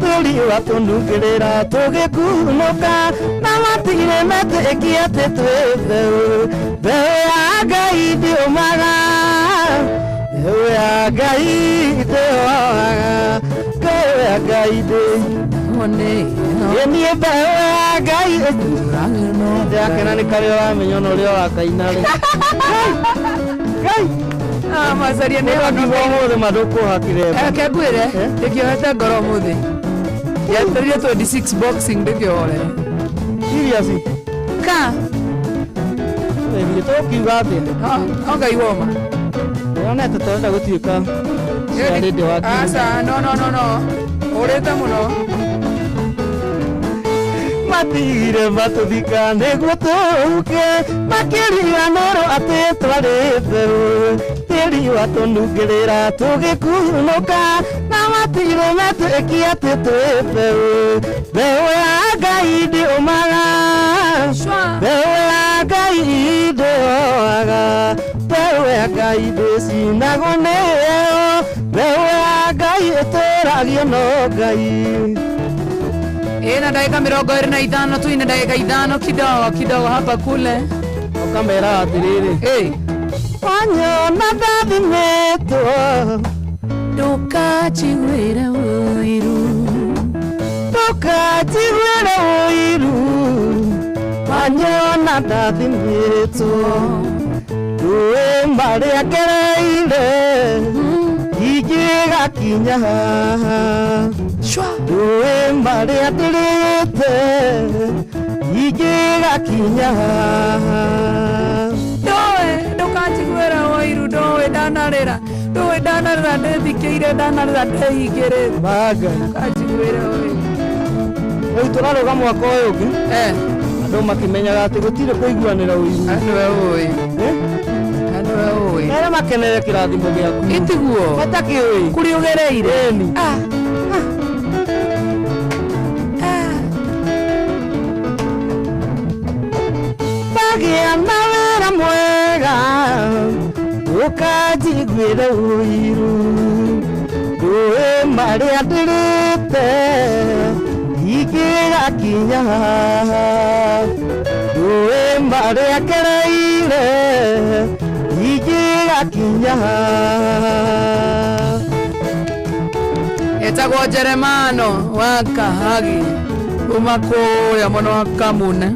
tũri watũnungĩrĩra tũgĩkunũka na matigire metĩkie atĩ twĩ mbeũ mbeũ ya Ngai ndĩũmaga mbeũ ya Ngai ndĩhohaga mbeũ ya Ngai ndĩ niĩ mbeũ ya Ngai ndĩrakena nĩ karĩa ũramenya ona ũrĩa ũrakaina rĩ. Ngai Ah, macaria nĩ Ũrakiuga ũmũthĩ mandũkũha kĩremba. Reke ngwĩre ndĩkĩohete ngoro ũmũthĩ yetereire 26 boxing ndĩkĩohore. Serious? Ka Ĩthiĩ tũkiuga atĩa? No Ngai woma. Ndĩronete tũrenda gũtuĩka ciarĩndĩ wa Aca, no no no no. Ũrĩte mũno. Matigire matũthika nĩguo tũũke makĩriganĩrwo atĩ twarĩ mbeũ tĩri watũnungĩrĩra tũgĩkunũka na matigire metĩkie atĩ twĩ mbeũ mbeũ ya Ngai ndĩũmaga mbeũ ya Ngai ndĩhohaga mbeũ ya Ngai ndĩcinagwo nĩyo mbeũ ya Ngai ĩtũragio no Ngai. Ina dakika 25 tu, ina dakika 5 kidogo kidogo hapa kule. Ukamera atiriri. Eh. Wanyona ndathimĩtwo ndũkanjiguĩre ũiru ndũkanjiguĩre ũiru wanyona ndathimĩtwo ndũĩ marĩa ngereire ingĩgakinya haha ndũĩ marĩa ndĩrĩte ingĩgakinya haha ndũĩ ndũkanjiguĩre ũiru ndũĩ ndanarĩra ndũĩ ndanarĩra ndĩthikĩire ndanarĩra ndĩhingĩrĩte ndũkanjiguĩre ũiru. Rĩu tũrarũga mwaka ũyũ ũngĩ andũ makĩmenyaga atĩ gũtirĩ kũiguanĩra ũiru. Nĩwe ũĩ. Nĩwe ũĩ. Mere makenere kĩrathimo gĩaku. Ĩtiguo. Matakĩũĩ. Kũrĩa ũgereire. Ĩni. Ah. Magĩa na wĩra mwega ũkanjiguĩre ũiru ndũĩ marĩa ndĩrĩte ingĩgakinya haha ndũĩ marĩa ngereire ingĩgakinya haha. Etagwo Jeremano wa Kahagi kuma kũrĩa mwena wa Kamune.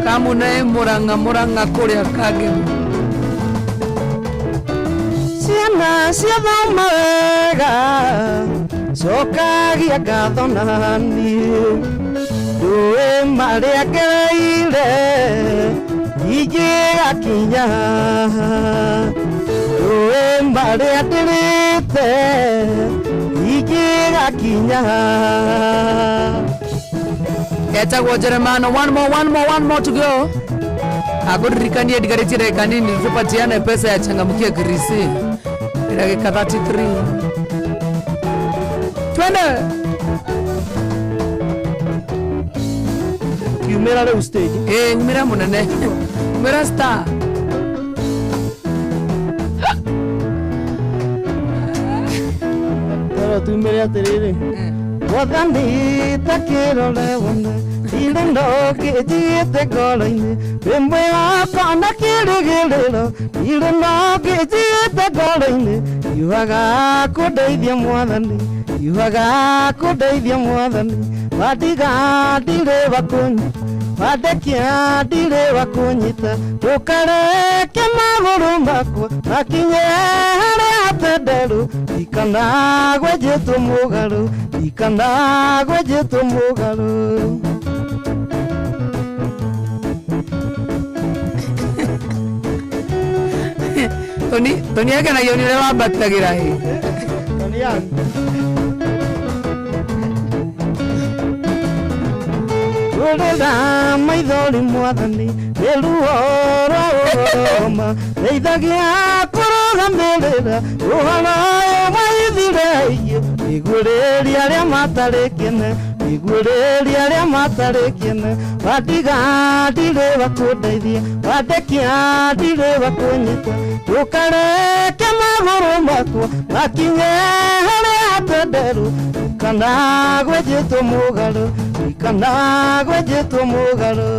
Kamune ĩ Mũrang'a, Mũrang'a kũrĩa Kangemi. Ciana ciathoma wega cokagia ngatho naniĩ ndũĩ marĩa ngereire ingĩgakinya haha ndũĩ marĩa ndĩrĩte ingĩgakinya haha. Etagwo Jeremano. One more, one more, one more to go. Akũririkanie ndigarĩtie ndagĩka nini tupatiane pesa ya changamkia kirisi ndagĩka 33. Twende. Kiumĩra rĩu stage. Ĩ, umĩra mũnene, umĩra star. Toro tumĩre atĩrĩrĩ, Mwathani ta kĩrore wone irĩ ndũngĩnjigĩte ngoro-inĩ wĩ mwĩhoko na kĩrĩgĩrĩro irĩ ndũngĩnjigĩte ngoro-inĩ yuhaga kũndeithia Mwathani yuhaga kũndeithia Mwathani wandiga ndirĩ wa kũnyita wandekia ndirĩ wa kũnyita ndũkareke magũrũ makwa makinye harĩa hatenderũ ndikanagwenjetwo mũgarũ ndikanagwenjetwo mũgarũ. Toni Toni akenagio nĩ ũrĩa wambatagĩra ĩ. Toni yangu. Rũrĩra maithori Mwathani nĩ ruo rwa ũroma ndeithagia kũrũgamĩrĩra ũhoro ũyũ waithire aingĩ nĩguũrĩria arĩa matarĩ kĩene nĩguũrĩria arĩa matarĩ kĩene wandiga ndirĩ wa kũndeithia wandekia ndirĩ wa kũnyita ndũkareke magũrũ makwa makinye harĩa hatenderũ ndikanagwenjetwo mũgarũ ndikanagwenjetwo mũgarũ.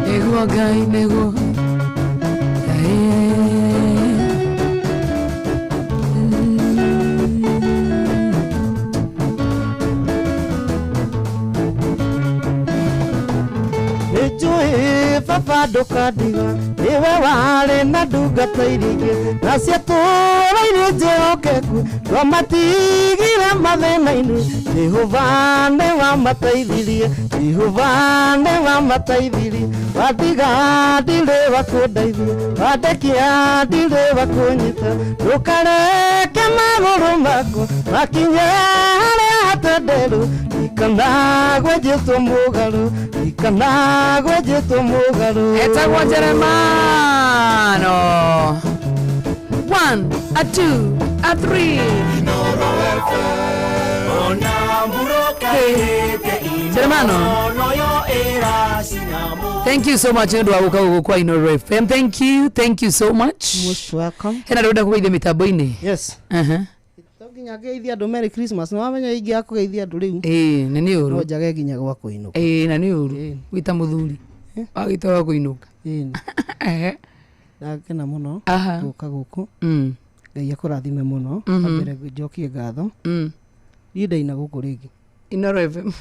Nĩguo Ngai nĩguo. Nĩnjũĩ baba ndũkandiga nĩwe warĩ na ndungata iria ingĩ na ciatũũra irĩ njĩhokeku ndwamatigire mathĩna-inĩ Jehova nĩwamateithirie Jehova nĩwamateithirie wandiga ndirĩ wa kũndeithia wandekia ndirĩ wa kũnyita ndũkareke magũrũ makwa makinye harĩa hatenderũ ndikanagwenjetwo mũgarũ ndikanagwenjetwo mũgarũ. Etagwo Jeremano. 1, a 2, a 3. Jeremano. Thank you so much nĩ ũndũ wa gũka gũkũ kwa Inooro FM. Thank you, thank you so much. Most welcome. Hena ndĩrenda kũgeithia mĩtambo-inĩ. Yes. Uh-huh. To nginya ngeithie andũ Merry Christmas nĩ wamenya ingĩaga kũgeithia andũ rĩu. Ĩĩ, na nĩ ũru. No njage nginya gwa kũinũka. Ĩĩ, na nĩ ũru. Gwĩta mũthuri. Wagĩta wa kũinũka. Ĩĩ. Ehe. Ndakena mũno Aha. gũka gũkũ. Mm. Ngai akũrathime mũno. Mhm. Wambere njokie ngatho. Mm. Niĩ ndaina gũkũ rĩngĩ. Inooro FM.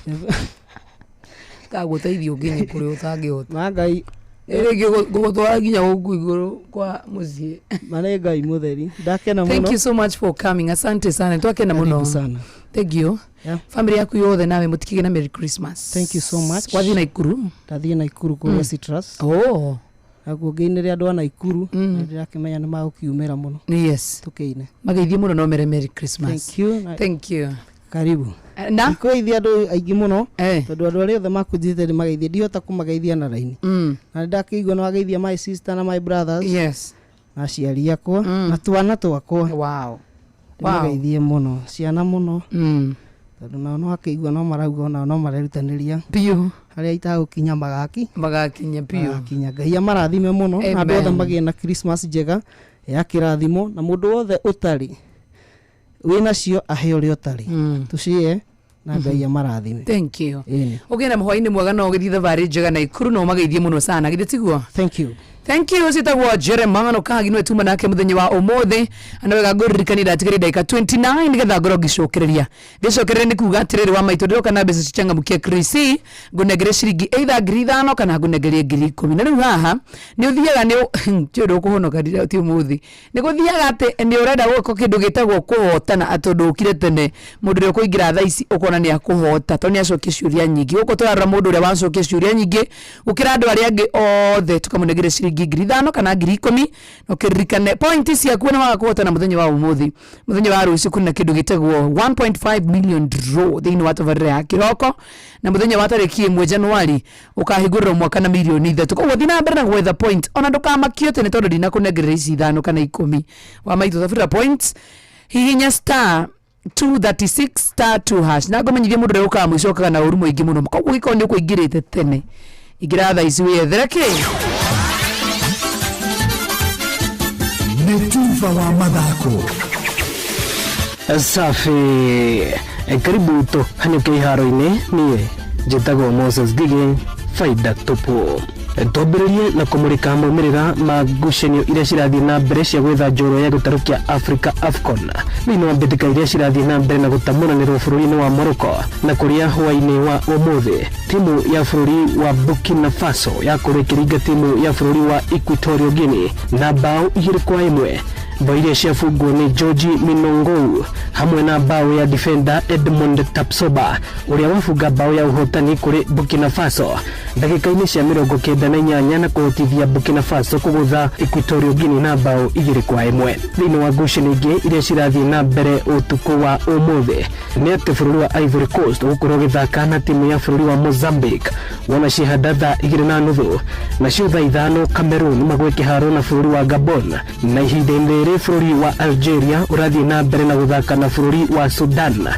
Ndagũteithia ũkinye kũrĩa ũtangĩhota. Ma Ngai. Rĩngĩ ngũgũtwara nginya gũkũ igũrũ kwa mũciĩ. Ma nĩ Ngai mũtheri. Ndakena mũno. Thank you so much for coming. Asante sana. Twakena mũno. Karibu sana. Thank you. Yeah. Family yaku yothe nawe mũtikige na Merry Christmas. Thank you so much. Wathiĩ Naikuru? Ndathiĩ Naikuru kũrĩa Mm. Citrus. Oh. Naguo ngĩinĩre andũ a Naikuru. Na ndĩrakĩmenya nĩ magũkiumĩra mũno. Yes. Tũkĩine. Mageithie mũno no mere Merry Christmas. Thank you. Thank you. Karibu. Na Ndikũgeithia andũ aingĩ mũno, tondũ andũ arĩa othe makũnjĩte nĩ mageithie, ndihota kũmageithia na raini. Na nĩ ndakĩigua nĩ wageithia my sister na my brothers. Yes. Na aciari akwa na twana twakwa. Wow. Ndĩmageithie mũno, ciana mũno. Tondũ nao no akĩigua no marauga onao no marerutanĩria biũ harĩa itagũkinya magaki magakinya biũ. Magakinya. Ngai amarathime mũno na andũ othe Amen. magĩe na Christmas njega ya kĩrathimo, na mũndũ wothe ũtarĩ wĩnacio ahe ũrĩa ũtarĩ, tũcie na Ngai amarathime. Thank you. Ĩni. Ũgĩe na hwainĩ mwega na ũgĩthiĩ thabarĩ njega na ikuru na ũmageithie mũno sana, githĩ tiguo? Thank you. Thank you. Citagwo Jeremano Kagi nĩwe tuma nake mũthenya wa ũmũthĩ, na wega ngũririkania ndatigaria ndagĩka 29 nĩgetha ngorwo ngĩcokereria. Ngĩcokereria nĩ kuga atĩrĩrĩ, wa maitũ, ndĩroka na mbeca cichangamkie Krisi, ngũnengere ciringi either 5,000 kana ngũnengerie 10,000. Na rĩu haha nĩ ũthiaga nĩ tiũ ndũkũhonoka ti ũmũthĩ, nĩ gũthiaga atĩ nĩ ũrenda gwĩka kĩndũ gĩtagwo kũhotana, atĩ ũndũ ũkire tene mũndũ ũrĩa ũkũingĩra thaa ici ũkona nĩ akũhota tondũ nĩ acokia ciũria nyingĩ. Gũkũ tũrarora mũndũ ũrĩa wacokia ciũria nyingĩ gũkĩra andũ arĩa angĩ othe, tũkamũnengere ciringi 5,000 kana 10,000. Na ũkĩririkane pointi ciaku na waga kũhotana mũthenya wa ũmũthĩ, mũthenya wa rũciũ kwĩna kĩndũ gĩtagwo 1.5 million draw thĩinĩ wa tabarĩra ya kĩroko, na mũthenya wa tarĩki 1 Januari ũkahingũrĩrwo mwaka na mirioni 3. Koguo thiĩ na mbere na gwetha point, ona ndũkamakio tene tondũ ndinakũnengerera ici 5 kana 10. Wa maitũ, tabarĩra points, hihinya star 236 star 2 hash, na ngũmenyithie mũndũ ũrĩa ũkaga mũico ũkaga na ũru mũingĩ mũno. Koguo gĩkorwo nĩ ũkũingĩrĩte tene, ingĩra thaa ici wĩyethere kĩ. Nĩ tuba wa mathako. Safi. Karibu tũhanyũke iharo-inĩ. Niĩ njĩtagwo Moses Ngigĩ, faida tupu. Twambĩrĩrie na kũmũrĩka maumĩrĩra ma ngucanio iria cirathiĩ na mbere cia gwetha njorua ya gĩtarũ kĩa Africa AFCON thĩinĩ wa mbĩtĩka iria cirathiĩ na mbere na gũtamũranĩrwo bũrũri-inĩ wa Morocco, na kũrĩa hwaĩ-inĩ wa ũmũthĩ timu ya bũrũri wa Burkina Faso yakorwo ĩkĩringa timu ya bũrũri wa Equatorial Guinea na bao 2-1. Bao iria ciabungwo nĩ George Minongou hamwe na bao ya defender Edmond Tapsoba ũrĩa wabunga bao ya ũhotani kũrĩ Burkina Faso ndagĩka-inĩ cia 98 na kũhotithia Burkina Faso kũgũtha Equatorial Guinea na bao 2-1. Thĩinĩ wa ngucanio ingĩ iria cirathiĩ na mbere ũtukũ wa ũmũthĩ nĩ atĩ bũrũri wa Ivory Coast ũgũkorwo ũgĩthaka na timu ya bũrũri wa Mozambique wona cihanda thaa 2:30, nacio thaa 5 Cameroon magwe kĩharo na bũrũri wa Gabon, na ihinda-inĩ rĩrĩ bũrũri wa Algeria ũrathiĩ na mbere na gũthaka na bũrũri wa Sudan,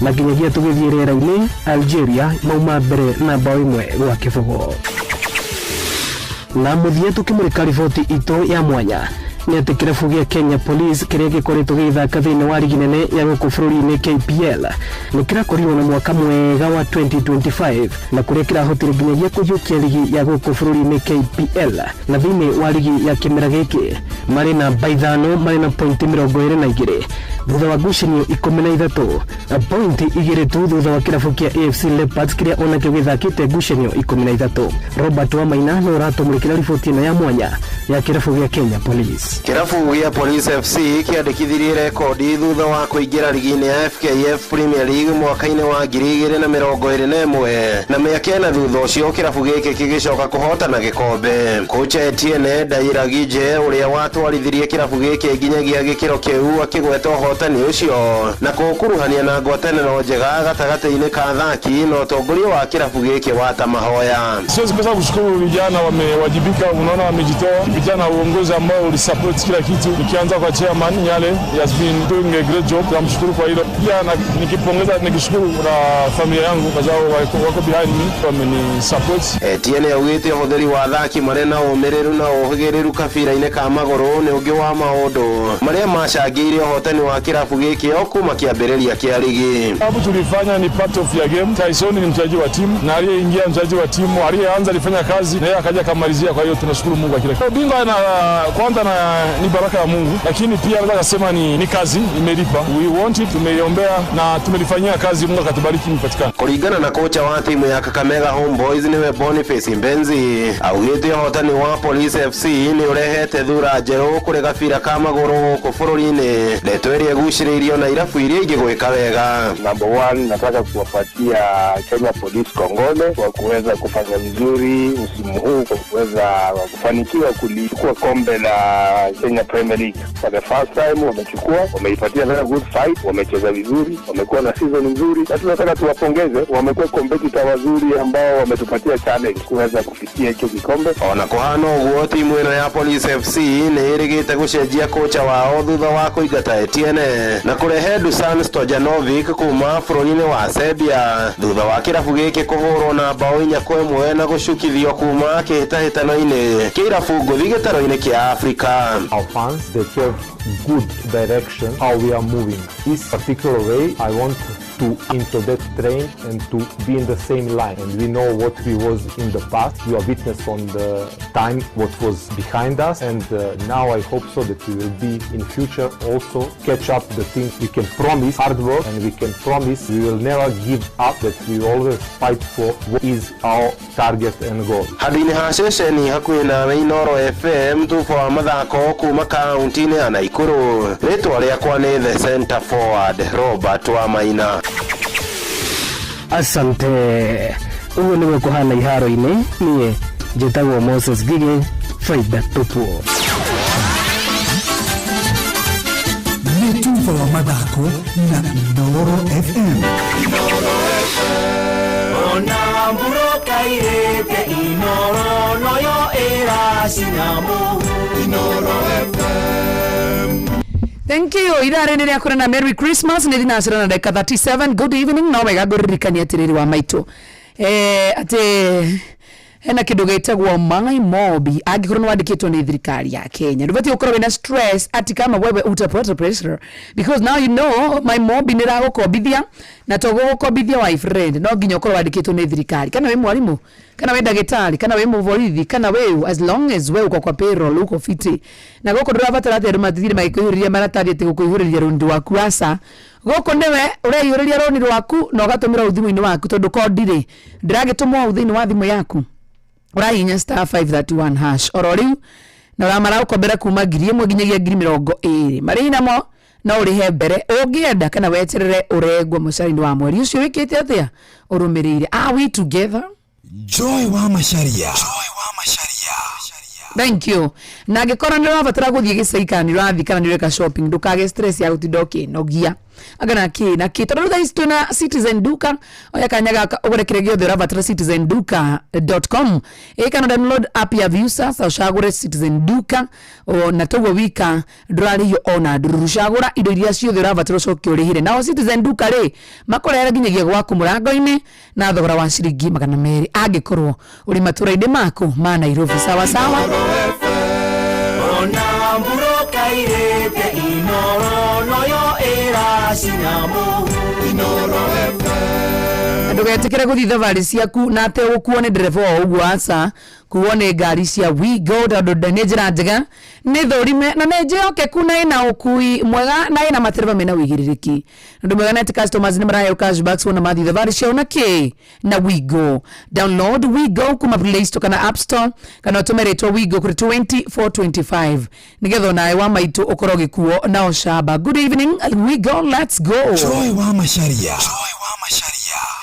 na nginyagia tũgĩthiĩ rĩera-inĩ Algeria mauma mbere na bao 1-0. Na mũthia tũkĩmũrĩka riboti itũ ya mwanya nĩ atĩ kĩrabu gĩa Kenya Police kĩrĩa gĩkoretwo gĩgĩthaka thĩinĩ wa rigi nene ya gũkũ bũrũri-inĩ KPL nĩ kĩrakorirwo na mwaka mwega wa 2025, na kũrĩa kĩrahotire nginyagia kũhiũkia rigi ya gũkũ bũrũri-inĩ KPL, na thĩinĩ wa rigi ya kĩmera gĩkĩ marĩ namba 5, marĩ na pointi 22 thutha wa ngucanio 13, pointi 2 tu thutha wa kĩrabu kĩa AFC Leopards kĩrĩa onakĩo gĩthakĩte ngucanio 13. Robert Wamaina nĩ ũratũmũrĩkĩra riboti ĩno ya mwanya ya kĩrabu gĩa Kenya Police. Kĩrabu gĩa Police FC kĩandĩkithirie rekondi thutha wa kũingĩra rigi-inĩ ya FKF Premier League mwaka-inĩ wa 2021, na mĩaka ĩna thutha ũcio kĩrabu gĩkĩ gĩgĩcoka kũhotana gĩkombe. Kocha Etienne Ndayiragije ũrĩa watwarithirie kĩrabu gĩkĩ nginyagia gĩkĩro kĩu akĩgweta ũhotani ũcio na kũũkuruhania na ngwatanĩro njega gatagatĩ-inĩ ka athaki na ũtongoria wa kĩrabu gĩkĩ wa Tamahoya. Siwezi kosa kushukuru vijana, wamewajibika, unaona wamejitoa kupitia na uongozi ambao ulisupport kila kitu, nikianza kwa chairman Nyale, he has been doing a great job, namshukuru kwa hilo. Pia nikipongeza, nikishukuru na familia yangu kwa sababu wako behind me, wameni support. Etienne augĩte ũhũthĩri wa athaki marĩ na ũmĩrĩru na ũhĩgĩrĩru kabira-inĩ ka magũrũ nĩ ũngĩ wa maũndũ marĩa macangĩire ũhotani wa kĩrabu gĩkĩ o kuma kĩambĩrĩria kĩa ligi. Sababu tulifanya ni part of ya game. Tyson ni mchezaji wa timu na aliyeingia mchezaji wa timu aliyeanza alifanya kazi na yeye akaja akamalizia. Kwa hiyo tunashukuru Mungu kwa kila kitu. Ubingwa na kwanza na ni baraka ya Mungu, lakini pia naweza kusema ni kazi imelipa. We want it, tumeiombea na tumelifanyia kazi, Mungu akatubariki imepatikana. Kũringana na kocha wa timu ya Kakamega Homeboys niwe Boniface Mbenzi augĩte ũhotani wa Police FC nĩ ũrehete thura njerũ kũrĩ gabira ka magũrũ gũkũ bũrũri-inĩ, ndeto ĩrĩa ĩgucĩrĩirio na irabu iria ingĩ gwĩka wega. Number one, nataka kuwapatia Kenya Police kongole kwa kuweza kufanya vizuri msimu huu kwa kuweza kufanikiwa kulichukua kombe la Kenya Premier League for the first time. Wamechukua, wameipatia very good fight, wamecheza vizuri, wamekuwa na season nzuri, na tunataka tuwapongeze. Wamekuwa competitor wazuri ambao wametupatia challenge kuweza kufikia hicho kikombe. Ona kũhana ũguo timu ĩno ya Police FC nĩ ĩrĩgĩte gũcenjia kocha wao thutha wa kũingata Etienne na kũrehe Dusan Stojanovic kuma bũrũri-inĩ wa Serbia thutha wa kĩrabu gĩkĩ kũhũrwo na mbaũ 4-1 na gũcukithio kuma kĩhĩtahĩtano-inĩ kĩa irabu ngũthi gĩtarũ-inĩ kĩa Afrika. Our fans, they have good direction how we are moving. This particular way, I want to into that train and to be in the same line. And we know what we was in the past. You are witness on the time what was behind us. And now I hope so that we will be in future also catch up the things we can promise hard work, and we can promise we will never give up, that we always fight for what is our target and goal. Handũ-inĩ ha ceceni hakuhĩ nawe Inooro FM tubo wa mathako kuma kaunti-inĩ ya Naikuru. Rĩtwa rĩakwa nĩ The Center Forward Robert Wamaina. Asante. Ũguo nĩguo kũhana iharo-inĩ. Niĩ njĩtagwo Moses Gige, faida tupu. Nĩ tuba wa mathako na Inooro FM. Ona mburoka irĩte Inooro noyo ĩracina mũhu Inooro FM. Thank you. Ithaa rĩrĩ rĩa kũrĩ na Merry Christmas nĩ thinacera na ndagĩka 37. Good evening. No wega ngũririkania atĩrĩrĩ wa maitũ atĩ hena kĩndũ gĩtagwo My Mobi angĩkorwo nĩ wandĩkĩtwo nĩ thirikari ya Kenya ndũbatiĩ gũkorwo wĩna stress ati kama wewe utapata pressure because now you know My Mobi nĩ ĩragũkombithia na to gũgũkombithia my friend no nginya ũkorwo wandĩkĩtwo nĩ thirikari kana wĩ mwarimũ kana wĩ ndagĩtarĩ kana wĩ mũborithi kana wĩ as long as we uko kwa payroll uko fiti na gũkũ ndũrabatara atĩ andũ matithire magĩkũihũrĩria maratathi atĩ gũkũihũrĩria rũni rwaku aca gũkũ nĩwe ũreihũrĩria rũni rwaku na ũgatũmĩra hau thimũ-inĩ waku tondũ kondi rĩ ndĩragĩtũmwo hau thĩinĩ wa thimũ yaku ũrahihinya star 531 hash oro rĩu na ũramara kuma 1,000 nginyagia 20,000 marĩhi namo no ũrĩhe mbere ũngĩenda kana weterere ũrengwo mũcara-inĩ wa mweri ũcio wĩkĩte atĩa ũrũmĩrĩire. Are we together? Joy wa Macharia. Thank you. Na angĩkorwo nĩ ũrabatara gũthiĩ gĩcagi kana nĩ ũrathiĩ kana nĩ ũreka shopping ndũkage stress ya gũtinda ũkĩnogia anga na kĩ na kĩ tondũ rĩu thaa ici twĩna Citizen Duka. Oya kanya gaka ũgũre kĩrĩa gĩothe ũrabatara citizenduka.com ĩ kana download app ya Viusasa ũcagũre Citizen Duka o, na toguo wika ndũrarĩhio ona ndururu. Cagũra indo iria ciothe ũrabatara ũcoke ũrĩhĩre. Nao Citizen Duka rĩ makũrehera nginyagia gwaku mũrango-inĩ na thogora wa ciringi 200 angĩkorwo ũrĩ matũra-inĩ maku ma Nairobi. Sawa sawa. Ona mburoka irĩte Inooro noyo ĩracina mũhu Inooro FM. Ndũgetĩkĩre gũthiĩ thabarĩ ciaku na atĩ gũkuo nĩ ndereba o ũguo aca kuo nĩ ngari cia Wigo tondũ nĩ njĩra njega nĩ thũrime na nĩ njĩhokeku na ĩna ũkui mwega na ĩna matereba mena ũigĩrĩrĩki. Ũndũ mwega nĩ atĩ customers nĩ maraheo cashbacks wona mathiĩ thabarĩ ciao na kĩ na Wigo. Download Wigo kuma Play Store kana App Store kana ũtũme rĩtwa Wigo kũrĩ 2425 nĩgetha onawe wa maitũ ũkorwo ũgĩkuo na ũcamba. Good evening Wigo, let's go. Joy wa Macharia.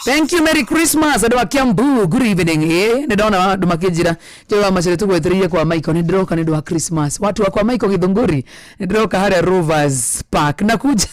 Thank you, Merry Christmas andũ a Kiambu. Good evening. Nĩ ndona andũ makĩnjĩra Joy wa Macharia tũgwetereire kwa Michael nĩ ndĩroka nĩ ũndũ wa Christmas. Watu wa kwa Michael Githunguri nĩ ndĩroka harĩa Rovers Park na kuja.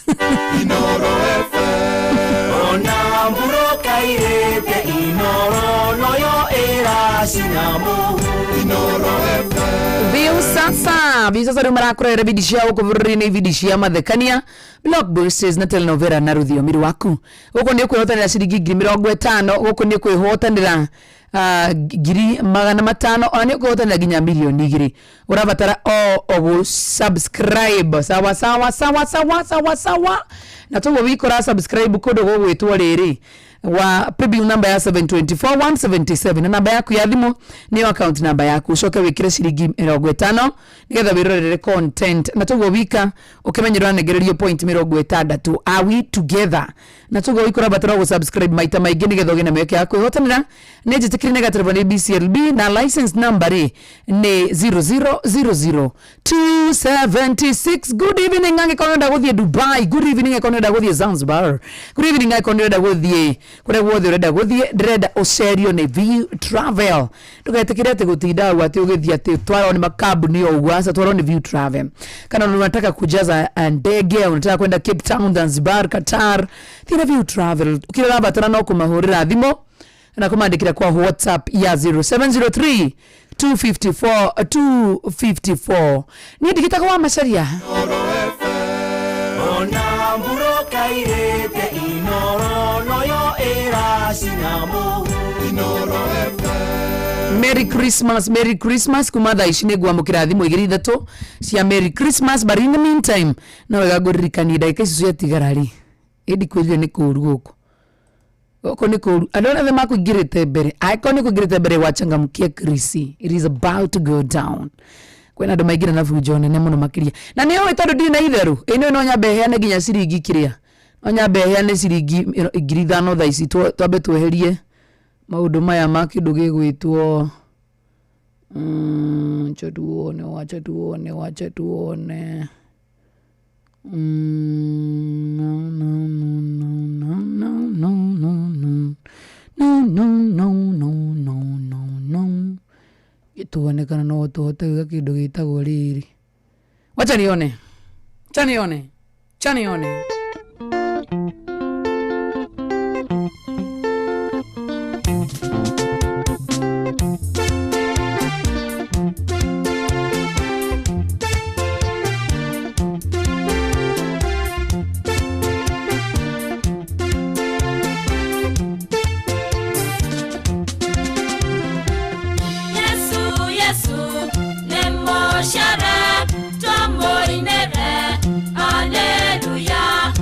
Ona mburoka irĩte Inooro noyo ĩracina mũhu Inooro FM. Viusasa Viusasa rĩu marakũrehera bidi cia gũkũ bũrũri-inĩ ibindi cia mathekania blockbusters na telenovela na rũthiomi rwaku. Gũkũ nĩ ũkwĩhotanĩra ciringi 50,000 gũkũ nĩ ũkwĩhotanĩra 500,000 ona nĩ ũkwĩhotanĩra nginya 2 million. Ũrabatara o ũgũ subscribe sawa sawa sawa sawa sawa sawa na toguo wikora subscribe kũndũ gũgwĩtwo rĩrĩ wa paybill number ya 724177 na namba yaku ya thimũ nĩyo account number yaku ũcoke wĩkĩre ciringi 50 nĩgetha wĩrorere content na toguo wika ũkĩmenye ũranengererio point 60. Are we together? Na tugo ikora batara gå subscribe maita maingĩ nĩgetha ũgĩe na mĩeke ya kwĩhotanĩra. Nĩ njĩtĩkĩrie nĩ gaterebo nĩ BCLB na license number rĩ nĩ 0000276. Good evening angĩkorwo nĩũrenda gũthiĩ Dubai, good evening angĩkorwo nĩũrenda gũthiĩ Zanzibar, good evening angĩkorwo nĩũrenda gũthiĩ kũrĩa guothe ũrenda gũthiĩ, ndĩrenda ũcerio nĩ View Travel. Ndũgetĩkĩre atĩ gũtinda hau atĩ ũgĩthiĩ atĩ twarwo nĩ makambuni o ũguo, aca, twarwo nĩ View Travel. Kana unataka kujaza ndege, unataka kwenda Cape Town, Zanzibar, Qatar, thiĩ na View Travel. Kĩrĩa ũrabatara no kũmahũrĩra thimũ na kũmandĩkĩra kwa WhatsApp ya 0703 254 254. Niĩ ndigĩtagwo wa Macaria. Ona mburoka irĩte Inoro noyo ĩracina mũhu Inoro. Merry Christmas, Merry Christmas. Kuma thaa ici nĩ ngwamũkĩra thimũ igĩrĩ ithatũ cia Merry Christmas, but in the meantime no wega ngũririkanie ndagĩka icio ciatigara rĩ, ĩndi kwĩrire nĩ kũũru gũkũ, gũkũ nĩ kũũru. Andũ arĩa othe makũingĩrĩte mbere, angĩkorwo nĩ kũingĩrĩte mbere wachangamkia krisi, it is about to go down. Kwĩna andũ maingĩra na bunjo nene mũno makĩria, na nĩ ũĩ tondũ ndirĩ na itherũ ĩ no nyambe heane nginya ciringi kĩrĩa, no nyambe heane ciringi 5,000 thaa ici, twambe tweherie maũndũ maya ma kĩndũ gĩgwĩtwo acha tuone, wacha tuone, wacha tuone. No, no, no, no, no, no, no, no, no, no, no, no, no, no, no. Tuone kana no tũhote gwĩka kĩndũ gĩtagwo rĩrĩ. Wacha nione, cha nione, cha nione. Yesu, Yesu, nĩ mũcere tũmũinĩre, Haleluya.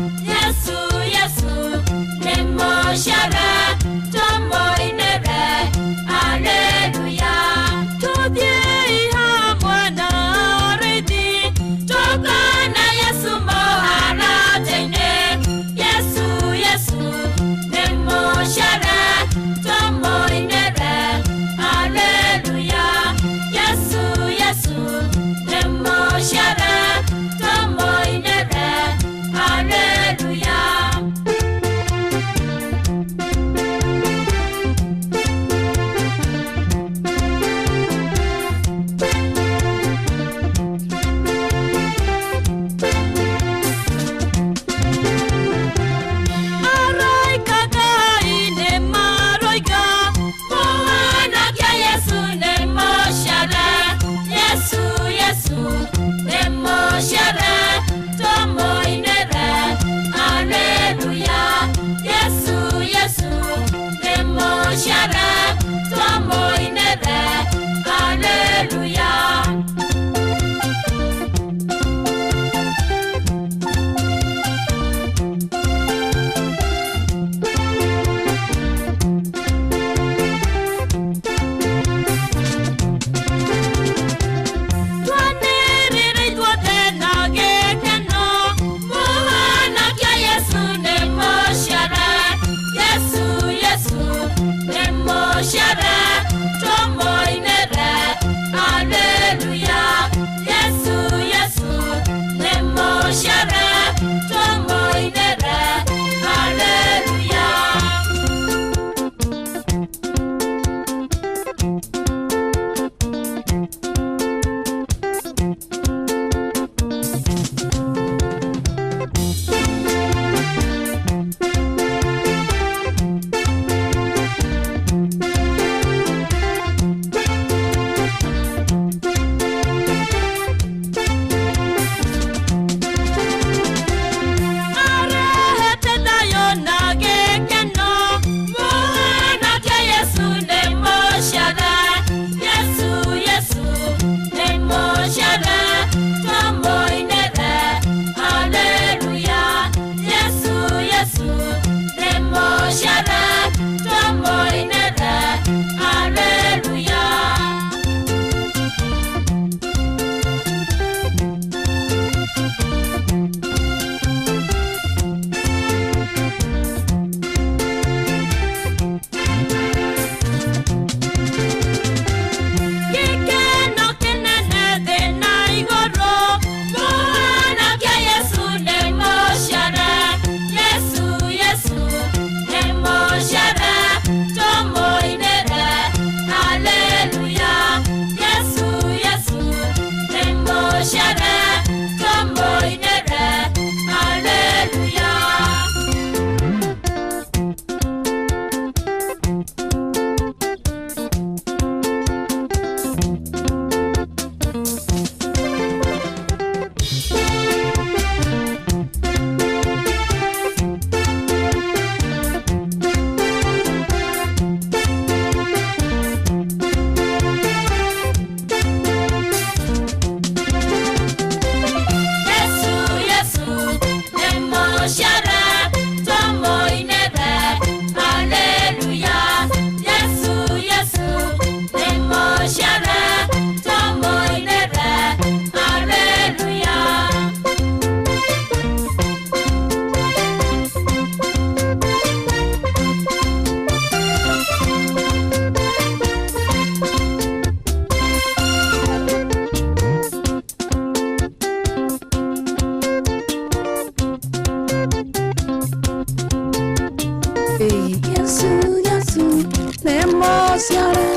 mũciare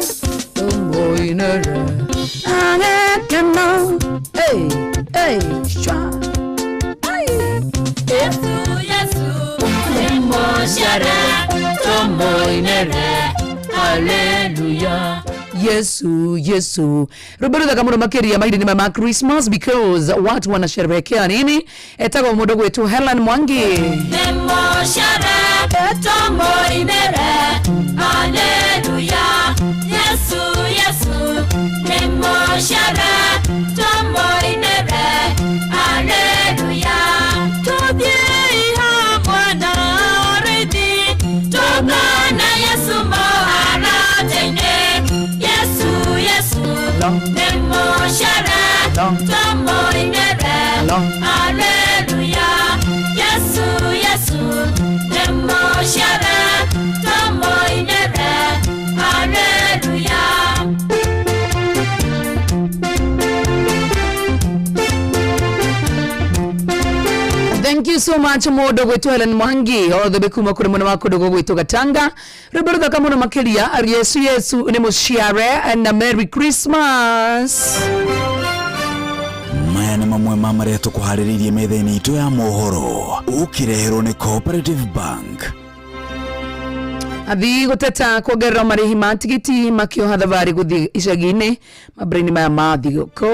tũmũinĩre na gĩkeno. Hey, hey, shwa. Yesu, Yesu, nĩ mũciare tũmũinĩre haleluya. Yesu, Yesu. Rwimbo ruthaka muno makiria mahinda-inĩ ma Christmas because watu wanasherehekea nini? Etagwo mũndũ gwĩtwo Helen Mwangi. Nĩ mũciare tũmũinĩre haleluya. Yesu, Yesu, nĩ mũciare tũmũinĩre haleluya. Tũthiĩi hamwe na arĩithi tũkona Yesu mũharatĩ-inĩ. Yesu, Yesu, nĩ mũciare tũmũinĩre haleluya. Yesu, Yesu, nĩ mũciare tũmũinĩre haleluya. Thank you so much mũndũ gwĩtwo Helen Mwangi othe be kuma kũrĩ mwena wa kũndũ gũgwĩtwo Gatanga. Rwimbo ruthaka mũno makĩria Yesu Yesu nĩ mũciare na Merry Christmas. Maya nĩ mamwe ma marĩa tũkũharĩrĩirie metha-inĩ itũ ya mohoro ũkĩreherwo nĩ Cooperative Bank. Athii gũteta kuongererwo marĩhi ma tigiti makĩoha thabarĩ gũthiĩ icagi-inĩ mambura-inĩ maya ma thigũkũ.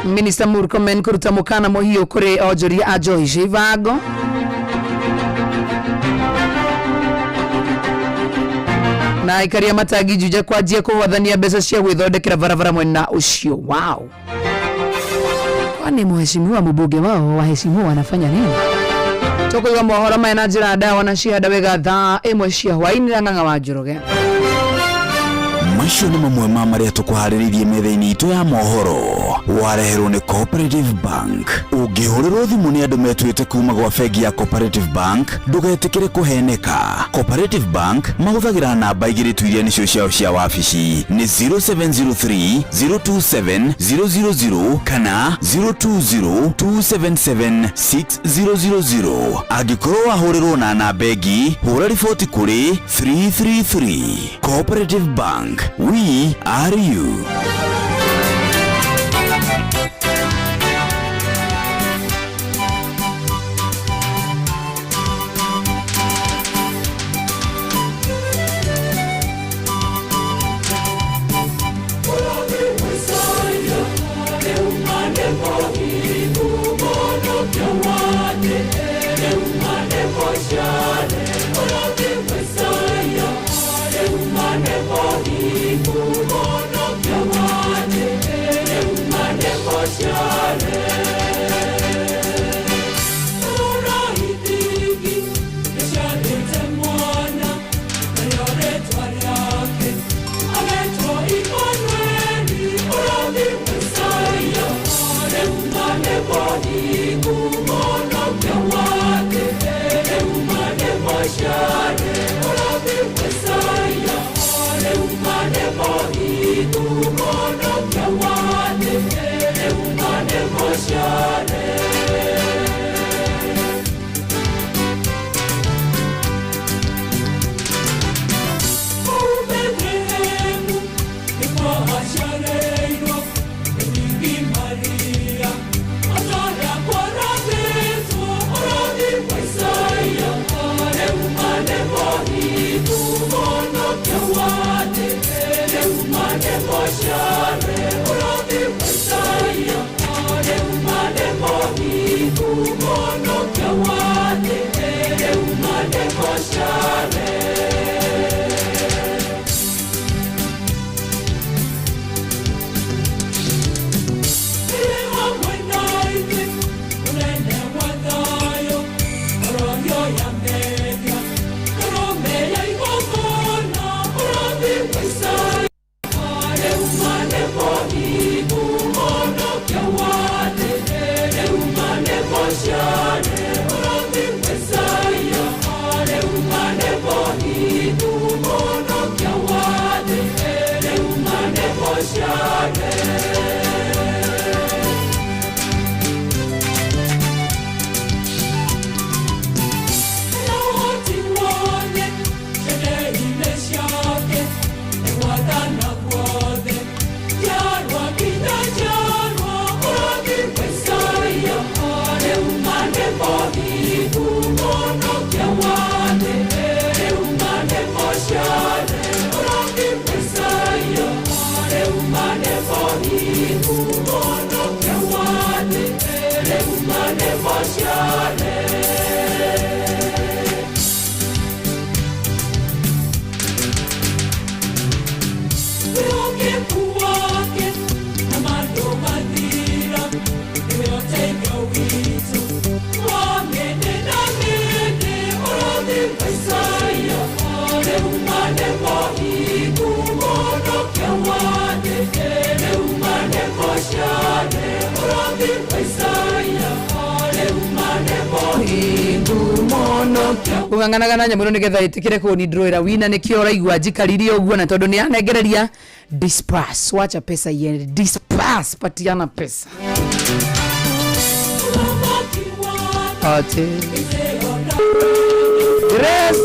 Minister Murkomen kũruta mũkana mũhiũ kũrĩ onjoria a njohi cia ibango. Na aikaria matangi Juja kwanjia kũhothania mbeca cia gwĩthondekera barabara mwena ũcio wao. Kwani mheshimiwa mbunge wao waheshimiwa wanafanya nini? Tũkũiga mohoro maya na njĩra ndawa na cihanda wega thaa 1 cia hwaĩ-inĩ na Ng'ang'a wa Njoroge. Macio nĩ mamwe ma marĩa tũkũharĩrĩirie metha-inĩ itũ ya mohoro wareherwo nĩ Cooperative Bank. Ũngĩhũrĩrwo thimũ nĩ andũ metuĩte kuma gwa bengi ya Cooperative Bank ndũgetĩkĩre kũheneka. Cooperative Bank mahũthagĩra namba igĩrĩ tu iria nĩcio ciao cia wabici nĩ 0703 027 000 kana 020 277 6000. Angĩkorwo wahũrĩrwo na namba ĩngĩ hũra riboti kũrĩ 333. Cooperative Bank, we are you. Kũng'ang'anaga na nyamũ ĩno nĩgetha ĩtĩkĩre kũnindrowĩra wina, nĩkĩo ũraigua njikaririe ũguo, na tondũ nĩ anengereria disperse, wacha pesa iende, disperse, patiana pesa. Ate. Grace.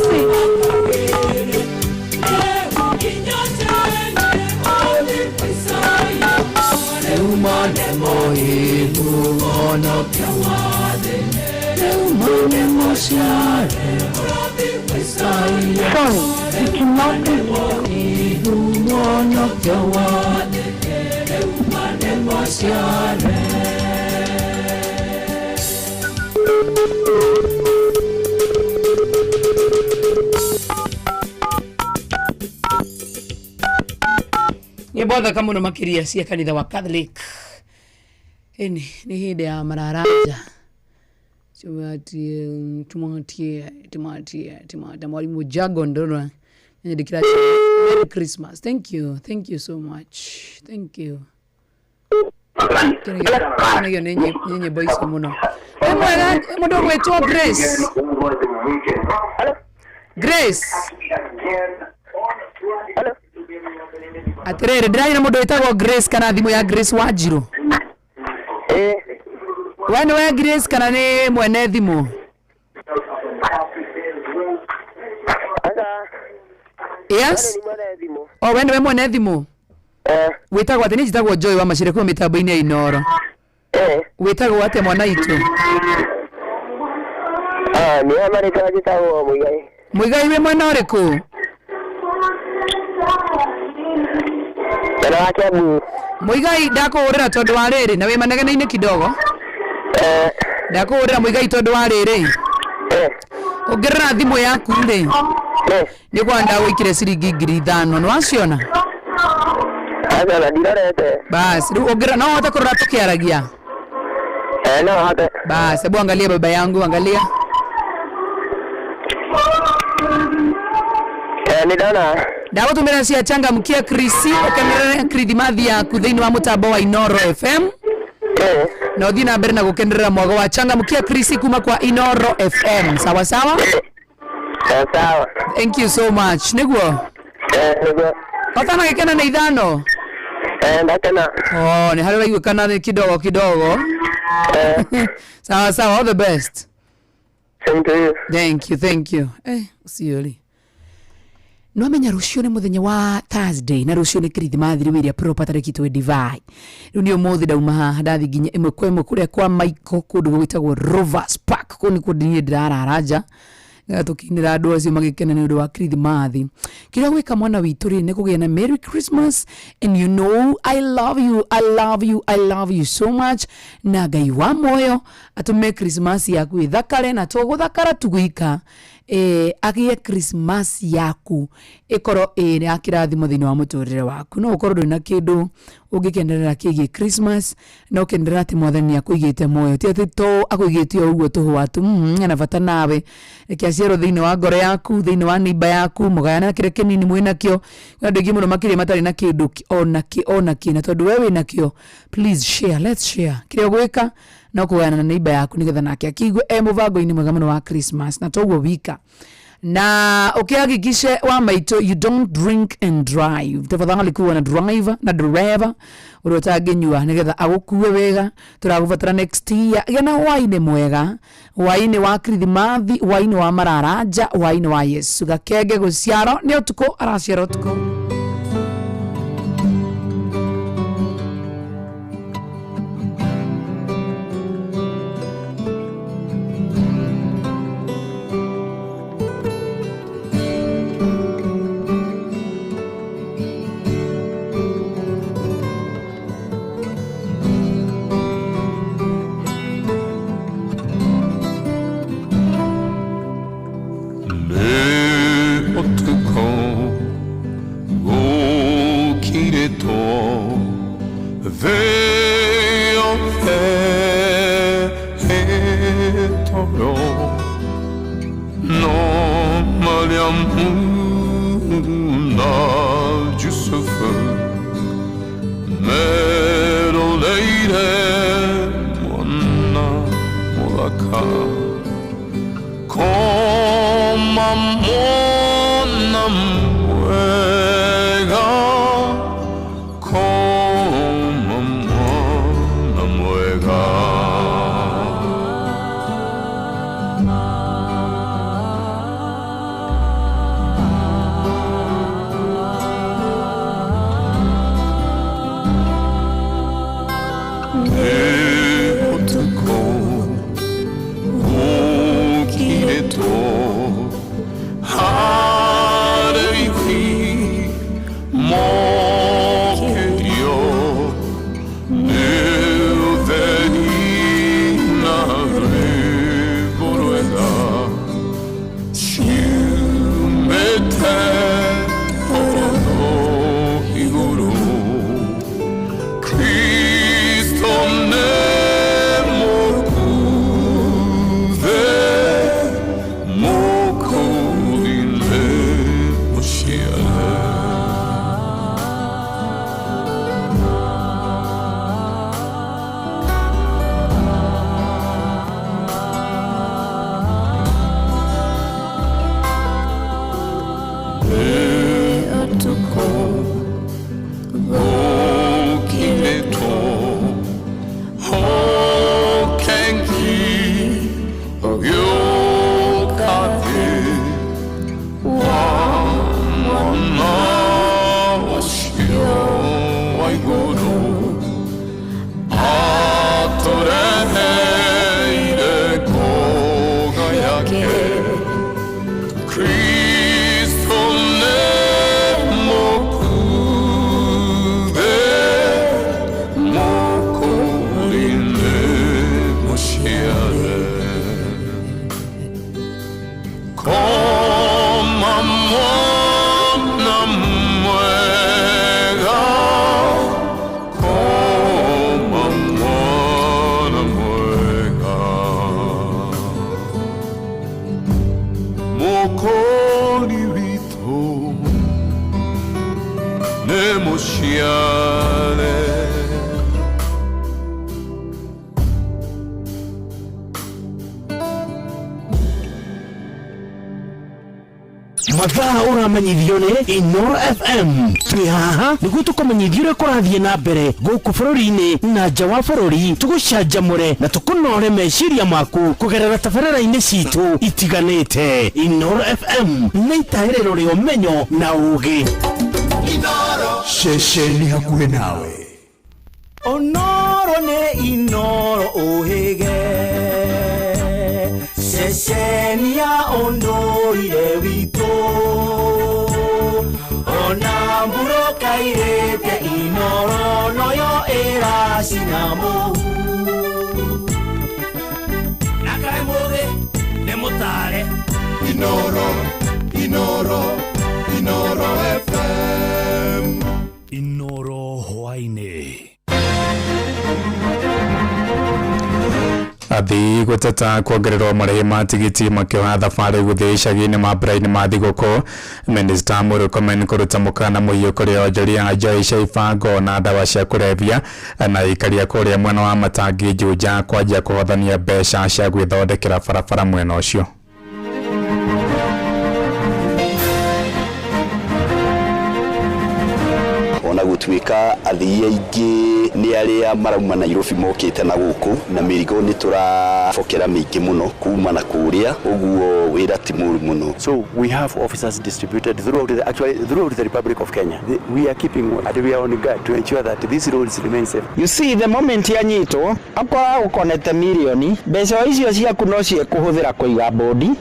Sorry, you cannot Nyĩmbo thaka mũno makĩria cia kanitha wa Catholic. Ĩni nĩ hĩndĩ ya mararanja. Tumatie tumatie tumatie tumatie mwalimu Jago ndona nyandĩkĩra Merry Christmas. Thank you. Thank you so much. Thank you. Kĩnegio nĩ nyĩmbo icio mũno. Ĩ mwega mũndũ ũgwĩtwo Grace. Grace. Atirĩrĩ, ndĩraria na mũndũ wĩtagwo Grace kana thimũ ya Grace Wanjirũ. We nĩ we Grace kana nĩ mwene thimũ? Yes. O we nĩwe mwene thimũ? Wĩtagwo atĩa? Niĩ njĩtagwo Joy wa Macire kuma mĩtambo-inĩ ya Inooro. Wĩtagwo atĩa mwana itũ? Nĩ marĩtwa njĩtagwo Mũigai. Mũigai wĩ mwena ũrĩkũ? Mwena wa Kiambu. Mũigai ndakũhũrĩra tondũ wa rĩrĩ na wĩ manegene-inĩ kidogo. Ndakũhũrĩra Mũigai tondũ wa rĩrĩ. Ũngĩrora thimũ yaku rĩ, nĩ kwa ndagũikire ciringi 5,000 nĩ waciona? Aca na ndirorete. Basi rĩu ũngĩrora no ũhote kũrora tũkĩaragia? No hote. Basi hebu angalia baba yangu, angalia. Nĩ ndona. Ndagũtũmĩra cia changamkia Krisi ũkenerere kirithimathi yaku thĩinĩ wa mũtambo wa Inooro FM na ũthiĩ na mbere na gũkenerera mwago wa changamkia Krisi kuma kwa Inooro FM. Sawa sawa? Sawa. Thank you so much. Nĩguo? Nĩguo. Ũtana gĩkena nĩ ithano? Ndakena. Oh, nĩ harĩa ũraiguĩkana nĩ kidogo kidogo. Sawa sawa, all the best. Same to you. Thank you, thank you. Ũcio rĩ. No menya rũciũ nĩ mũthenya wa Thursday na rũciũ nĩ kirithimathi rĩu ĩrĩa proper tarĩki 25. Rĩu nĩ ũmũthĩ ndauma haha ndathiĩ nginya ĩmwe kwa ĩmwe kũrĩa kwa Michael kũndũ gwĩtagwo Rovers Park, kũu nĩkuo niĩ ndĩrarara nja nĩgetha tũkĩinĩra andũ acio magĩkena nĩ ũndũ wa kirithimathi. Kĩrĩa gwĩka mwana witũ rĩ nĩ kũgĩa na Merry Christmas and you know I love you, I love you, I love you so much, na Ngai wa muoyo atũme Christmas yaku ĩthakare na tũgũthakara tugwika. Agĩe Christmas yaku ĩkorwo ĩrĩ ya kĩrathimo thĩinĩ wa mũtũrĩre waku. No ũkorwo ndũrĩ na kĩndũ ũngĩkenerera kĩgiĩ Christmas, no ũkenerera atĩ mwathani nĩakũigĩte muoyo, ti atĩ to akũigĩte o ũguo tũhũ watu, ena bata nawe. Reke aciarwo thĩinĩ wa ngoro yaku, thĩinĩ wa neighbor yaku, mũgayane kĩrĩa kĩnini mwĩ nakĩo. Kwĩna andũ aingĩ mũno makĩria matarĩ na kĩndũ ona kĩ, ona kĩ, na tondũ we wĩ nakĩo, please share, let's share. Kĩrĩa ũgwĩka no kũgayana na neighbor yaku nĩgetha nake akĩigue e mũbango-inĩ mwega mũno wa Christmas, na toguo wika. Na ukihakikishe wa maitũ you don't drink and drive. Tafadhali kuwa na driver na dereva ũrĩa ũtangĩnyua nĩgetha agũkue wega. Tũragũbatara next year. Gĩa na hwaĩ-inĩ mwega, hwaĩ-inĩ wa kirithimathi, hwaĩ-inĩ wa mararanja, hwaĩ-inĩ wa Yesu. Gakenge gũciarwo nĩ ũtukũ, araciarwo ũtukũ. Mokoni witũ nĩ mũciare. Mathaa ũramenyithio nĩ Inoro FM. Twĩ haha nĩguo tũkũmenyithia ũrĩa kũrathiĩ na mbere gũkũ bũrũri-inĩ na nja wa bũrũri, tũgũcanjamũre na tũkũnore meciria maku kũgerera tabarĩra-inĩ citũ itiganĩte. Inoro FM nĩ itahĩrĩro rĩa ũmenyo na ũgĩ. Ceceni hakuhĩ nawe. Onoro nĩ Inoro ũhĩge, ceceni ya ũndũire witũ, ona mbura kairĩte Inoro noyo ĩracina mũhu. Na kaĩ mũgĩ nĩ mũtare. Inoro, Inoro, Inoro FM. Inoro hwaĩ-inĩ. Athii gũteta kuongererwo marĩhi ma tigiti makĩoha thabarĩ gũthiĩ icagi-inĩ mambura-inĩ ma thigũkũ. Minista Murkomen kũruta mũkana mũhiũ kũrĩ onjoria a njohi cia ibango na ndawa cia kũrebia, na aikaria kũrĩa mwena wa Matangi Juja kwanjia kũhothania mbeca cia gwĩthondekera barabara mwena ũcio. Ona gũtuĩka athii aingĩ nĩ arĩa marauma Nairobi mokĩte na gũkũ, na mĩrigo nĩ tũrabokera mĩingĩ mũno kuma na kũrĩa, ũguo wĩra ti mũru mũno. So we have officers distributed throughout the, actually throughout the Republic of Kenya. We are keeping watch and we are on guard to ensure that these roads remain safe. You see, the moment yanyitwo akorwo ũkonete mirioni, mbeca icio ciaku no ciekũhũthĩra kũiga bodi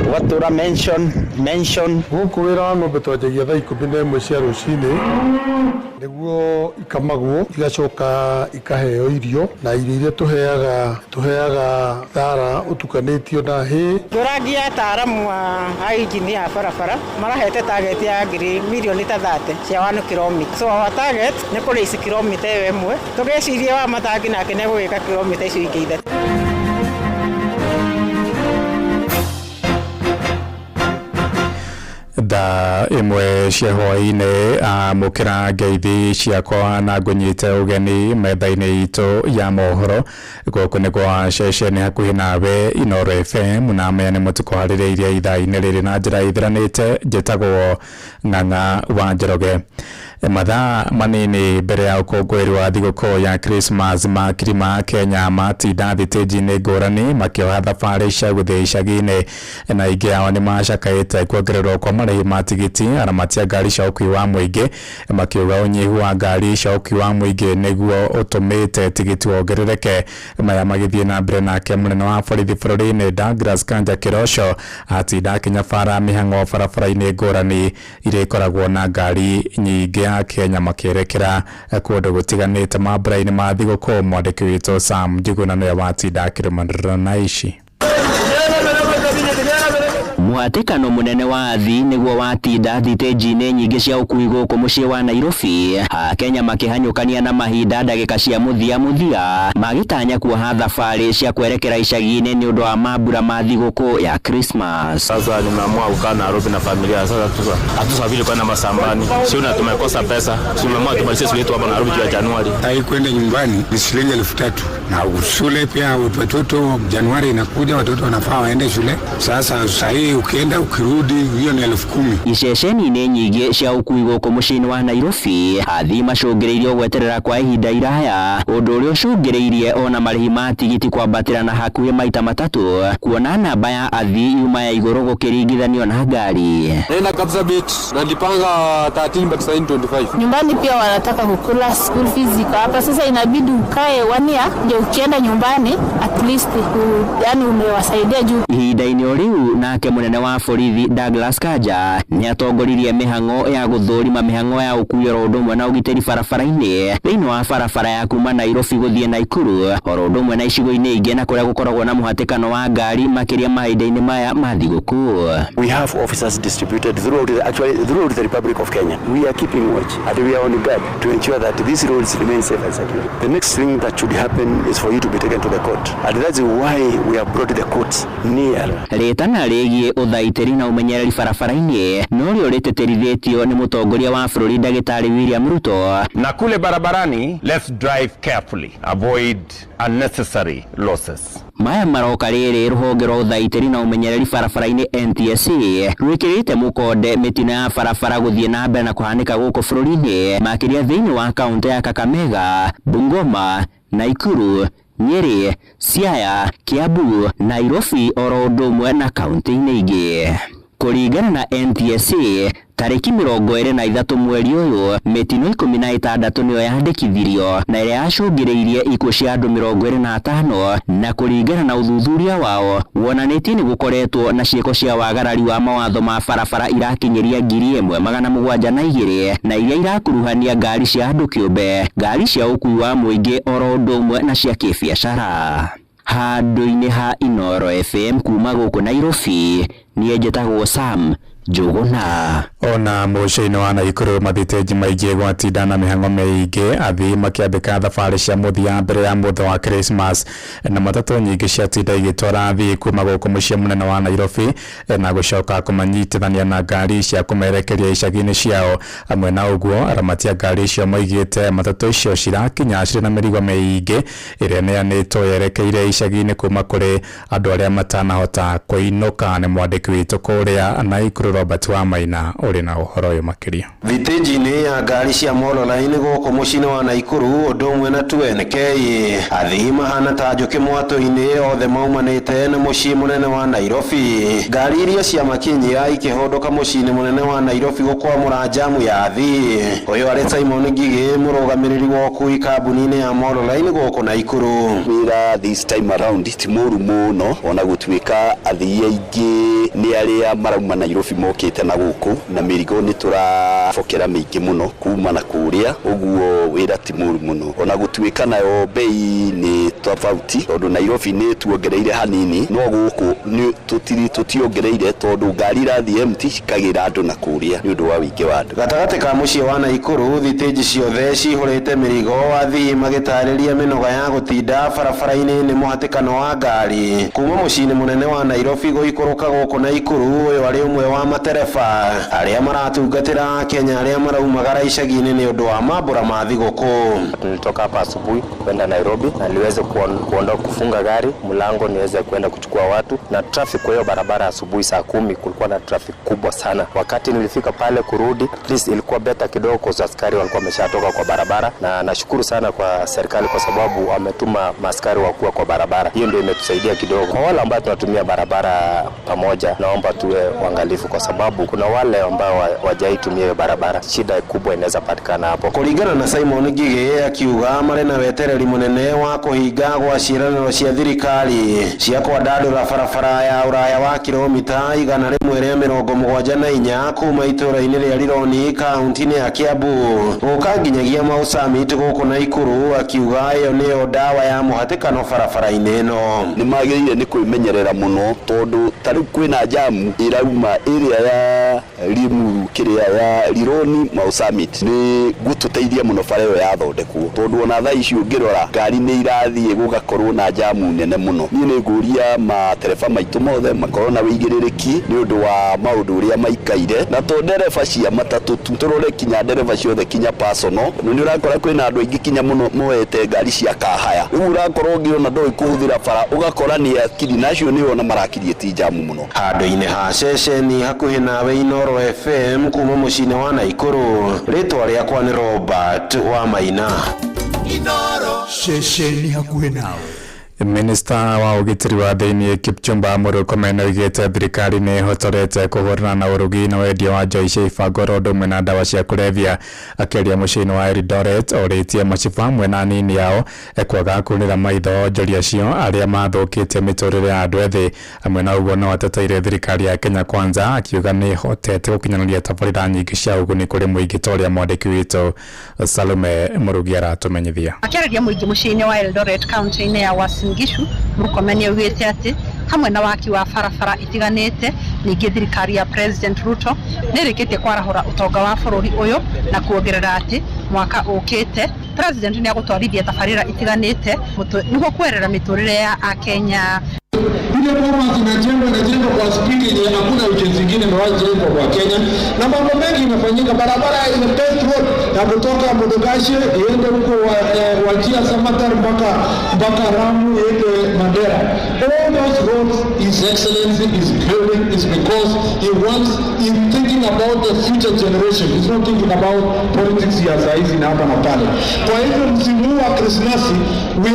ũgatũra mention mention. Gũkũ wĩra wa ng'ombe twanjagia thaa 11 cia rũcinĩ, nĩguo ikamagwo, igacoka ikaheo irio, na irio iria tũheaga thara ũtukanĩtio na hay. Tũrangia ataaramu a engineer a barabara marahete target ya ngiri mirioni ta 30 cia 1 kilomita. So our target nĩ kũrĩci kilomita ĩyo ĩmwe, tũgĩcirie wa Matangi nake nĩ egũgĩka kilomita icio ingĩ ithatũ. Thaa 1 cia hwaĩ-inĩ, amũkĩra ngeithi ciakwa na ngũnyite ũgeni metha-inĩ itũ ya mohoro. Gũkũ nĩ kwa ceceni hakuhĩ nawe Inoro FM, na maya nĩmo tũkũharĩrĩirie ithaa-inĩ rĩrĩ na njĩra ĩthiranĩte. Njĩtagwo Ng'ang'a wa Njoroge. Mathaa manini mbere ya ũkũngũĩri wa thigũkũ ya Christmas, makiri ma Kenya matinda thitĩnji-inĩ ngũrani makĩoha thabarĩ cia gũthiĩ icagi-inĩ, na aingĩ ao nĩ macakaĩte kuongererwo kwa marĩhi ma tigiti. Aramati a ngari cia ũkuui wa mũingĩ makiuga ũnyihu wa ngari cia ũkuui wa mũingĩ nĩguo ũtũmĩte tigiti wongerereke. Maya magĩthiĩ na mbere, nake mũnene wa borithi bũrũri-inĩ Douglas Kanja Kĩroco atinda akĩnyabara mĩhang'o barabara-inĩ ngũrani iria ikoragwo na ngari nyingĩ ya Kenya makĩerekera kũndũ gũtiganĩte mambura-inĩ ma thigũkũ. Mwandĩki witũ Sam Njuguna nĩwe watinda akĩrũmanĩrĩra na ici. Mũhatĩkano mũnene wa athii nĩguo watinda thitĩnji-inĩ nyingĩ cia ũkuui gũkũ mũciĩ wa Nairobi. Akenya makĩhanyũkania na mahinda ndagĩka cia mũthia mũthia magĩtanya kuoha thabarĩ cia kwerekera icagi-inĩ nĩ ũndũ wa mambura ma thigũkũ ya Christmas. Sasa nimeamua kukaa Nairobi na familia. Sasa hatusafiri kwenda mashambani, sio na tumekosa pesa, tumeamua tumalizie shule yetu hapa Nairobi ya Januari. Hai kwenda nyumbani ni shilingi 3000 na shule pia watoto Januari inakuja, watoto wanafaa waende shule. Sasa sahi ukienda ukirudi hiyo ni 10,000. Iceceni-inĩ nyingĩ cia ũkuui gũkũ mũciĩ-inĩ wa Nairobi, athii macũngĩrĩirio gweterera kwa ihinda iraya, ũndũ ũrĩa ũcũngĩrĩirie ona marĩhi ma tigiti kwambatĩra na hakuhĩ maita matatũ, kuona namba ya athii yuma ya igũrũ gũkĩringithanio na ngari. Naenda Kapsabet nalipanga 13 but sign 25. Nyumbani pia wanataka kukula, school fees iko hapa. Sasa inabidi ukae 1 year ndio ukienda nyumbani at least yani umewasaidia juu. Ihinda-inĩ o rĩu nake mũnene wa borithi Douglas Kanja nĩatongoririe mĩhang'o ya gũthũrima mĩhang'o ya ũkuui oro ũndũ ũmwe na ũgitĩri barabara-inĩ thĩinĩ wa barabara ya kuma Nairobi gũthiĩ Naikuru oro ũndũ ũmwe na icigo-inĩ ingĩ na kũrĩa gũkoragwo na mũhatĩkano wa ngari makĩria mahinda-inĩ maya ma thigũkũ. We have officers distributed throughout the, actually throughout the Republic of Kenya. We are keeping watch and we are on guard to ensure that these roads remain safe and secure. The next thing that should happen is for you to be taken to the court, and that's why we have brought the courts near. Rĩtana rĩgiĩ Ũthaitĩri na Ũmenyereri barabara-inĩ na ũrĩa ũrĩtĩtĩrithĩtio nĩ mũtongoria wa bũrũri ndagĩtarĩ William Ruto. Na kule barabarani, let's drive carefully, avoid unnecessary losses. Maya maroka rĩrĩ rũhonge rwa ũthaitĩri na ũmenyereri barabara-inĩ NTSA rwĩkĩrĩte mũkonde mĩtino ya barabara gũthiĩ na mbere na kũhanĩka gũkũ bũrũri-inĩ, makĩria thĩinĩ wa kaũntĩ ya Kakamega, Bungoma, Naikuru, Nyeri, Siaya, Kiambu, Nairobi oro ũndũ ũmwe na kaũntĩ-inĩ ingĩ. Kũringana na NTSA, tarĩki 23 mweri ũyũ, mĩtino 16 nĩyo yandĩkithirio na ĩrĩa yacũngĩrĩirie ikuũ cia andũ 25, na kũringana na ũthuthuria wao wonanĩtie nĩ gũkoretwo na ciĩko cia wagarari wa mawatho ma barabara irakinyĩria 1702 na iria irakuruhania ngari cia andũ kĩũmbe, ngari cia ũkuui wa mũingĩ oro ũndũ ũmwe na cia kĩbiacara. Handũ-inĩ ha Inooro FM kuma gũkũ Nairobi, niĩ njĩtagwo Sam Njũgũna. Ona mũciĩ-inĩ wa Naikuru mathitĩnji maingĩ gwatinda na mĩhang'o mĩingĩ, athii makĩambĩka thabarĩ cia mũthia mbere ya mũthĩ wa Christmas, na matatũ nyingĩ ciatinda igĩtwara athii kuma gũkũ mũciĩ mũnene wa Nairobi na gũcoka kũmanyitithania na ngari cia kũmerekeria icagi-inĩ ciao. Hamwe na ũguo, aramati a ngari icio moigĩte matatũ icio cirakinya cirĩ na mĩrigo mĩingĩ ĩrĩa ĩneanĩtwo yerekeire icagi-inĩ kuma kũrĩ andũ arĩa matanahota kũinũka. Nĩ mwandĩki witũ kũrĩa Naikuru Robert Wamaina ũrĩ na ũhoro ũyũ makĩria. Thitĩnji-inĩ ya ngari cia Mololine gũkũ mũciĩ-inĩ wa Naikuru ũndũ ũmwe na 2NK, athii mahana ta njũkĩ mwatũ-inĩ, othe maumanĩte na mũciĩ mũnene wa Nairobi. Ngari iria cia makinyia ikĩhũndũka mũciĩ-inĩ mũnene wa Nairobi gũkwamũra njamu ya athii. Ũyũ arĩ Simon Ngigĩ, mũrũgamĩrĩri wa ũkui kambuni-inĩ ya Mololine gũkũ Naikuru. Wĩra this time around ti mũru mũno, ona gũtuĩka athii aingĩ nĩ arĩa marauma Nairobi mokĩte na gũkũ, na mĩrigo nĩ tũrabokera mĩingĩ mũno kuma na kũrĩa, ũguo wĩra ti mũru mũno, ona gũtuĩka nayo bei nĩ tofauti, tondũ Nairobi nĩ tuongereire hanini, no gũkũ nĩ tũtiongereire tondũ ngari irathiĩ empty cikagĩra andũ na kũrĩa nĩ ũndũ wa wĩingĩ wa andũ. Gatagatĩ ka mũciĩ wa Naikuru, thitĩnji ciothe cihũrĩte mĩrigo, athii magĩtarĩria mĩnoga ya gũtinda barabara-inĩ nĩ mũhatĩkano wa ngari kuma mũciĩ-inĩ mũnene wa Nairobi gũikũrũka gũkũ Naikuru. Ũyũ arĩ ũmwe wa matereba arĩa maratungatĩra Kenya arĩa maraumagara icagi-inĩ nĩ ũndũ wa mambũra ma thigũkũ. Nilitoka hapa asubuhi kwenda Nairobi na niweze kuondoa kufunga gari mlango niweze kwenda kuchukua watu, na traffic kwa hiyo barabara asubuhi saa 10 kulikuwa na traffic kubwa sana. Wakati nilifika pale kurudi, at least ilikuwa better kidogo kwa askari walikuwa wameshatoka kwa barabara, na nashukuru sana kwa serikali kwa sababu wametuma maaskari wakuwa kwa barabara. Hiyo ndio imetusaidia kidogo. Kwa wale ambao tunatumia barabara pamoja, naomba tuwe waangalifu kwa sababu kuna wale ambao wajaitumia hiyo barabara, shida kubwa inaweza patikana hapo. Kũringana na Simon Ngigĩ, akiuga marĩ na wetereri mũnene wa kũhinga gwa ciĩranĩro cia thirikari cia kwandandũra barabara ya ũraya wa kilomita 174 kuma itũũra-inĩ rĩa Rironi kaunti-inĩ ya Kiambu gũka nginyagia Mau Summit gũkũ Naikuru. Akiuga ĩyo nĩyo ndawa ya mũhatĩkano barabara-inĩ ĩno. Nĩ magĩrĩire nĩ kwĩmenyerera mũno, tondũ ta rĩu kwĩna jamu ĩrauma ĩrĩa ya Limuru kĩrĩa ya Rironi Mau Summit, nĩ gũtũteithia mũno bara ĩyo yathondekwo, tondũ ona thaa ici ũngĩrora ngari nĩ irathiĩ gũgakorwo na jamu nene mũno. Niĩ nĩ ngũria matereba maitũ mothe makorwo na wĩigĩrĩrĩki nĩ ũndũ wa maũndũ ũrĩa maikaire, na to ndereba cia matatũ tu, tũrore kinya ndereba ciothe kinya personal. Nĩ ũrakora kwĩna andũ aingĩ kinya mũno moete ngari cia kahaya, rĩu ũrakorwo ũngĩona ndũĩ kũhũthĩra bara ũgakora nĩ akiri na acio nĩo ona marakirie ti jamu mũno. Handũ-inĩ ha ceceni hakuhĩ nawe Inooro FM kuma mũciĩ-inĩ wa Naikuru, rĩtwa rĩakwa nĩ Robert Wamaina. Inooro ceceni hakuhĩ nawe. Minista wa ũgitĩri wa thĩinĩ Kipchumba Murkomen oigĩte thirikari nĩ ĩhotorete kũhũrana na ũrugi na wendia wa njohi cia ibango oro ũndũ ũmwe na ndawa cia kũrebia. Akĩaria mũciĩ-inĩ wa Eldoret, orĩtie macibu hamwe na anini ao kwaga kunĩra maitho onjoria acio arĩa mathũkĩtie mĩtũrĩre ya andũ ethĩ. Hamwe na ũguo, no ateteire thirikari ya Kenya Kwanza akiuga nĩ ĩhotete gũkinyanĩria tabarĩra nyingĩ cia ũguni kũrĩ mũingĩ ta ũrĩa mwandĩki witũ Salome Mũrugi aratũmenyithia. Akĩarĩria mũingĩ mũciĩ-inĩ wa Eldoret kaunti-inĩ ya Uasin Gishu, Murkomen nĩaugĩte atĩ hamwe na waki wa barabara itiganĩte, ningĩ thirikari ya President Ruto nĩ ĩrĩkĩtie kwarahũra ũtonga wa bũrũri ũyũ na kuongerera atĩ mwaka ũkĩte President nĩ agũtwarithia tabarĩra itiganĩte nĩguo kwerera mĩtũrĩre ya Akenya. Ile Bomas inajengwa, inajengwa kwa spidi yenye hakuna ujenzi ingine imewahi jengwa kwa Kenya, na mambo mengi imefanyika. Barabara ile best road ya kutoka Modogashe iende huko Wajir Samatar mpaka Ramu iende Mandera. All those roads His Excellency is building is because he wants, he's thinking about the future generation. He's not thinking about politics ya saa hizi na hapa na pale. Kwa hivyo msimu huu wa Krismasi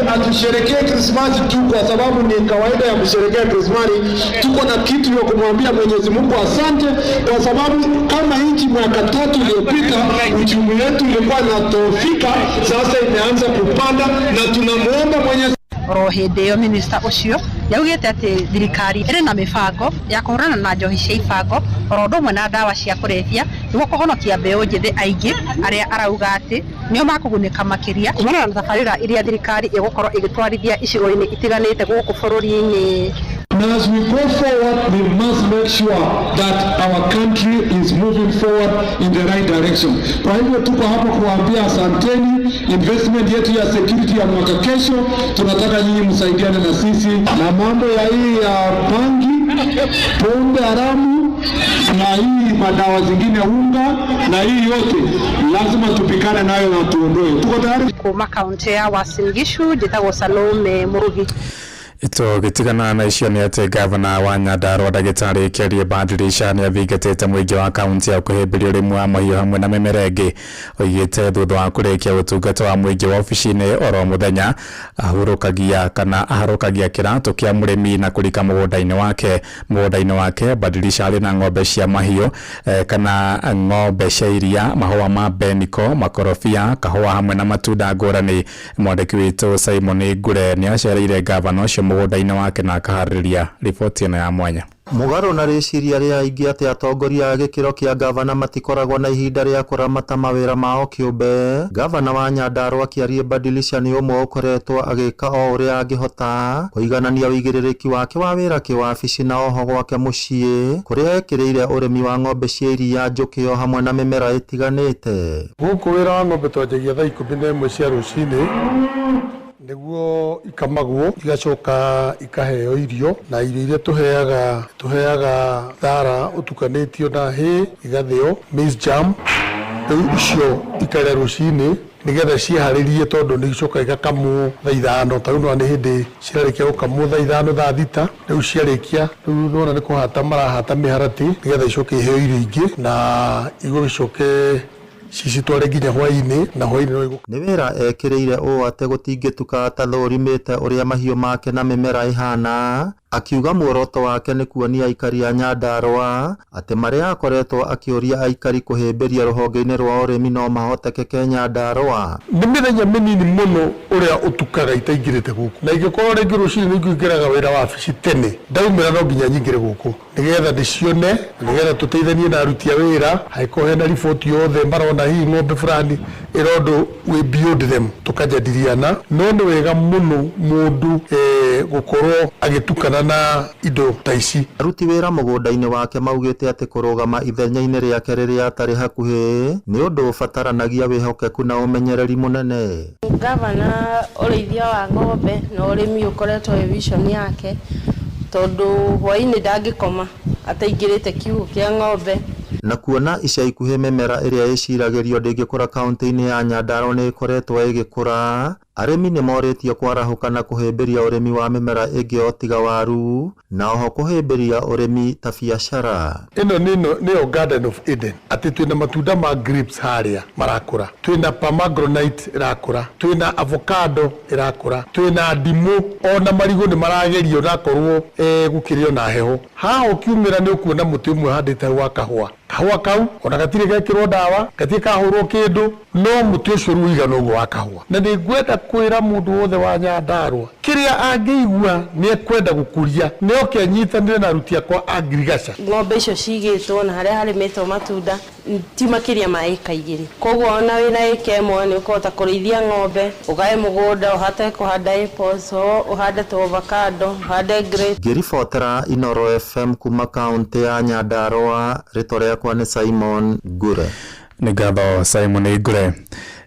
hatusherekee Krismasi tu kwa sababu ni kawaida ya kusherekea Krismasi. Tuko na kitu ya kumwambia Mwenyezi Mungu asante, kwa sababu kama nchi mwaka 3 iliyopita uchumi wetu ulikuwa inadhoofika, sasa imeanza kupanda na tunamuomba Mwenyezi Oro hĩndĩ ĩyo minista ũcio yaugĩte atĩ thirikari ĩrĩ na mĩbango ya kũhũrana na njohi cia ibango oro ũndũ ũmwe na ndawa cia kũrebia nĩguo kũhonokia mbeũ njĩthĩ aingĩ arĩa arauga atĩ nĩo makũgunĩka makĩria kumana na tabarĩra iria thirikari ĩgũkorwo ĩgĩtwarithia icigo-inĩ itiganĩte gũkũ bũrũri-inĩ. And as we go forward, we must make sure that our country is moving forward in the right direction. Kwa hivyo tuko hapa kuambia asanteni, investment yetu ya security ya mwaka kesho, tunataka nyinyi msaidiane na sisi na mambo ya hii ya bangi, pombe haramu na hii madawa zingine unga na hii yote lazima tupikane nayo na tuondoe. Tuko tayari? Kuma kaunti ya Uasin Gishu njĩtagwo Salome Murugi. Tũgĩtigana na icio nĩ atĩ gavana wa Nyandarua ndagĩtarĩ Kĩarie Badilisha nĩ athingatĩte mũingĩ wa kaunti ya kũhĩmbĩria ũrĩmi wa mahiũ hamwe na mĩmera ĩngĩ. Oigĩte thutha wa kũrĩkia ũtungata wa mũingĩ wa obici-inĩ oro mũthenya ahurũkagia kana aharũkagia kĩratũ kĩa mũrĩmi na kũrika mũgũnda-inĩ wake. Mũgũnda-inĩ wake Badilisha arĩ na ng'ombe cia mahiũ kana ng'ombe cia iria, mahũa ma beniko, makorobia, kahũa hamwe na matunda ngũrani. Mwandĩki witũ Simon Ngure nĩ acereire gavana ũcio mũgũnda-inĩ wake na akaharĩrĩria riboti ĩno ya mwanya. Mũgarũ na rĩciria rĩa aingĩ atĩ atongoria a gĩkĩro kĩa gavana matikoragwo na ihinda rĩa kũramata mawĩra mao kĩũmbe, gavana wa Nyandarua Kĩarie Badilisha nĩ ũmwe ũkoretwo agĩka o ũrĩa angĩhota kũiganania ũigĩrĩrĩki wake wa wĩra kĩwabici na oho gwake mũciĩ kũrĩa ekĩrĩire ũrĩmi wa ng'ombe cia iria, njũkĩ o hamwe na mĩmera ĩtiganĩte. Gũkũ wĩra wa ng'ombe twanjagia thaa 11 cia rũcinĩ nĩguo ikamagwo igacoka ikaheo irio, na irio iria tũheaga thara ũtukanĩtio na hay igathĩo maize jam, rĩu icio ikarĩa rũcinĩ nĩgetha ciĩharĩrie tondũ nĩ icoka igakamwo thaa 5. Ta rĩu nĩwona nĩ hĩndĩ cirarĩkia gũkamwo thaa 5 thaa 6, rĩu ciarĩkia rĩu nĩwona nĩ kũhata marahata mĩharatĩ nĩgetha icoke iheo irio ingĩ na igũgĩcoke cicitware nginya hwaĩ-inĩ, na hwaĩ-inĩ no igũ- Nĩ wĩra ekĩrĩire ũũ atĩ gũtingĩtuka atathũrimĩte ũrĩa mahiũ make na mĩmera ĩhana, akiuga muoroto wake nĩ kuonia aikari a Nyandarua atĩ marĩa akoretwo akĩũria aikari kũhĩmbĩria rũhonge-inĩ rwa ũrĩmi no mahotekeke Nyandarua. Nĩ mĩthenya mĩnini mũno ũrĩa ũtukaga itaingĩrĩte gũkũ, na ingĩkorwo rĩngĩ rũcinĩ nĩ ngũingĩraga wĩra wa wabici tene, ndaumĩra no nginya nyingĩre gũkũ nĩgetha ndĩcione, nĩgetha tũteithanie na aruti a wĩra. Angĩkorwo hena riboti yothe marona hihi ng'ombe fulani ĩrondũ wĩ beyond them, tũkajadiliana. No nĩ wega mũno mũndũ gũkorwo agĩtukana na indo ta ici. Aruti wĩra mũgũnda-inĩ wake maugĩte atĩ kũrũgama ithenya-inĩ rĩake rĩrĩa atarĩ hakuhĩ nĩ ũndũ ũbataranagia wĩhokeku na ũmenyereri mũnene. Gavana ũrĩithia wa ng'ombe na ũrĩmi ũkoretwo wĩ vision yake, tondũ hwaĩ-inĩ ndangĩkoma ataingĩrĩte kiugũ kĩa ng'ombe. Na kuona ica ikuhĩ mĩmera ĩrĩa ĩciragĩrio ndĩngĩkũra kaunti-inĩ ya Nyandarua nĩ ĩkoretwo ĩgĩkũra, arĩmi nĩ morĩtio kwarahũka na kũhĩmbĩria ũrĩmi wa mĩmera ĩngĩ o tiga waru, na oho kũhĩmbĩria ũrĩmi ta biacara. Ĩno nĩyo Garden of Eden, atĩ twĩna matunda ma grapes harĩa marakũra, twĩna pomegranate ĩrakũra, twĩna avocado ĩrakũra, twĩna ndimũ, ona marigũ nĩ maragerio nakorwo gũkĩrĩ ona heho. Haha ũkiumĩra nĩ ũkuona mũtĩ ũmwe ũhandĩte hau wa kahũa. Kahũa kau ona gatirĩ gekĩrwo ndawa, gatirĩ kahũrwo kĩndũ, no mũtĩ ũcio rĩu ũigana ũguo wa kahũa. Na nĩ ngwenda kwĩra mũndũ wothe wa Nyandarua kĩrĩa angĩigua nĩ ekwenda gũkũria, nĩ oke anyitanĩre na aruti akwa a ngirigaca. Ng'ombe icio cigĩtwo na harĩa harĩmĩtwo matunda ti makĩria ma ĩka 2, koguo ona wĩna ĩka 1 nĩ ũkũhota kũrĩithia ng'ombe, ũgae mũgũnda, ũhote kũhanda apples, ũhande ta avocado, ũhande grapes. Ngĩribotera Inooro FM kuma kaunti ya Nyandarua, rĩtwa rĩakwa nĩ Simon Ngure. Nĩ ngatho Simon Ngure.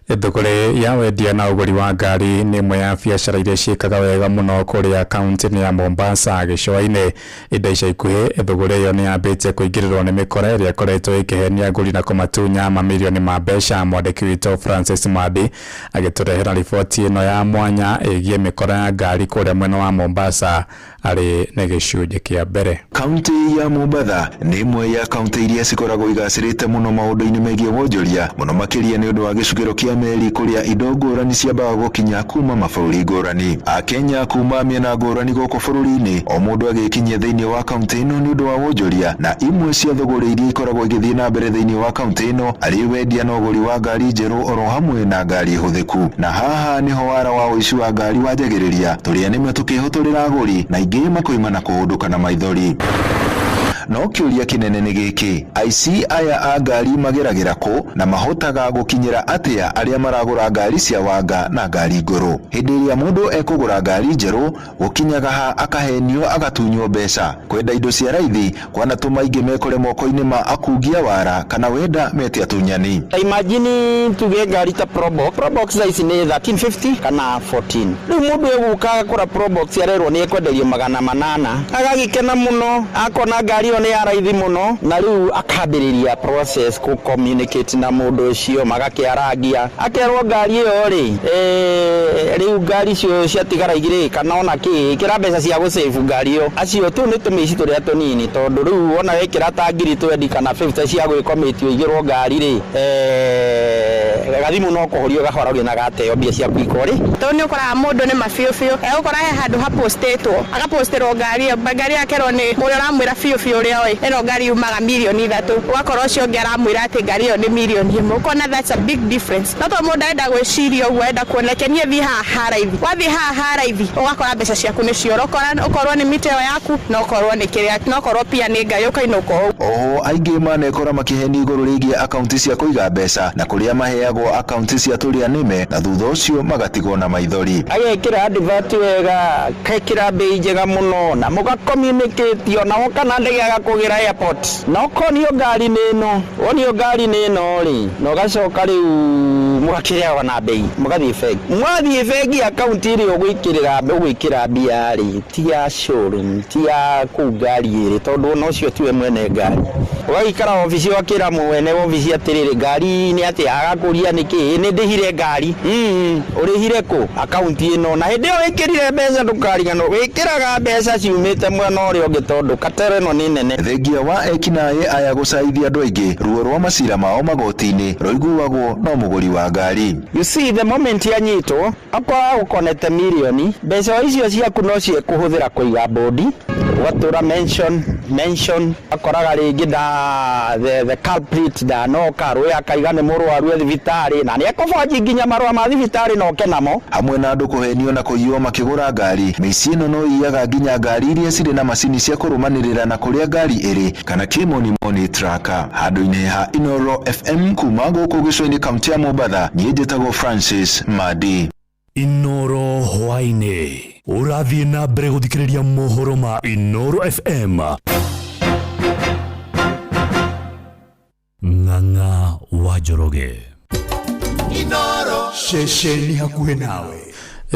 Thũgũrĩ ya wendia na ũgũri wa ngari nĩ ĩmwe ya biacara iria ciĩkaga wega mũno kũrĩa kaunti-inĩ ya Mombasa gĩcũa-inĩ. Indo ica ikuhĩ thũgũrĩ ĩyo nĩ yambĩtie kũingĩrĩrwo nĩ mĩkora ĩrĩa ĩkoretwo ĩkĩhenia agũri na kũmatunya mamirioni ma mbeca. Mwandĩki witũ Francis Madi agĩtũrehera riboti ĩno ya mwanya ĩgiĩ mĩkora ya ngari kũrĩa mwena wa Mombasa arĩ nĩ gĩcunjĩ kĩa mbere. Kaunti ya Mombatha nĩ ĩmwe ya kaunti iria cikoragwo igacĩrĩte mũno maũndũ-inĩ megiĩ wonjoria, mũno makĩria nĩ ũndũ wa gĩcukĩro kĩa meri kũrĩa indo ngũrani ciambaga gũkinya kuma mabũrũri ngũrani. Akenya kuma mĩena ngũrani gũkũ bũrũri-inĩ, o mũndũ agĩkinyia thĩinĩ wa kaunti ĩno nĩ ũndũ wa wonjoria, na imwe cia thũgũrĩ iria ikoragwo igĩthiĩ na mbere thĩinĩ wa kaunti ĩno arĩ wendia na ũgũri wa ngari njerũ oro hamwe na ngari hũthĩku. Na haha nĩho wara wa ũici wa ngari wanjagĩrĩria, tũrĩa nĩme tũkĩhũtũrĩra agũri na aingĩ makoima na kũhũndũka na maithori. No kĩũria kĩnene nĩ gĩkĩ, aici aya a ngari mageragĩra kũ na mahotaga gũkinyĩra atĩa arĩa maragũra ngari cia wanga na ngari ngũrũ? Hĩndĩ ĩrĩa mũndũ ekũgũra ngari njerũ gũkinyaga ha akahenio agatunywo mbeca. Kwenda indo cia raithi kwanatũma aingĩ mekore moko-inĩ ma akungia wara kana wenda mete atunyani. Imagine tuge ngari ta Probox. Probox thaa ici nĩ 1350 kana 14. Rĩu mũndũ egũka agakora Probox arerwo nĩ ekwenderio 800, agagĩkena mũno, akona ngari ĩyo nĩ ya raithi mũno, na rĩu akambĩrĩria process kũ communicate na mũndũ ũcio, magakĩarangia, akerwo ngari ĩyo rĩ, rĩu ngari icio ciatigara igĩrĩ kana ona kĩ, ĩkĩra mbeca cia gũsave ngari ĩyo. Acio tũu nĩ tũmĩici tũrĩa tũnini, tondũ rĩu wona wekĩra ta ngiri 20 kana 50 cia gwĩkomĩtio igĩrwo ngari rĩ, gathimũ no kũhũrio gahoragio na gateo mbia ciaku ikorĩ. Tondũ nĩ ũkoraga mũndũ nĩ mabiũ biũ, egũkora he handũ hapostĩtwo, agapostĩrwo ngari ĩyo, ngari akerwo nĩ ũrĩa ũramwĩra biũ biũ ũrĩa oĩ, ĩno ngari yumaga mirioni 3, ũgakora ũcio ũngĩ aramwĩra atĩ ngari ĩyo nĩ mirioni 1, ũkona that's a big difference. No tondũ mũndũ arenda gwĩciria ũguo, arenda kuona reke niĩ thiĩ haha ha raithi, wathiĩ haha ha raithi ũgakora mbeca ciaku nĩ ciora, ũkorwo nĩ mita ĩyo yaku, na ũkorwo nĩ kĩrĩa, na ũkorwo pia nĩ Ngai ũkainũka ũguo. Oho aingĩ manekora makĩhenio igũrũ rĩgiĩ akaunti cia kũiga mbeca na kũrĩa maheagwo akaunti cia tũrĩa nĩme na thutha ũcio magatigwo na maithori. Agekĩra advert wega, akekĩra mbei njega mũno na mũga communicate ona woka na ndege agakũgĩra airport, na ũkonio ngari nĩ ĩno, wonio ngari nĩ ĩno rĩ, na ũgacoka rĩu mũgakĩrĩaga na mbei, mũgathiĩ bengi. Mwathiĩ bengi akaunti ĩrĩa ũgwĩkĩra mbia rĩ, ti ya showroom, ti ya kũu ngari ĩrĩ, tondũ ona ũcio tiwe mwene ngari. Ũgagĩikara obici ũgakĩra mwene obici atĩrĩrĩ, ngari nĩ atĩa, agakũria nĩkĩ, nĩ ndĩhire ngari. Ũrĩhire kũ? Akaunti ĩno. Na hĩndĩ ĩyo wĩkĩrire mbeca ndũkariganĩrwo, wĩkĩraga mbeca ciumĩte mwena ũrĩa ũngĩ tondũ katero ĩno nĩ nene. Thengia wa ekinaĩ aya gũcaithia andũ aingĩ, ruo rwa macira mao magoti-inĩ rũiguagwo no mũgũri wa ngari. You see, the moment yanyitwo, akorwo agũkonete mirioni, mbeca icio ciaku no ciekũhũthĩra kũiga bodi, ũgatũra mention, akoraga rĩngĩ da the culprit ndanoka, rũĩ akaiga nĩ mũrwaru e thibitarĩ, na nĩ ekũbonji nginya marũa ma thibitarĩ na oke namo. Hamwe na andũ kũhenio na kũiywo makĩgũra ngari, mĩici ĩno no ĩiyaga nginya ngari iria cirĩ na macini cia kũrũmanĩrĩra na kũrĩa ngari ĩrĩ kana kĩmonimoni tracker. Handũ-inĩ ha Inooro FM kuma gũkũ gĩcũa-inĩ kaunti ya Mombatha, niĩ njĩtagwo Francis Madi. Inooro hwaĩ-inĩ ũrathiĩ na mbere gũthikĩrĩria mohoro ma Inooro FM. Ng'ang'a wa Njoroge. Inooro ceceni hakuhĩ nawe.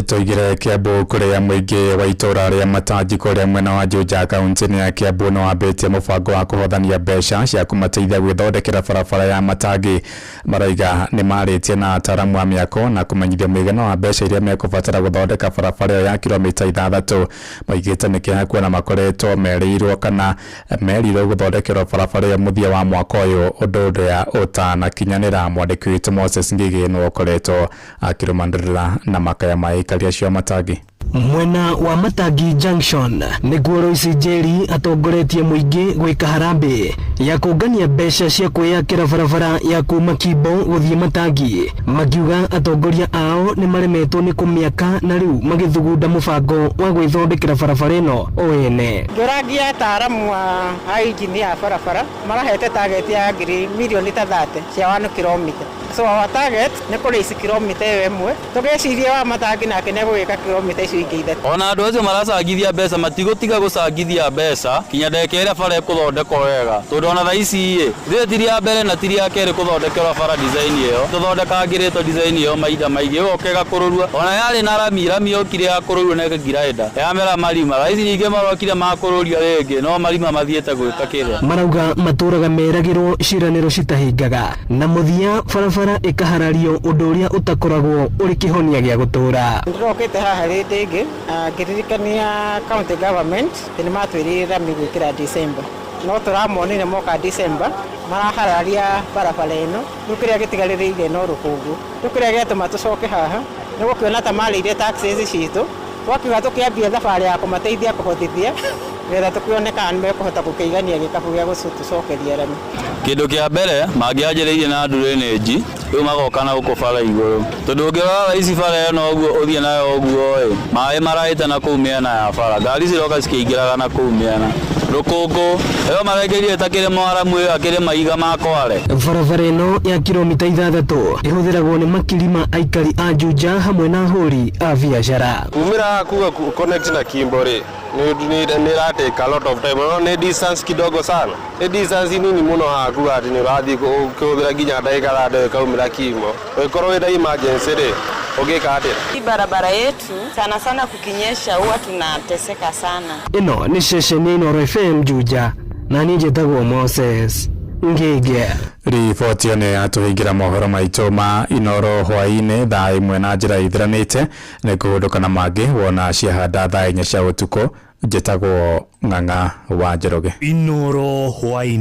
Tũigire Kiambu kũrĩa mũingĩ wa itũũra rĩa Matanji kũrĩa mwena wa Juja kaunti-inĩ ya Kiambu nĩ wambĩtie mũbango wa kũhothania mbeca cia kũmateithia gwĩthondekera barabara ya Matangi. Marauga nĩ marĩtie na ataaramu a mĩako na kũmenyithia mũigana wa mbeca iria mekũbatara gũthondeka barabara ĩyo ya kilomita 6. Maigĩte nĩ kĩeha kuona makoretwo merĩirwo kana merirwo gũthondekerwo barabara ĩyo mũthia wa mwaka ũyũ, ũndũ ũrĩa ũtanakinyanĩra. Mwandĩki witũ Moses Ngigĩ nĩwe ũkoretwo akĩrũmanĩrĩra na makaya ma aikari acio a Matangi. Mwena wa Matangi Junction nĩkuo Royce Njeri atongoretie mũingĩ gwĩka harambee ya kũngania mbeca cia kwĩyakĩra barabara ya kuma Kimbo gũthiĩ Matangi, makiuga atongoria ao nĩ maremetwo nĩ kũmĩaka na rĩu magĩthugunda mũbango wa gwĩthondekera barabara ĩno o ene. Ngĩũrangia ataaramu a engineer a barabara marahete target ya ngiri mirioni ta 30 cia 1 kilomita. So our target nĩ kũrace kilomita ĩyo ĩmwe, tũgĩciria wa Matangi nake nĩ egũgĩka kilomita icio icio ingĩ 3. Ona andũ acio maracangithia mbeca matigũtiga gũcangithia mbeca kinya ndagĩka ĩrĩa bara ĩkũthondekwo wega, tondũ ona thaa ici ĩ ithuĩ ti rĩa mbere na ti rĩa kerĩ kũthondekerwo bara design ĩyo, tũthondekangĩrĩtwo design ĩyo mahinda maingĩ, ĩgoka ĩgakũrũrua. Ona yarĩ na rami, rami yokire yakũrũrua na ĩgagiraĩnda yamera marima, thaa ici ningĩ marokire makũrũria rĩngĩ no marima mathiĩte gwĩka kĩrĩa. Marauga matũraga meragĩrwo ciĩranĩro citahingaga na mũthia barabara ĩkaharario, ũndũ ũrĩa ũtakoragwo ũrĩ kĩhonia gĩa gũtũũra. Ndĩrokĩte haha rĩndĩ ĩngĩ ngĩririkania county government atĩ nĩ matwĩrĩire rami gwĩkĩra December, no tũramonire moka December marahararia barabara ĩno, rĩu kĩrĩa gĩtigarĩrĩire no rũkũngũ. Rĩu kĩrĩa gĩatũma tũcoke haha nĩ gũkĩona ta marĩire taxes citũ, twakiuga tũkĩambia thabarĩ ya kũmateithia kũhotithia nĩgetha tũkĩone kana nĩ mekũhota gũkĩigania gĩkabu gĩa gũtũcokeria rami. Kĩndũ kĩa mbere mangĩanjĩrĩirie na drainage, rĩu magoka na gũkũ bara igũrũ, tondũ ũngĩrora thaa ici bara ĩno ũguo ũthiĩ nayo ũguo ĩ maĩ marahĩte na kũu mĩena ya bara, ngari ciroka cikĩingĩraga na kũu mĩena, rũkũngũ ĩyo marengerire ta kĩrĩ mwaramu ĩyo akĩrĩ mahiga ma kware. Barabara ĩno ya kilomita 6 ĩhũthĩragwo nĩ makiri ma aikari a Juja hamwe na ahũri a biacara. Kumira kuga connect na Kimbo rĩ nĩ ĩra take a lot of time, no nĩ distance kidogo sana, nĩ distance nini mũno haha kuga atĩ nĩ ũrathiĩ ũkĩhũthĩra nginya ndagĩka 6 ĩkaumĩra Kimbo, ũngĩkorwo wĩna emergency rĩ ũngĩka atĩa? Hii barabara yetu sana sana kukinyesha huwa tunateseka sana. Ĩno nĩ ceceni Inooro FM Juja na niĩ njĩtagwo Moses Ngĩngĩ. Riboti ĩyo nĩ yatũhingĩra mohoro maitũ ma Inooro hwaĩ-inĩ thaa 1 na njĩra ithiranĩte nĩ kũhũndũka na mangĩ wona ciahanda thaa 4 cia ũtukũ. Njĩtagwo Ng'ang'a wa Njoroge. Inooro hwaĩ-inĩ.